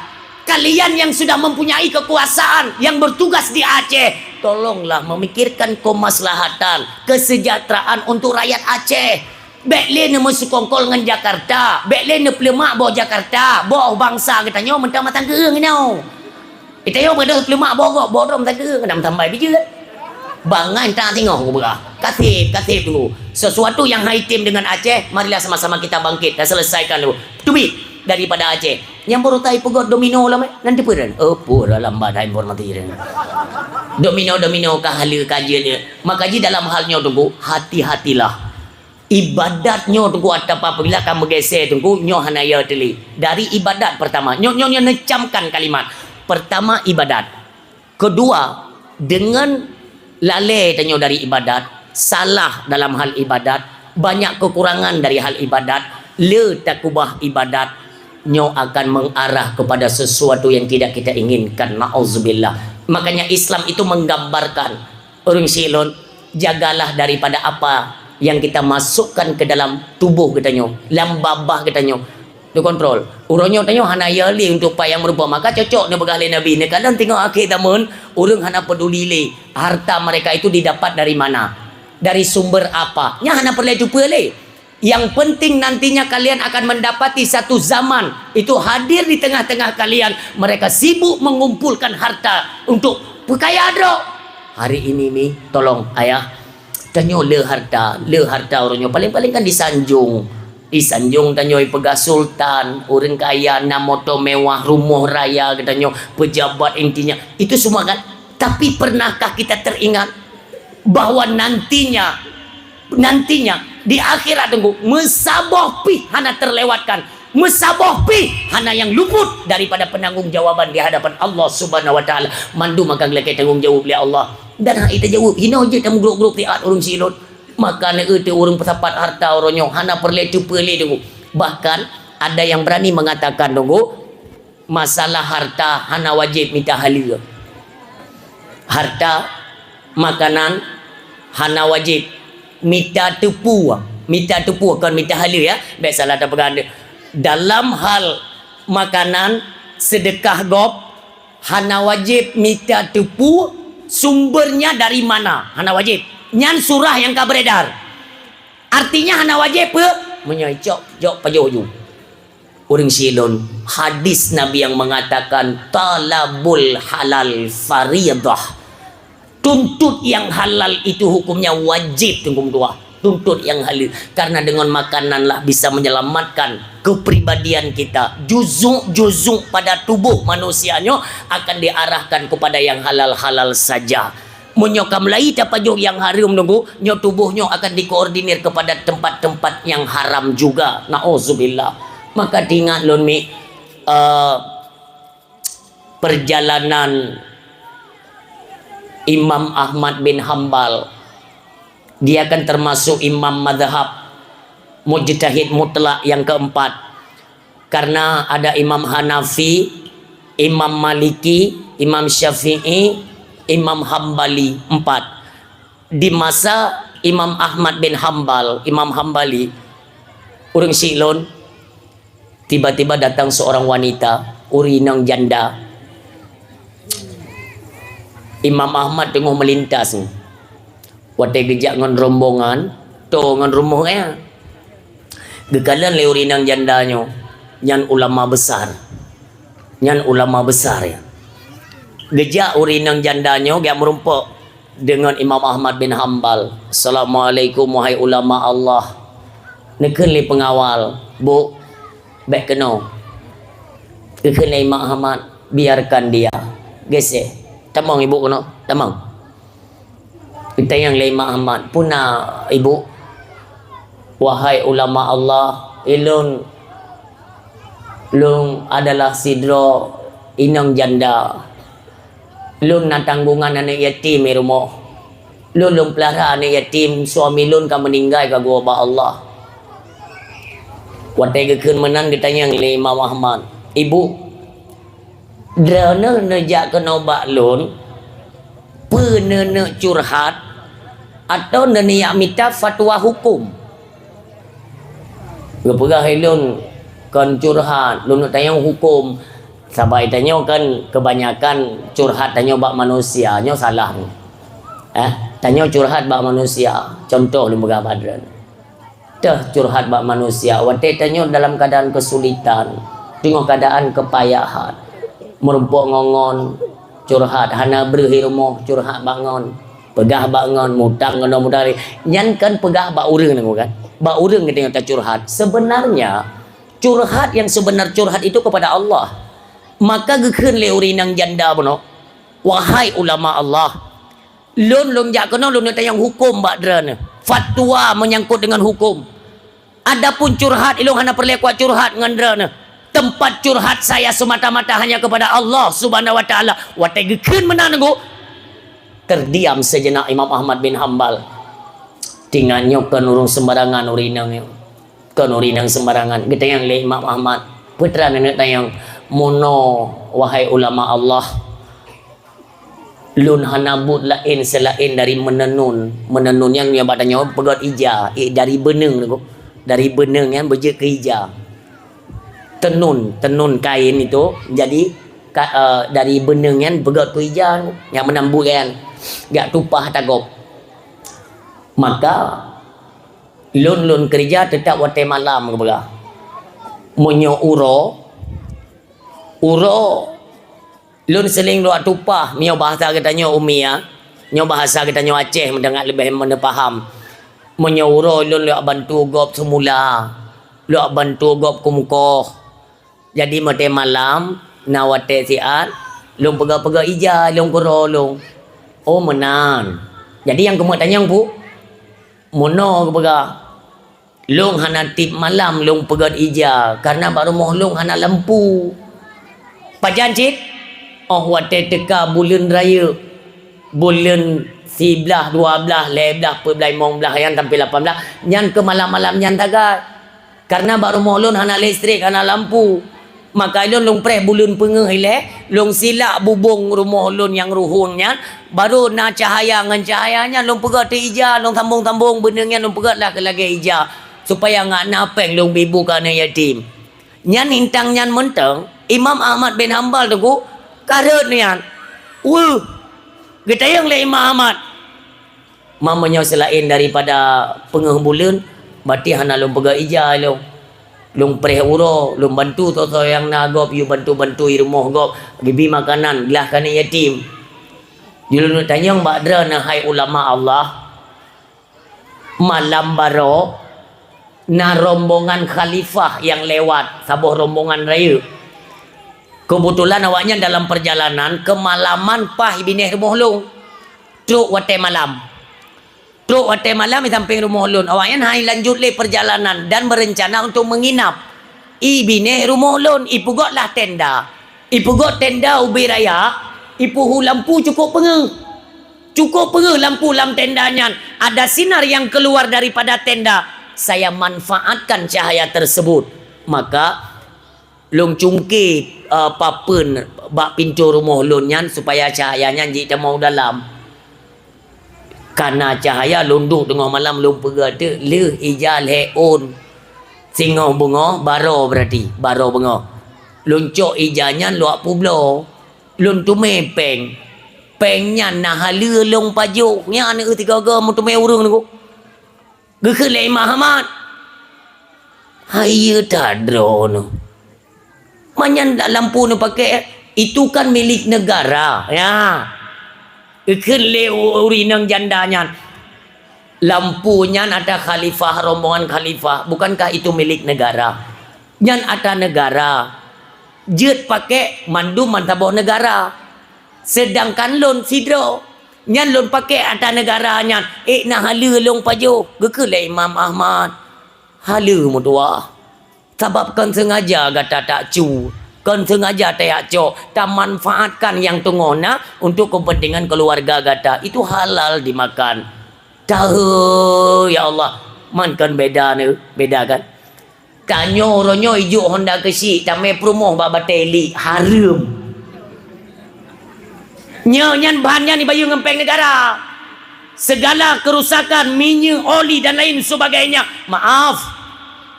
Kalian yang sudah mempunyai kekuasaan, yang bertugas di Aceh, tolonglah memikirkan kemaslahatan, kesejahteraan untuk rakyat Aceh. Bèk lé neumeuseukongkol ngon Jakarta, bèk lé neupeuleumak boh Jakarta, boh bansa geutanyoe meutamah tangkeueng inoe. Geutanyoe beudôh peuleumak boh gob, boh droe meutamah tangkeueng, na meutambai bijeuet. Bangai tak tengok gubra. Kasih, kasih dulu. Sesuatu yang haitim dengan Aceh, marilah sama-sama kita bangkit dan selesaikan dulu. Teubiet daripada Aceh. Nyang baru tai peugöt domino lom, eh? Nanti pun. Oh, pura lambat hai informasi dia. Domino-domino ka hala ka jeuet dia. Maka ji dalam hal nyoe Teungku, hati-hatilah. Ibadat nyoe Teungku, atau apabila ka meugeusé Teungku, nyoe hana ya teuli. Dari ibadat pertama, nyoe, nyoe, nyoe neucamkan kalimat. Pertama ibadat. Kedua, dengan lalé tanyoe dari ibadat, salah dalam hal ibadat, banyak kekurangan dari hal ibadat, le takubah ibadat, nyoe akan mengarah kepada sesuatu yang tidak kita inginkan. Nauzubillah. Makanya Islam itu menggambarkan, ureuëng syik lôn, jagalah daripada apa yang kita masukkan ke dalam tubuh geutanyoe, lam babah geutanyoe. Neukontrol. Uroe nyoe tanyoe hana ya lé untuk peue nyang meurumpok. Maka cocok neupeugah lé Nabi, neukalon teungoh akhé zaman, ureuëng hana peduli lé harta mereka itu didapat dari mana, dari sumber apa. Nyan hana peureulée teupeue lé. Yang penting nantinya kalian akan mendapati satu zaman itu hadir di tengah-tengah kalian, mereka sibuk mengumpulkan harta untuk peukaya droe. Hari ini ni, tolong ayah, tanyoe le harta, le harta uroe nyoe. Paling-paling kan disanjung. Disanjung tanyoe peugah sultan, ureuëng kaya, na moto mewah, rumoh raya geutanyoe, pejabat intinya. Itu semua kan. Tapi pernahkah kita teringat bahwa nantinya, nantinya di akhirat Teungku, meusaboh pih hana terlewatkan, meusaboh pih hana nyang luput daripada penanggung jawaban di hadapan Allah Subhanahu wa Taala. Mandum akan geulakée tanggung jaweueb lé Allah. Dan hana tajaweueb, hinoe jeuet tameugrôp-grôp siat ureuëng syik lôn. Maka neueu teuh ureuëng peusapat harta uroe nyoe hana peureulée teupeue lé Teungku. Bahkan ada yang berani mengatakan Teungku, masalah harta hana wajéb mita haleue. Harta, makanan hana wajéb mita teupeue, mita teupeue kon mita haleue ya. Bèk salah tapeugah. Dalam hal makanan, seudeukah gob, hana wajéb mita teupeue sumbernya dari mana, hana wajéb. Nyan surah nyang ka beredar. Artinya hana wajéb peue? Meunyoe cok, jok pajoh ju. Ureuëng syik lôn, hadis Nabi yang mengatakan, "Talabul halal faridah." Tuntut yang halal itu hukumnya wajib, Teungku meutuah. Tuntut yang halal. Karena dengan makananlah bisa menyelamatkan kepribadian kita. Juzuk-juzuk pada tubuh manusia nyoe akan diarahkan kepada yang halal-halal saja. Meunyoe ka mulai tapajoh nyang hareuem Teungku, nyoe tuboh nyoe akan dikoordinir kepada tempat-tempat nyang haram juga. Nauzubillah. Maka teuingat lôn mi, eh, perjalanan Imam Ahmad bin Hambal. Dia kan termasuk imam mazhab mujtahid mutlak yang keempat. Karena ada Imam Hanafi, Imam Maliki, Imam Syafi'i, Imam Hambali, empat. Di masa Imam Ahmad bin Hambal, Imam Hambali, ureuëng syik lôn, tiba-tiba datang seorang wanita, ureuëng inong janda. Imam Ahmad teungoh meulintas. Watée geujak ngon rombongan, toe ngon rumoh gaya. Geukalon lé ureuëng inong janda nyoe, nyan ulama besar. Nyan ulama besar ya. Geujak ureuëng inong janda nyoe geujak meurumpok deungon Imam Ahmad bin Hambal. "Assalamualaikum, wahai ulama Allah." Neukheun lé pengawal, "Bu, bèk keunoe." Geukheun lé Imam Ahmad, "Biarkan dia." Geuseh. "Tamong ibu keunoe, tamong." Geutanyong lé Imam Ahmad, "Peue na, Ibu?" "Wahai ulama Allah, ilôn, lôn adalah sidroe inong janda. Lôn na tanggongan aneuk yatim di rumoh. Lôn, lôn peulara aneuk yatim, suami lôn ka meuninggai ka geuwoe bak Allah." Watée geukheun meunan geutanyong lé Imam Ahmad, "Ibu, droeneuh neujak keunoe bak lôn, peue neuneuk curhat, atawa neuneuk mita fatwa huköm?" Geupeugah lé lôn, "Kon curhat, lôn neuk tanyong huköm." Saban tanyoe kan kebanyakan curhat tanyoe bak manusia, nyoe salah. Eh, tanyoe curhat bak manusia. Contoh lôn peugah bak droeneuh. Teuh curhat bak manusia, watée tanyoe dalam keadaan kesulitan, teungoh keadaan kepayahan. Meurumpok ngon-ngon, curhat, hana breuh i rumoh, curhat bak ngon. Peugah bak ngon, mutang ngon mudari. Nyan kan peugah bak ureuëng nyoe kan. Bak ureuëng geutanyoe tacurhat. Sebenarnya, curhat yang sebenar curhat itu kepada Allah. Maka geukheun lé ureuëng nyang janda bunoe, "Wahai ulama Allah, lôn, lôn jak keunoe lôn neutanyong huköm bak droeneuh. Fatwa menyangkut dengan huköm. Adapun curhat, ilôn hana peureulée kuat curhat ngon droeneuh. Tempat curhat saya semata-mata hanya kepada Allah Subhanahu wa Taala." Watée geukheun meunan, Teungku, terdiam sejenak Imam Ahmad bin Hambal. Tingat nyoe kon ureuëng sembarangan ureuëng inong nyoe. Kon ureuëng inong sembarangan. Geutanyong lé Imam Ahmad, "Peue teuma neuneuk tanyong?" "Meunoe, wahai ulama Allah, lôn hana buet laén seulaén dari meunenun." Meunenun nyan nyang bak tanyoe peugét ija, eh, dari beuneueng tu. Dari beuneueng nyan beujeuet keu ija. Tenun, tenun kain itu jadi ka, eh, dari beuneueng nyan peugét keu ija nyang meunan buet nyan. Jak tupah ata gob. Maka lôn, lôn keureuja teutap watée malam geupeugah. Meunyoe uroe, uroe lôn seuling lôn tupah, meunyoe bahasa geutanyoe umia, nyoe bahasa geutanyoe Aceh meudeungat leubeh meuneupaham. Meunyoe uroe lôn lôn bantu gob seumula, lôn bantu gob keumeukoh. Jadi watée malam, na watée siat, lôn peugét-peugét ija lôn keudroe lôn. Oh meunan. Jadi nyang keumeung tanyong peue? Meunoe geupeugah, "Lôn hana tieb malam lôn peugét ija, kareuna bak rumoh lôn hana lampu." Pajan cit? Oh watée teuka buleuen rayeuk, buleuen siblaih, dua blaih, lhée blaih, peuet blaih, limong blaih, nyang sampai lapan blaih, nyan keu malam-malam nyan sagai. Kareuna bak rumoh lôn hana listrik, hana lampu. Maka lôn, lôn preh buleuen peungeuh ilée, lôn silak bubông rumoh lôn nyang ruhueng nyan, barô na cahya, ngon cahya nyan lôn peugét teuk ija, lôn sambông-sambông beuneueng nyan lôn peugét lah keu lagée ija, supaya ngat na péng lôn bi bu keu aneuëk yatim. Nyan intang nyan mantong, Imam Ahmad bin Hambal Teungku, ka rhot nyan. Weueh! Geutanyong lé Imam Ahmad, "Ma meunyoe seulaén daripada peungeuh buleuen, berarti hana lôn peugét ija lôn. Lôn preh uroe, lôn bantu soe-soe nyang na gob, yue bantu-bantu i rumoh gob, geubi makanan, glah keu aneuëk yatim." Jih lôn tanyong bak droeneuh hai ulama Allah, malam baroe na rombongan khalifah nyang lewat, saboh rombongan rayeuk. Keubeutulan awaknyan dalam peurjalanan, keumalaman paih binéh rumoh lôn. Trok watée malam. Trok watée malam di sampéng rumoh lôn. Awaknyan hana lanjut lé peurjalanan dan beureuncana untuk meunginap i binéh rumoh lôn, ipeugét lah tenda. Ipeugét tenda ubé raya, ipeuhu lampu cukôp peungeuh. Cukôp peungeuh lampu lam tenda nyan. Ada sinar yang keluar daripada tenda. Saya manfaatkan cahaya tersebut. Maka lôn cungké, eh, papeuen bak pintoe rumoh lôn nyan supaya cahaya nyan jeuet tamong u dalam. Kana cahaya lôn duek teungoh malam lôn peugét teuk lheueh ija lhée ôn. Singoh beungoh, baroe berarti, baroe beungoh. Lôn cok ija nyan lôn peubloe. Lôn teumé péng. Péng nyan na haleue lôn pajoh. Nyan aneuëk tiga-tiga meuteumé ureuëng Teungku. Geukheun lé Imam Ahmad, "Hai, yue that droeneuh. Manyan lampu neupaké, itu kan milik negara." Ya. Geukheun lé u-, ureuëng inong janda nyan, "Lampu nyan atra khalifah, rombongan khalifah, bukankah itu milik negara? Nyan atra negara. Jeuet paké mandum meusaboh negara. Sedangkan lôn sidroe, nyan lôn paké atra negara nyan, ék na haleue lôn pajoh," geukheun lé Imam Ahmad. Haleue meutuwah. Sabab kon seungaja gata tacu, kon seungaja tajak cok, tamanfaatkan nyang teungoh na untuk keupeuntengan keuluwarga gata. Itu halal dimakan. Tahe, ya Allah, man kon beda neu, beda kan? Tanyoe uroe nyoe ijok honda keuchik, tamé peurumoh bak batée lik, hareuem. Nyoe nyan bahan nyan ibayeue ngon péng negara. Segala kerusakan, minyeuk, oli dan lain sebagainya, maaf,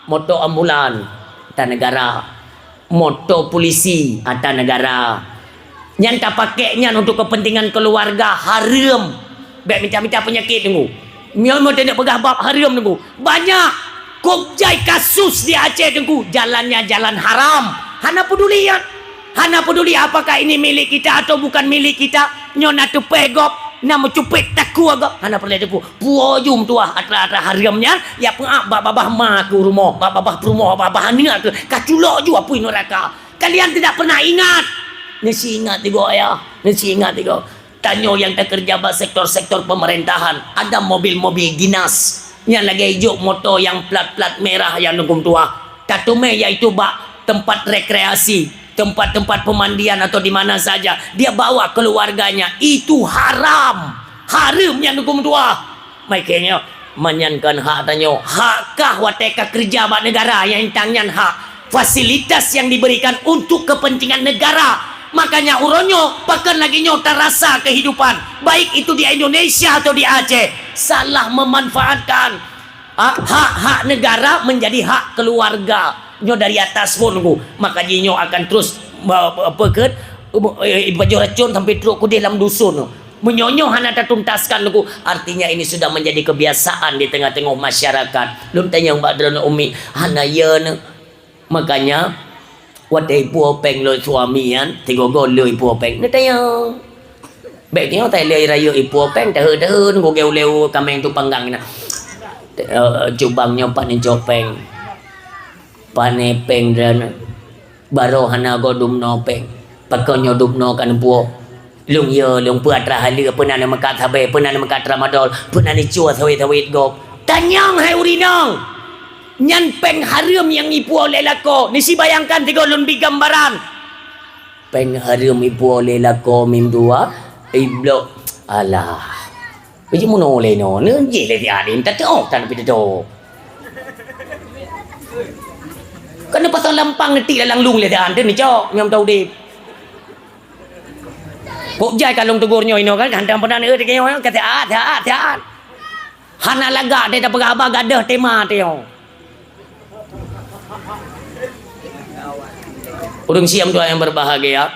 moto ambulan, tan negara. Moto polisi ata negara. Nyan tapakék nyan untuk kepentingan keluarga, hareuem. Bék mita-mita peunyakét teungku. Nyoe meu teuneuk peugah bab hareuem teungku. Banyak kop jai kasus di Aceh teungku, jalannya jalan haram. Hana peduli nyan. Hana peduli apakah ini milik kita atau bukan milik kita. Nyoe na teupée gob, na meucupet takue gob. Hana peureulée teungku. Puo ju meutuah atra-atra hareuem nyan, ya peuab bak babah ma keu rumoh, bak babah peurumoh, bak babah aneuk keu. Ka culok ju apui neuraka. Kalian tidak pernah ingat. Neusi ingat tigo ayah, neusi ingat tigo. Tanyoe nyang takeureuja bak sektor-sektor pemerintahan, ada mobil-mobil dinas. Nyan lagée jok moto nyang plat-plat merah nyang neukum tuah. Tateumé yaitu bak tempat rekreasi, tempat-tempat pemandian atau di mana saja. Dia bawa keluarganya. Itu haram. Hareuem nyang neukum tuah. Mai keu nyoe, manyan kon hak tanyoe. Hak kah watée ka keureuja bak negara nyang intang nyan hak. Fasilitas yang diberikan untuk kepentingan negara. Makanya uroe nyoe, pakon lagée nyoe tarasa kehidupan, baik itu di Indonesia atau di Aceh, salah memanfaatkan, ah, hak-hak negara menjadi hak keluarga. Nyoe dari atas pun ku, maka jih nyoe akan terus, eh, apa ke, eh, ipajoh racun sampai trok keudeh lam dusun. Meunyoe nyoe hana tatuntaskan ku, artinya ini sudah menjadi kebiasaan di tengah-tengah masyarakat. Lôn tanyong bak droeneuh umi, hana ya ne. Makanya, watée ipuo péng lé suami nyan, sigoe-goe lé ipuo péng. Neutanyong. Bék nyoe tai lé rayeuk ipuo péng, taheu-taheu nunggu geu lé kameng tu panggang na. Eh, cubang nyoe pat neucok péng. Pane péng dan baroe hana goe dumnoe péng. Pakon nyoe dumnoe kan puo. Lôn yo, lôn peue atra haleue, peue na neumeukat sabe, peue na neumeukat tramadol, peue na neucue sawét-sawét gob. Tanyong hai ureueng inong! Nyan péng hareuem nyang ipuo lé lakoe. Neusi bayangkan sigoe lôn bi gambaran. Péng hareuem ipuo lé lakoe mim dua, iblok. Alah. Biji muno lé no, neujih lé si Adin, tateuoh tan pih teutôh. Kan pasang lampang neutik lam lueng lé si Adin neucok, nyang tau udép. Kok jai ka lôn tegur nyoe inoe kan, hantom peunan, eh, teukeunyoe, ka siat, siat, siat. Hana lagak teuh tapeugah haba gadoh tema teuh nyoe. Ureueng siam tuan yang berbahagia,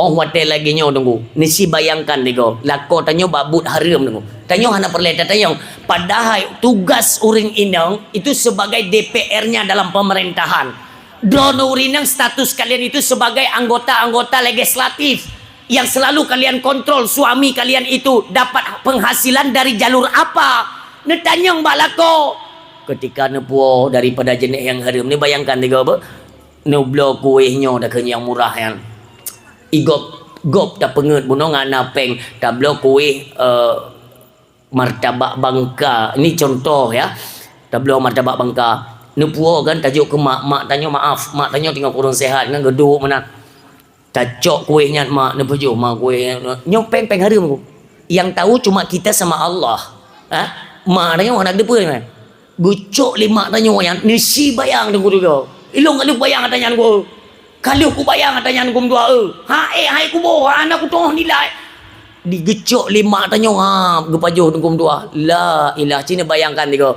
óh watée lagée nyoe teungku, neusi bayangkan sigoe, lakoe tanyoe bak buet hareuem teungku. Tanyoe hana peureulée tatanyong, padahai tugas ureueng inong itu sebagai D P R-nya dalam pemerintahan. Droeneuh ureueng inong status kalian itu sebagai anggota-anggota legislatif yang selalu kalian kontrol suami kalian itu dapat penghasilan dari jalur apa? Neutanyong bak lakoe. Ketika neupuo daripada jeuneh nyang hareuem, neubayangkan sigoe beuh, neubloe kueh nyoe dakeuh nyang murah nyan. Igob, gob tapeungeuet bunoe ngon na péng, tabloe kueh, eh, martabak bangka. Ini contoh ya. Tabloe martabak bangka. Neupuo kan tajok keu mak, mak tanyoe maaf, mak tanyoe teungoh kurang sehat kan geuduek meunan. Tacok kueh nyan mak, neupajoh mak kueh nyan. Nyoe péng-péng hareuem ku. Yang tahu cuma kita sama Allah. Ha? Mak tanyoe hana geuteupeue nyan. Geucok lé mak tanyoe nyan, neusi bayang teungku teuga. Ilong ka lheueh bayang ata nyan ku. Ka lheueh kubayang ata nyan kum dua e. Ha eh hai kuboh, hana kutoh nilai. Digeucok lé mak tanyoe, ha, geupajoh teungku dua. La ilah, cina bayangkan tiga.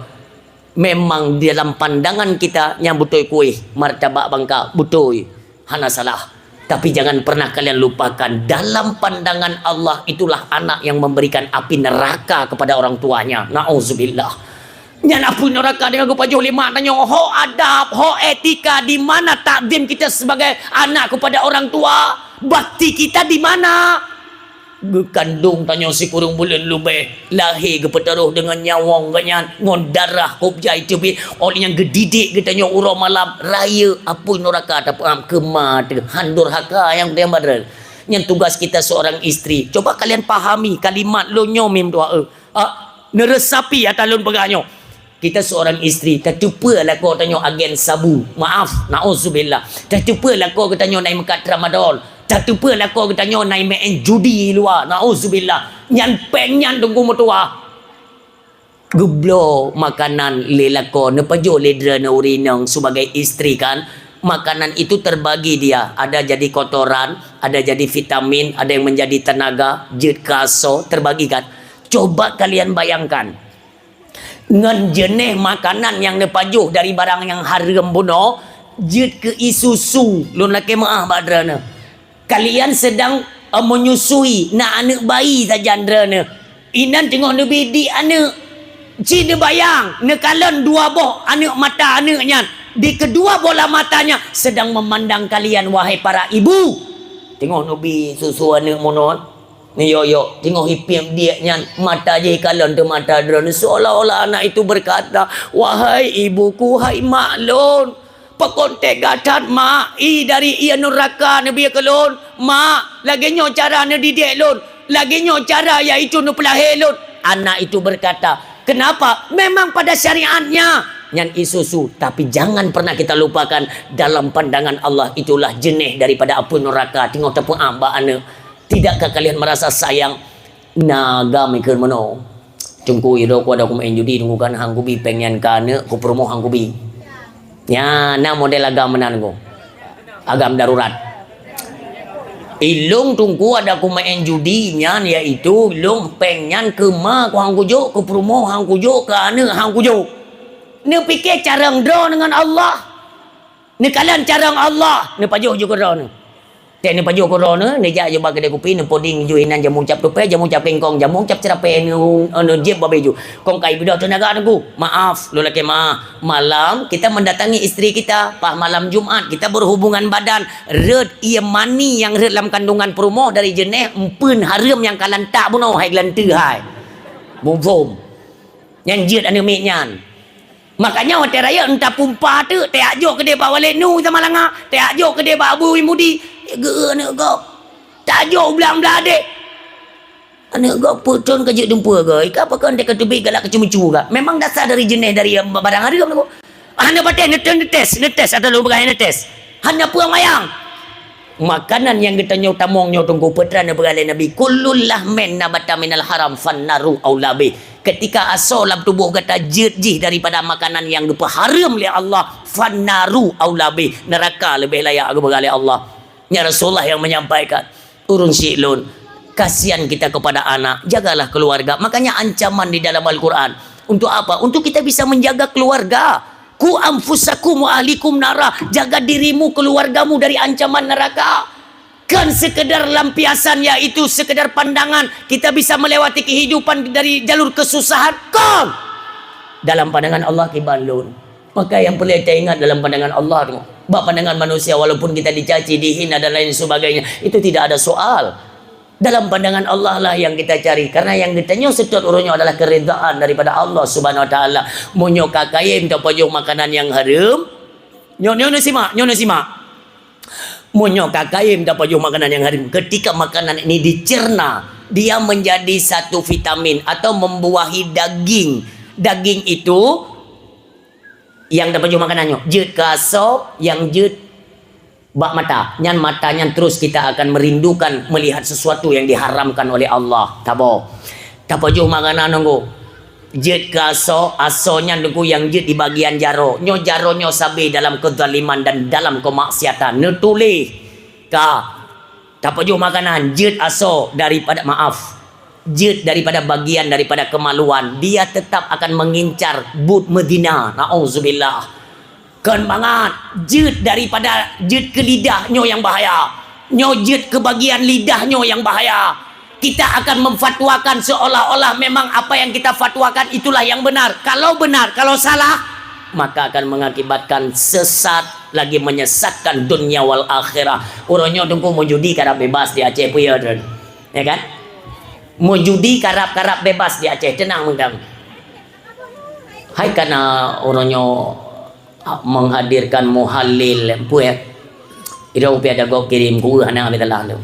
Memang di dalam pandangan kita nyang beutôi kueh, martabak bangka, beutôi. Hana salah. Tapi jangan pernah kalian lupakan, dalam pandangan Allah itulah anak yang memberikan api neraka kepada orang tuanya. Nauzubillah. Nyan apui neuraka deungon geupajoh lé mak tanyoe. Ho adab, ho etika, di mana takzim kita sebagai anak kepada orang tua? Bakti kita di mana? Geukandong tanyoe sikureueng buleuen leubeh, lahé geupeutarôh deungon nyawöng geuh nyan, ngon darah kop jai teubiet, óh lheueh nyan geudidik geutanyoe uroe malam, rayeuk apui neuraka tapeuam keu ma teuh, han durhaka nyang teuh. Nyan tugas kita seorang istri. Coba kalian pahami kalimat lôn nyoe mim dua e. Ah, neuresapi ata lôn peugah nyoe. Kita seorang istri, tateupeue lakoe tanyoe agen sabu. Maaf, nauzubillah. Tateupeue lakoe geutanyoe na i meukat tramadol. Tateupeue lakoe geutanyoe na i meu'en judi luwa. Nauzubillah. Nyan péng nyan teungku meutuwah. Geubloe makanan lé lakoe, neupajoh lé droeneuh ureueng inong sebagai istri kan. Makanan itu terbagi dia. Ada jadi kotoran, ada jadi vitamin, ada yang menjadi tenaga, jeuet keu asoe, terbagi kan. Coba kalian bayangkan. Ngon jeuneh makanan nyang neupajoh dari barang nyang hareuem bunoe, Jeuet keu ie susu, lôn lakée meuáh bak droeneuh. Kalian sedang, eh, menyusui, na aneuëk bayi sajan droeneuh. Inan teungoh neubidik aneuëk. Ci neubayang, neukalon dua boh aneuëk mata aneuëk nyan. Di kedua bola matanya sedang memandang kalian, wahai para ibu. Teungoh neubi susu aneuëk meunan. Nyoe-nyoe, teungoh ipiep diek nyan, mata jih ikalon teuh mata droeneuh, seolah-olah anak itu berkata, "Wahai ibuku, hai mak lôn, pakon teuga that mak, ie dari ie nuraka neubi keu lôn, mak, lagée nyoe cara neudidek lôn, lagée nyoe cara yaitu neupeulahé lôn." Anak itu berkata, "Kenapa? Memang pada syariatnya." Nyan ie susu, tapi jangan pernah kita lupakan, dalam pandangan Allah itulah jeunèh daripada apui nuraka, teungoh tapeuáh bak aneuëk. Tidakkah kalian merasa sayang? Na agam ikheun meunoe. Teungku, iroku ada kumeu'en judi, teungku kan hang kubi péng nyan keu aneuëk, keu peurumoh hang kubi. Nya, na model agam meunan teungku. Agam darurat. Ilong teungku ada kumeu'en judi nyan, yaitu ilong péng nyan keu ma ku hang kujok, keu peurumoh hang kujok, keu aneuëk hang kujok. Neupike carông droe deungon Allah. Neukalon carông Allah, neupajoh ju keudroe neuh. Teuh neupajoh keudroe neuh, neujak ju bak keudè kupi, neupuding ju inan jamu cap tupée, jamu cap kingkong, jamu cap ceurapée, neu-, neujieb babeh ju. Kong kai beudôh teunaga teungku. Maaf, lôn lakée maaf. Malam kita mendatangi istri kita. Pas malam Jumat kita berhubungan badan. Rhët ie mani nyang rhët lam kandungan peurumoh dari jeunèh empeuen hareuem nyang ka lantak bunoe hai geulanteue hai. Muphom. Nyang jeuet aneuëk miet nyan. Makanya watée rayeuk entah pumpa teuk, tajak jok keudeh bak Waled Nu Samalanga, tajak jok keudeh bak Abu Mudi, geu aneuëk gob. Tajak u blang blah deh. Aneuëk gob peutrön ka jeuet dumpeue goe, ka pakon teuka teubiet galak keucumucu ka. Memang dasar dari jeunèh dari barang hareuem tu. Hana patéh neutes, neutes, neutes atau lôn peugah neutes. Hana peue mayang. Makanan nyang geutanyoe tamong nyoe teungku peutran neupeugah lé Nabi, "Kullu lahmin nabata minal haram fannaru aula bih." Ketika asoe lam tuboh gata jeuet jih daripada makanan nyang geupeuhareuem lé Allah, fannaru aula bih, neuraka leubeh layak geupeugah lé Allah. Nyan Rasulullah nyang menyampaikan. Ureuëng syiek lôn, kasihan kita kepada anak, jagalah keluarga. Makanya ancaman di dalam Al-Quran. Untuk apa? Untuk kita bisa menjaga keluarga. "Ku anfusakum wa ahlikum nara." Jaga dirimu, keluargamu dari ancaman neraka. Kon sekedar lampiasan, yaitu sekedar pandangan, kita bisa melewati kehidupan dari jalur kesusahan. Kon! Dalam pandangan Allah kiban lôn. Maka nyang peureulée taingat dalam pandangan Allah tu. Bak pandangan manusia, walaupun kita dicaci, dihina dan lain sebagainya, itu tidak ada soal. Dalam pandangan Allah lah nyang kita cari. Karena nyang geutanyoe seutôt uroe nyoe adalah keridaan daripada Allah Subhanahu Wa Taala. Meunyoe ka kayém tapajoh makanan nyang hareuem, nyoe, nyoe, nyoe simak, nyoe, nyoe simak. Meunyoe ka kayém tapajoh makanan nyang hareuem, ketika makanan ini dicerna, dia menjadi satu vitamin atau membuahi daging. Daging itu nyang tapajoh makanan nyoe, jeuet keu asoe, nyang jeuet bak mata. Nyan mata nyan terus kita akan merindukan melihat sesuatu yang diharamkan oleh Allah. Tabo. Tapajoh makanan nunggu. Jeuet keu asoe, asoe nyan nunggu nyang jeuet di bagian jaroe. Nyoe jaroe nyoe sabe dalam kezaliman dan dalam kemaksiatan. Neutuléh ka. Tapajoh makanan, jeuet asoe daripada, maaf, jeuet daripada bagian daripada kemaluan, dia tetap akan mengincar buet meuzina. Nauzubillah. Kon bangat, jeuet daripada, jeuet keu lidah nyoe nyang bahaya. Nyoe jeuet keu bagian lidah nyoe nyang bahaya. Kita akan memfatwakan seolah-olah memang apa yang kita fatwakan itulah yang benar. Kalau benar, kalau salah, maka akan mengakibatkan sesat, lagi menyesatkan dunia wal akhirah. Uroe nyoe teungku meujudi karab bebas di Aceh, peue ya, Tren? Ya kan? Meujudi karab-karab bebas di Aceh, tenang mantong. Hai kana uroe nyoe menghadirkan muhallil, peue ya? Ira upia dagoe kirém ku hana ambil talang tu.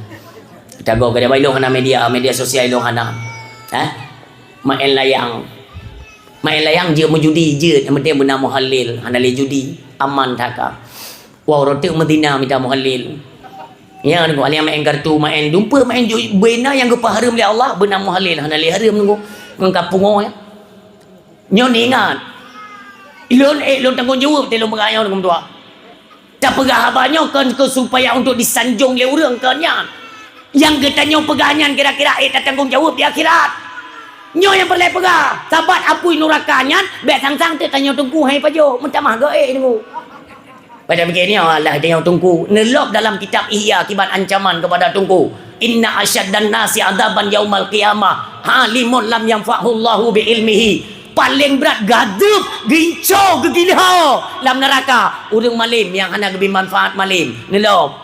Dagoe kada bailong hana media, media sosial ilong hana. Eh? Main layang. Main layang jeuet meujudi, jeuet, yang penting beuna muhallil, hana lé judi, aman that ka. Wah, uroe teuk meuzina mita muhallil. Ya, nunggu alih main kartu, main dumpeue, main ju-, beuna nyang geupeuhareuem lé Allah, beuna muhallil, hana lé hareuem nunggu. Ngon ka pungo ya. Nyoe ingat. Lôn, eh, lôn tanggong jaweueb teuh lôn peugah nyoe nunggu meutuah. Tapeugah haba nyoe kon keu supaya untuk disanjong lé ureuëng, kon nyan. Nyang geutanyoe peugah nyan kira-kira ék tatanggong jaweueb di akhirat. Nyoe nyang peureulée peugah, sabat apui nuraka nyan, bék sang-sang teuk tanyoe teungku hai pajoh, meutamah goe nunggu. Pada pikir ni, alah, dia teungku. Neulop dalam kitab Ihya kiban ancaman kepada teungku. "Inna asyaddan nasi adzaban yaumal qiyamah, alimun lam yanfa'hullahu bi ilmihi." Paling brat gadeup, ginco, geugila lam neraka ureuëng malem nyang hana geubri manfaat malem. Neulop.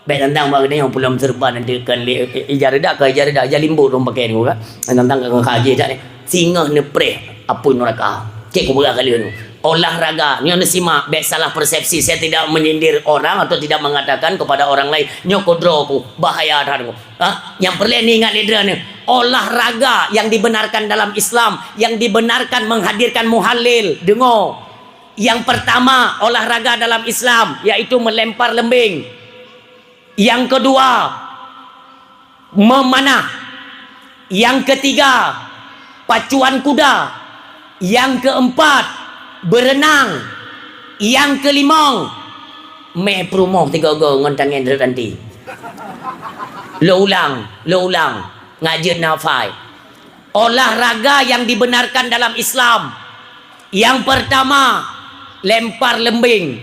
Bék tantang bak geutanyoe pulom seureuban nanti kan lé, eh, eh, ija reudak ka ija reudak, ija limbot rhom pakai nyoe ka. Tantang ka haji dak ni. Singoh neupreh apui neuraka. Cek kupeugah kali nyoe. Olahraga, nyoe neusimak, bék salah persepsi. Saya tidak menyindir orang atau tidak mengatakan kepada orang lain, nyoe kudroe ku, bahaya that ku. Ha? Nyang peureulée neuingat lé droeneuh, olahraga yang dibenarkan dalam Islam, yang dibenarkan menghadirkan muhallil. Deungoe. Yang pertama, olahraga dalam Islam, yaitu melempar lembing. Yang kedua, memanah. Yang ketiga, pacuan kuda. Yang keempat, berenang. Yang kelimong, mé peurumoh tiga go ngon tangen rot ranté. Lôn ulang, lôn ulang. Ngajeuet nafai. Olahraga yang dibenarkan dalam Islam. Yang pertama, lempar lembing.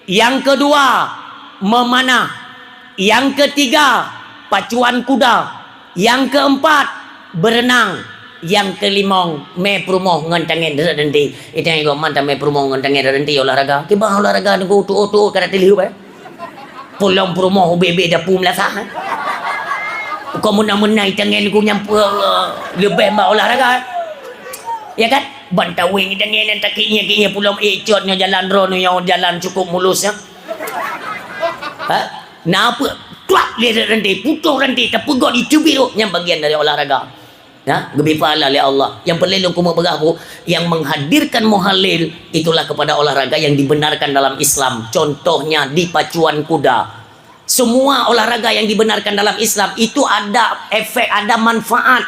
Yang kedua, memanah. Yang ketiga, pacuan kuda. Yang keempat, berenang. Yang kelimong, mé peurumoh ngon tangen rot ranté. Itang igoman tamé peurumoh ngon tangen rot ranté olahraga. Kiban olahraga nyoe tuot-tuot kada teulheueh, eh. Pulom peurumoh ubé-bé dapu meulasah, eh. Kok meunang-meunang tangen ku nyang leubeh bak olahraga, eh. Ya kan? Ban taweng tangen nyan takik nyoe, kik nyoe pulom ék cot nyoe jalan droeneuh nyoe jalan cukup mulus nyoe. Ha? Na peue? Tuak lé ranté, putôh ranté, tapeugot iteubiet rot. Nyan bagian dari olahraga. Ya, geubri pahala lé Allah. Nyang peureulée lôn keumeung peugah ku, yang menghadirkan muhallil itulah kepada olahraga yang dibenarkan dalam Islam. Contohnya di pacuan kuda. Semua olahraga yang dibenarkan dalam Islam itu ada efek, ada manfaat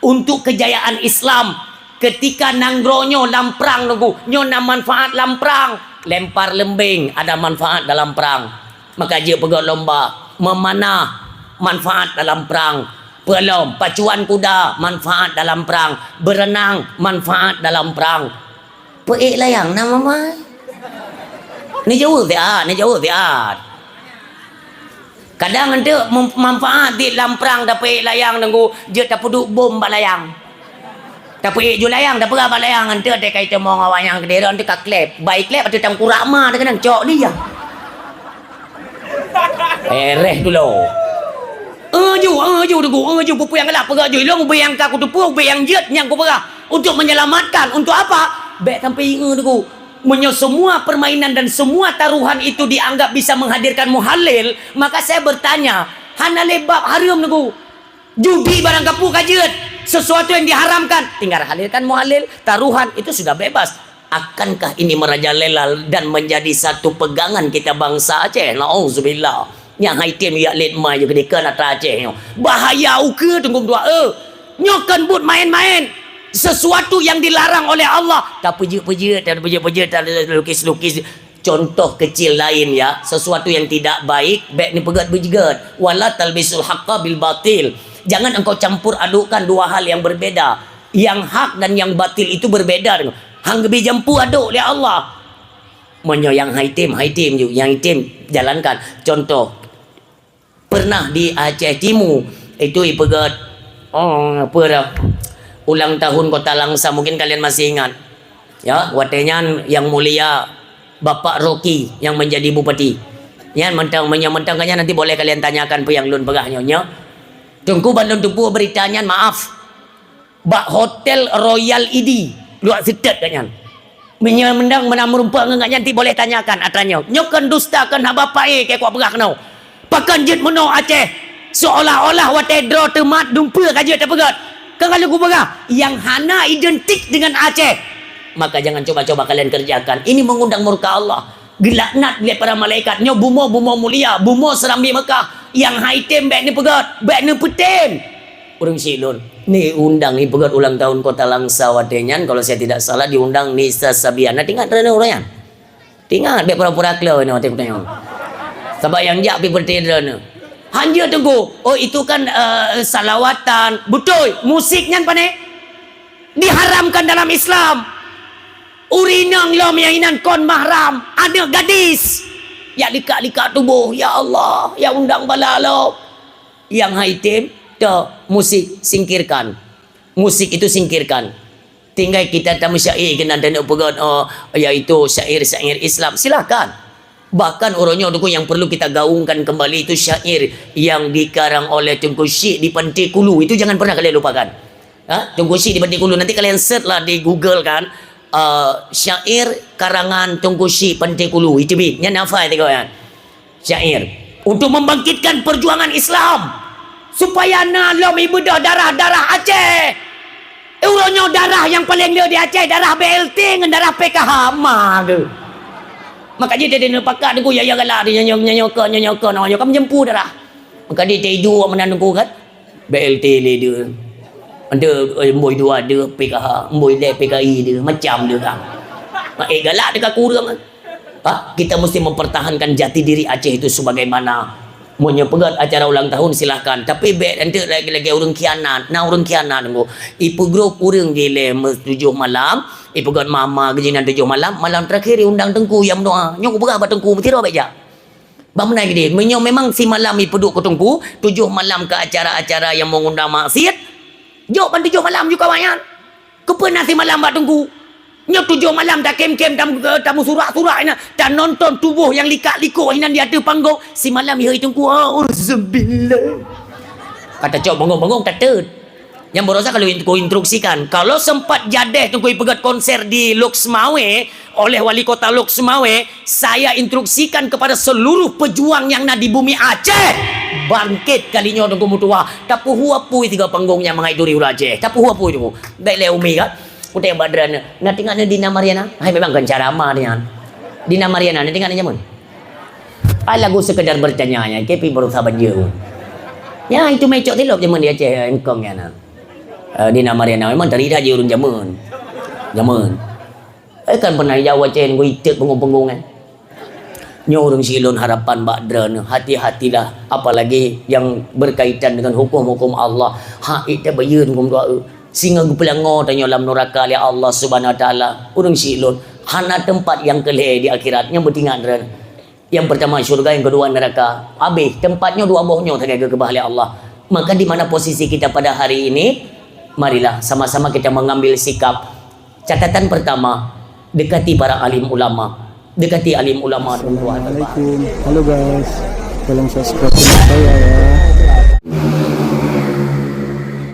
untuk kejayaan Islam. Ketika nanggroe nyoe lam prang nunggu, nyoe na manfaat lam prang. Lempar lembing ada manfaat dalam prang. Maka jeuet peugöt lomba, memanah manfaat dalam prang. Peulom, pacuan kuda manfaat dalam prang. Berenang manfaat dalam prang. Peuék layang na mamai. Neujaweueb siat, neujaweueb siat. Kadang enteuk mem-, manfaat di lam prang tapeuék layang nunggu jeuet tapeuduek bom bak layang. Tapeuék ju layang, tapeugah bak layang, enteuk teuka itamong awak nyang keudéh rot enteuk ka kleb. Bai kleb ateueh tangkurak ma teuh keunong cok dia. Ereh dulu. Eh ju, eh ju degu, eh ju peue nyang galak peugah ju. Ilong ubé nyang ka kuteupeu, ubé nyang jeuet nyang kupeugah. Untuk menyelamatkan, untuk apa? Bék sampai ingat degu. Meunyoe semua permainan dan semua taruhan itu dianggap bisa menghadirkan muhallil, maka saya bertanya, hana lé bab hareuem nunggu. Judi barang kapu ka jeuet, sesuatu yang diharamkan, tinggal halilkan muhallil, taruhan itu sudah bebas. Akankah ini merajalela dan menjadi satu pegangan kita bangsa Aceh? Nauzubillah. Nyang hai tem yak let mai je keudeh keu atra Aceh nyoe. Bahaya ukeue teungku dua e. Nyoe kon buet main-main. Sesuatu yang dilarang oleh Allah. Tapeujeuet-peujeuet, tapeujeuet-peujeuet, talukis-lukis. Contoh kecil lain ya, sesuatu yang tidak baik, bék neupeugöt beujeuet. Wala talbisul haqqa bil batil. Jangan engkau campur adukkan dua hal yang berbeda. Yang hak dan yang batil itu berbeda. Hang geubri jampu aduk lé Allah. Meunyoe nyang hai tem, hai tem ju, nyang item jalankan. Contoh, pernah di Aceh Timu, itu ipeugöt, oh, apa dah, ulang tahun Kota Langsa, mungkin kalian masih ingat. Ya, watée nyan Yang Mulia Bapak Rocky yang menjadi bupati. Nyan mantong, meunyoe mantong ka nyan nanti boleh kalian tanyakan peue nyang lôn peugah nyoe, nyoe. Teungku ban lôn teupeu berita nyan, maaf. Bak Hotel Royal Idi, luwat seutôt gobnyan. Meunyoe mendang meunan meurumpok ngon gobnyan, ti boleh tanyakan atra nyoe. Nyoe kon dusta, kon haba paé keu kupeugah keunoe. Pakon jeuet meunoe Aceh, seolah-olah watée droe teumat dumpeue ka jeuet tapeugöt. Kon ka lheueh kupeugah, nyang hana identik dengan Aceh, maka jangan coba-coba kalian kerjakan. Ini mengundang murka Allah. Geulaknat lé para malaikat. Nyoe bumoe, bumoe mulia, bumoe Serambi Mekah. Nyang hai tem bék neupeugöt, bék neupeutem. Ureuëng syiek lôn, neuundang ipeugöt ulang tahun Kota Langsa watée nyan, kalau saya tidak salah diundang Nisa Sabian. Nah, teuingat droeneuh ureuëng nyan? Teuingat, bék pura-pura kleu nyoe watée kutanyong. Sabab nyang jak pih peureuté droeneuh. Hanjeuet teungku, oh itu kan, eh, salawatan. Beutôi, musik nyan pané diharamkan dalam Islam. Ureueng inong lom nyang inan kon mahram, aneuk gadis. Jak likak-likak tuboh, ya Allah, jak undang bala lom. Nyang hai tem, toh, musik, singkirkan. Musik itu singkirkan. Tinggai kita tameusyair keunan taneuk peugöt, oh, yaitu syair-syair Islam. Silakan. Bahkan uroe nyoe Teungku yang perlu kita gaungkan kembali itu syair yang dikarang oleh Teungku Syik di Pantai Kulu. Itu jangan pernah kalian lupakan. Ha? Teungku Syik di Pantai Kulu. Nanti kalian search lah di Google kan. Eh, syair karangan Teungku Syik Pantai Kulu. Itu bi. Nyan hafai tiga kan. Syair. Untuk membangkitkan perjuangan Islam. Supaya na lom ibeudôh darah-darah Aceh. Eh, uroe nyoe darah nyang paleng le di Aceh, darah B L T ngon darah P K H ma geuh. Maka jih tadi neupakat Teungku, ya, ya galak di nyoe, nyoe, nyoe, nyoe, nyoe, nyoe, ka meujampu darah. Maka di tadi dua meunan Teungku kan. B L T le deuh. Ande, eh, mbôi dua deuh P K H, mbôi lé P K I deuh, macam deuh kan. Mak, eh, galak teuka kureueng. Ha? Kita mesti mempertahankan jati diri Aceh itu sebagaimana. Meunyoe peugöt acara ulang tahun, silahkan. Tapi bèk nanti lagi-lagi ureueng khianat. Na ureueng khianat Teungku. Ipeugrup ureueng jih lé me-, tujoh malam, ipeugöt mama geujinan tujoh malam, malam terakhir iundang Teungku nyang meudoa. Nyoe kupeugah bak Teungku, meusidroe bèk jak. Bak meunan geude, meunyoe memang simalam ipeuduek keu Teungku, tujoh malam keu acara-acara nyang mengundang maksiat, jok ban tujoh malam ju kawan nyan. Keupeue na simalam bak Teungku? Nyoe tujoh malam takem-kem, tam-, tameusurak-surak inan, tanonton tuboh nyang likak-likok inan di ateueh panggong. Simalam ihôi Teungku, auzubillah. Ka tacok banggong-banggong tateut. Nyang baroesa kalau ku instruksikan, kalau sempat jadeh Teungku ipeugöt konser di Lhokseumawe oleh Wali Kota Lhokseumawe, saya instruksikan kepada seluruh pejuang nyang na di bumi Aceh, bangkit kali nyoe Teungku meutuwah. Tapeuhu apui tiga panggong nyang mangat duri ureueng Aceh. Tapeuhu apui Teungku. Bèk lé umi kan? Kutéh bak droeneuh. Na teuingat neuh Dina Mariana? Hai, memang kon cara ma nyan. Dina Mariana, na teuingat neuh jameun? Ai lagu sekedar bertanya nyan, ke pi baroesa ban jeuet. Ya, itu meucok tilop jameun di Aceh, engkong nyan. Eh, Dina Mariana memang tari that jih ureueng jameun. Jameun. Eh, kan pernah ijak watèe ngon itet peungong-peungong kan. Nyoe ureueng syiek lôn harapan bak droeneuh, hati-hatilah, apalagi yang berkaitan dengan hukum-hukum Allah. Hak itet bayeuen hukum doa. Singoh geupeulangô tanyoe lam nuraka lé Allah Subhanahu Wa Taala. Ureueng syiek lôn, hana teumpat nyang keu lhèe di akhirat, nyan beutingat droeneuh. Yang pertama syurga, yang kedua neraka. Habis, tempat nyoe dua boh nyoe sagai geukeubah lé Allah. Maka di mana posisi kita pada hari ini? Marilah sama-sama kita mengambil sikap. Catatan pertama, dekati para alim ulama. Dekati alim ulama dan ulama hebat. Assalamualaikum. Halo guys, tolong subscribe channel saya ya.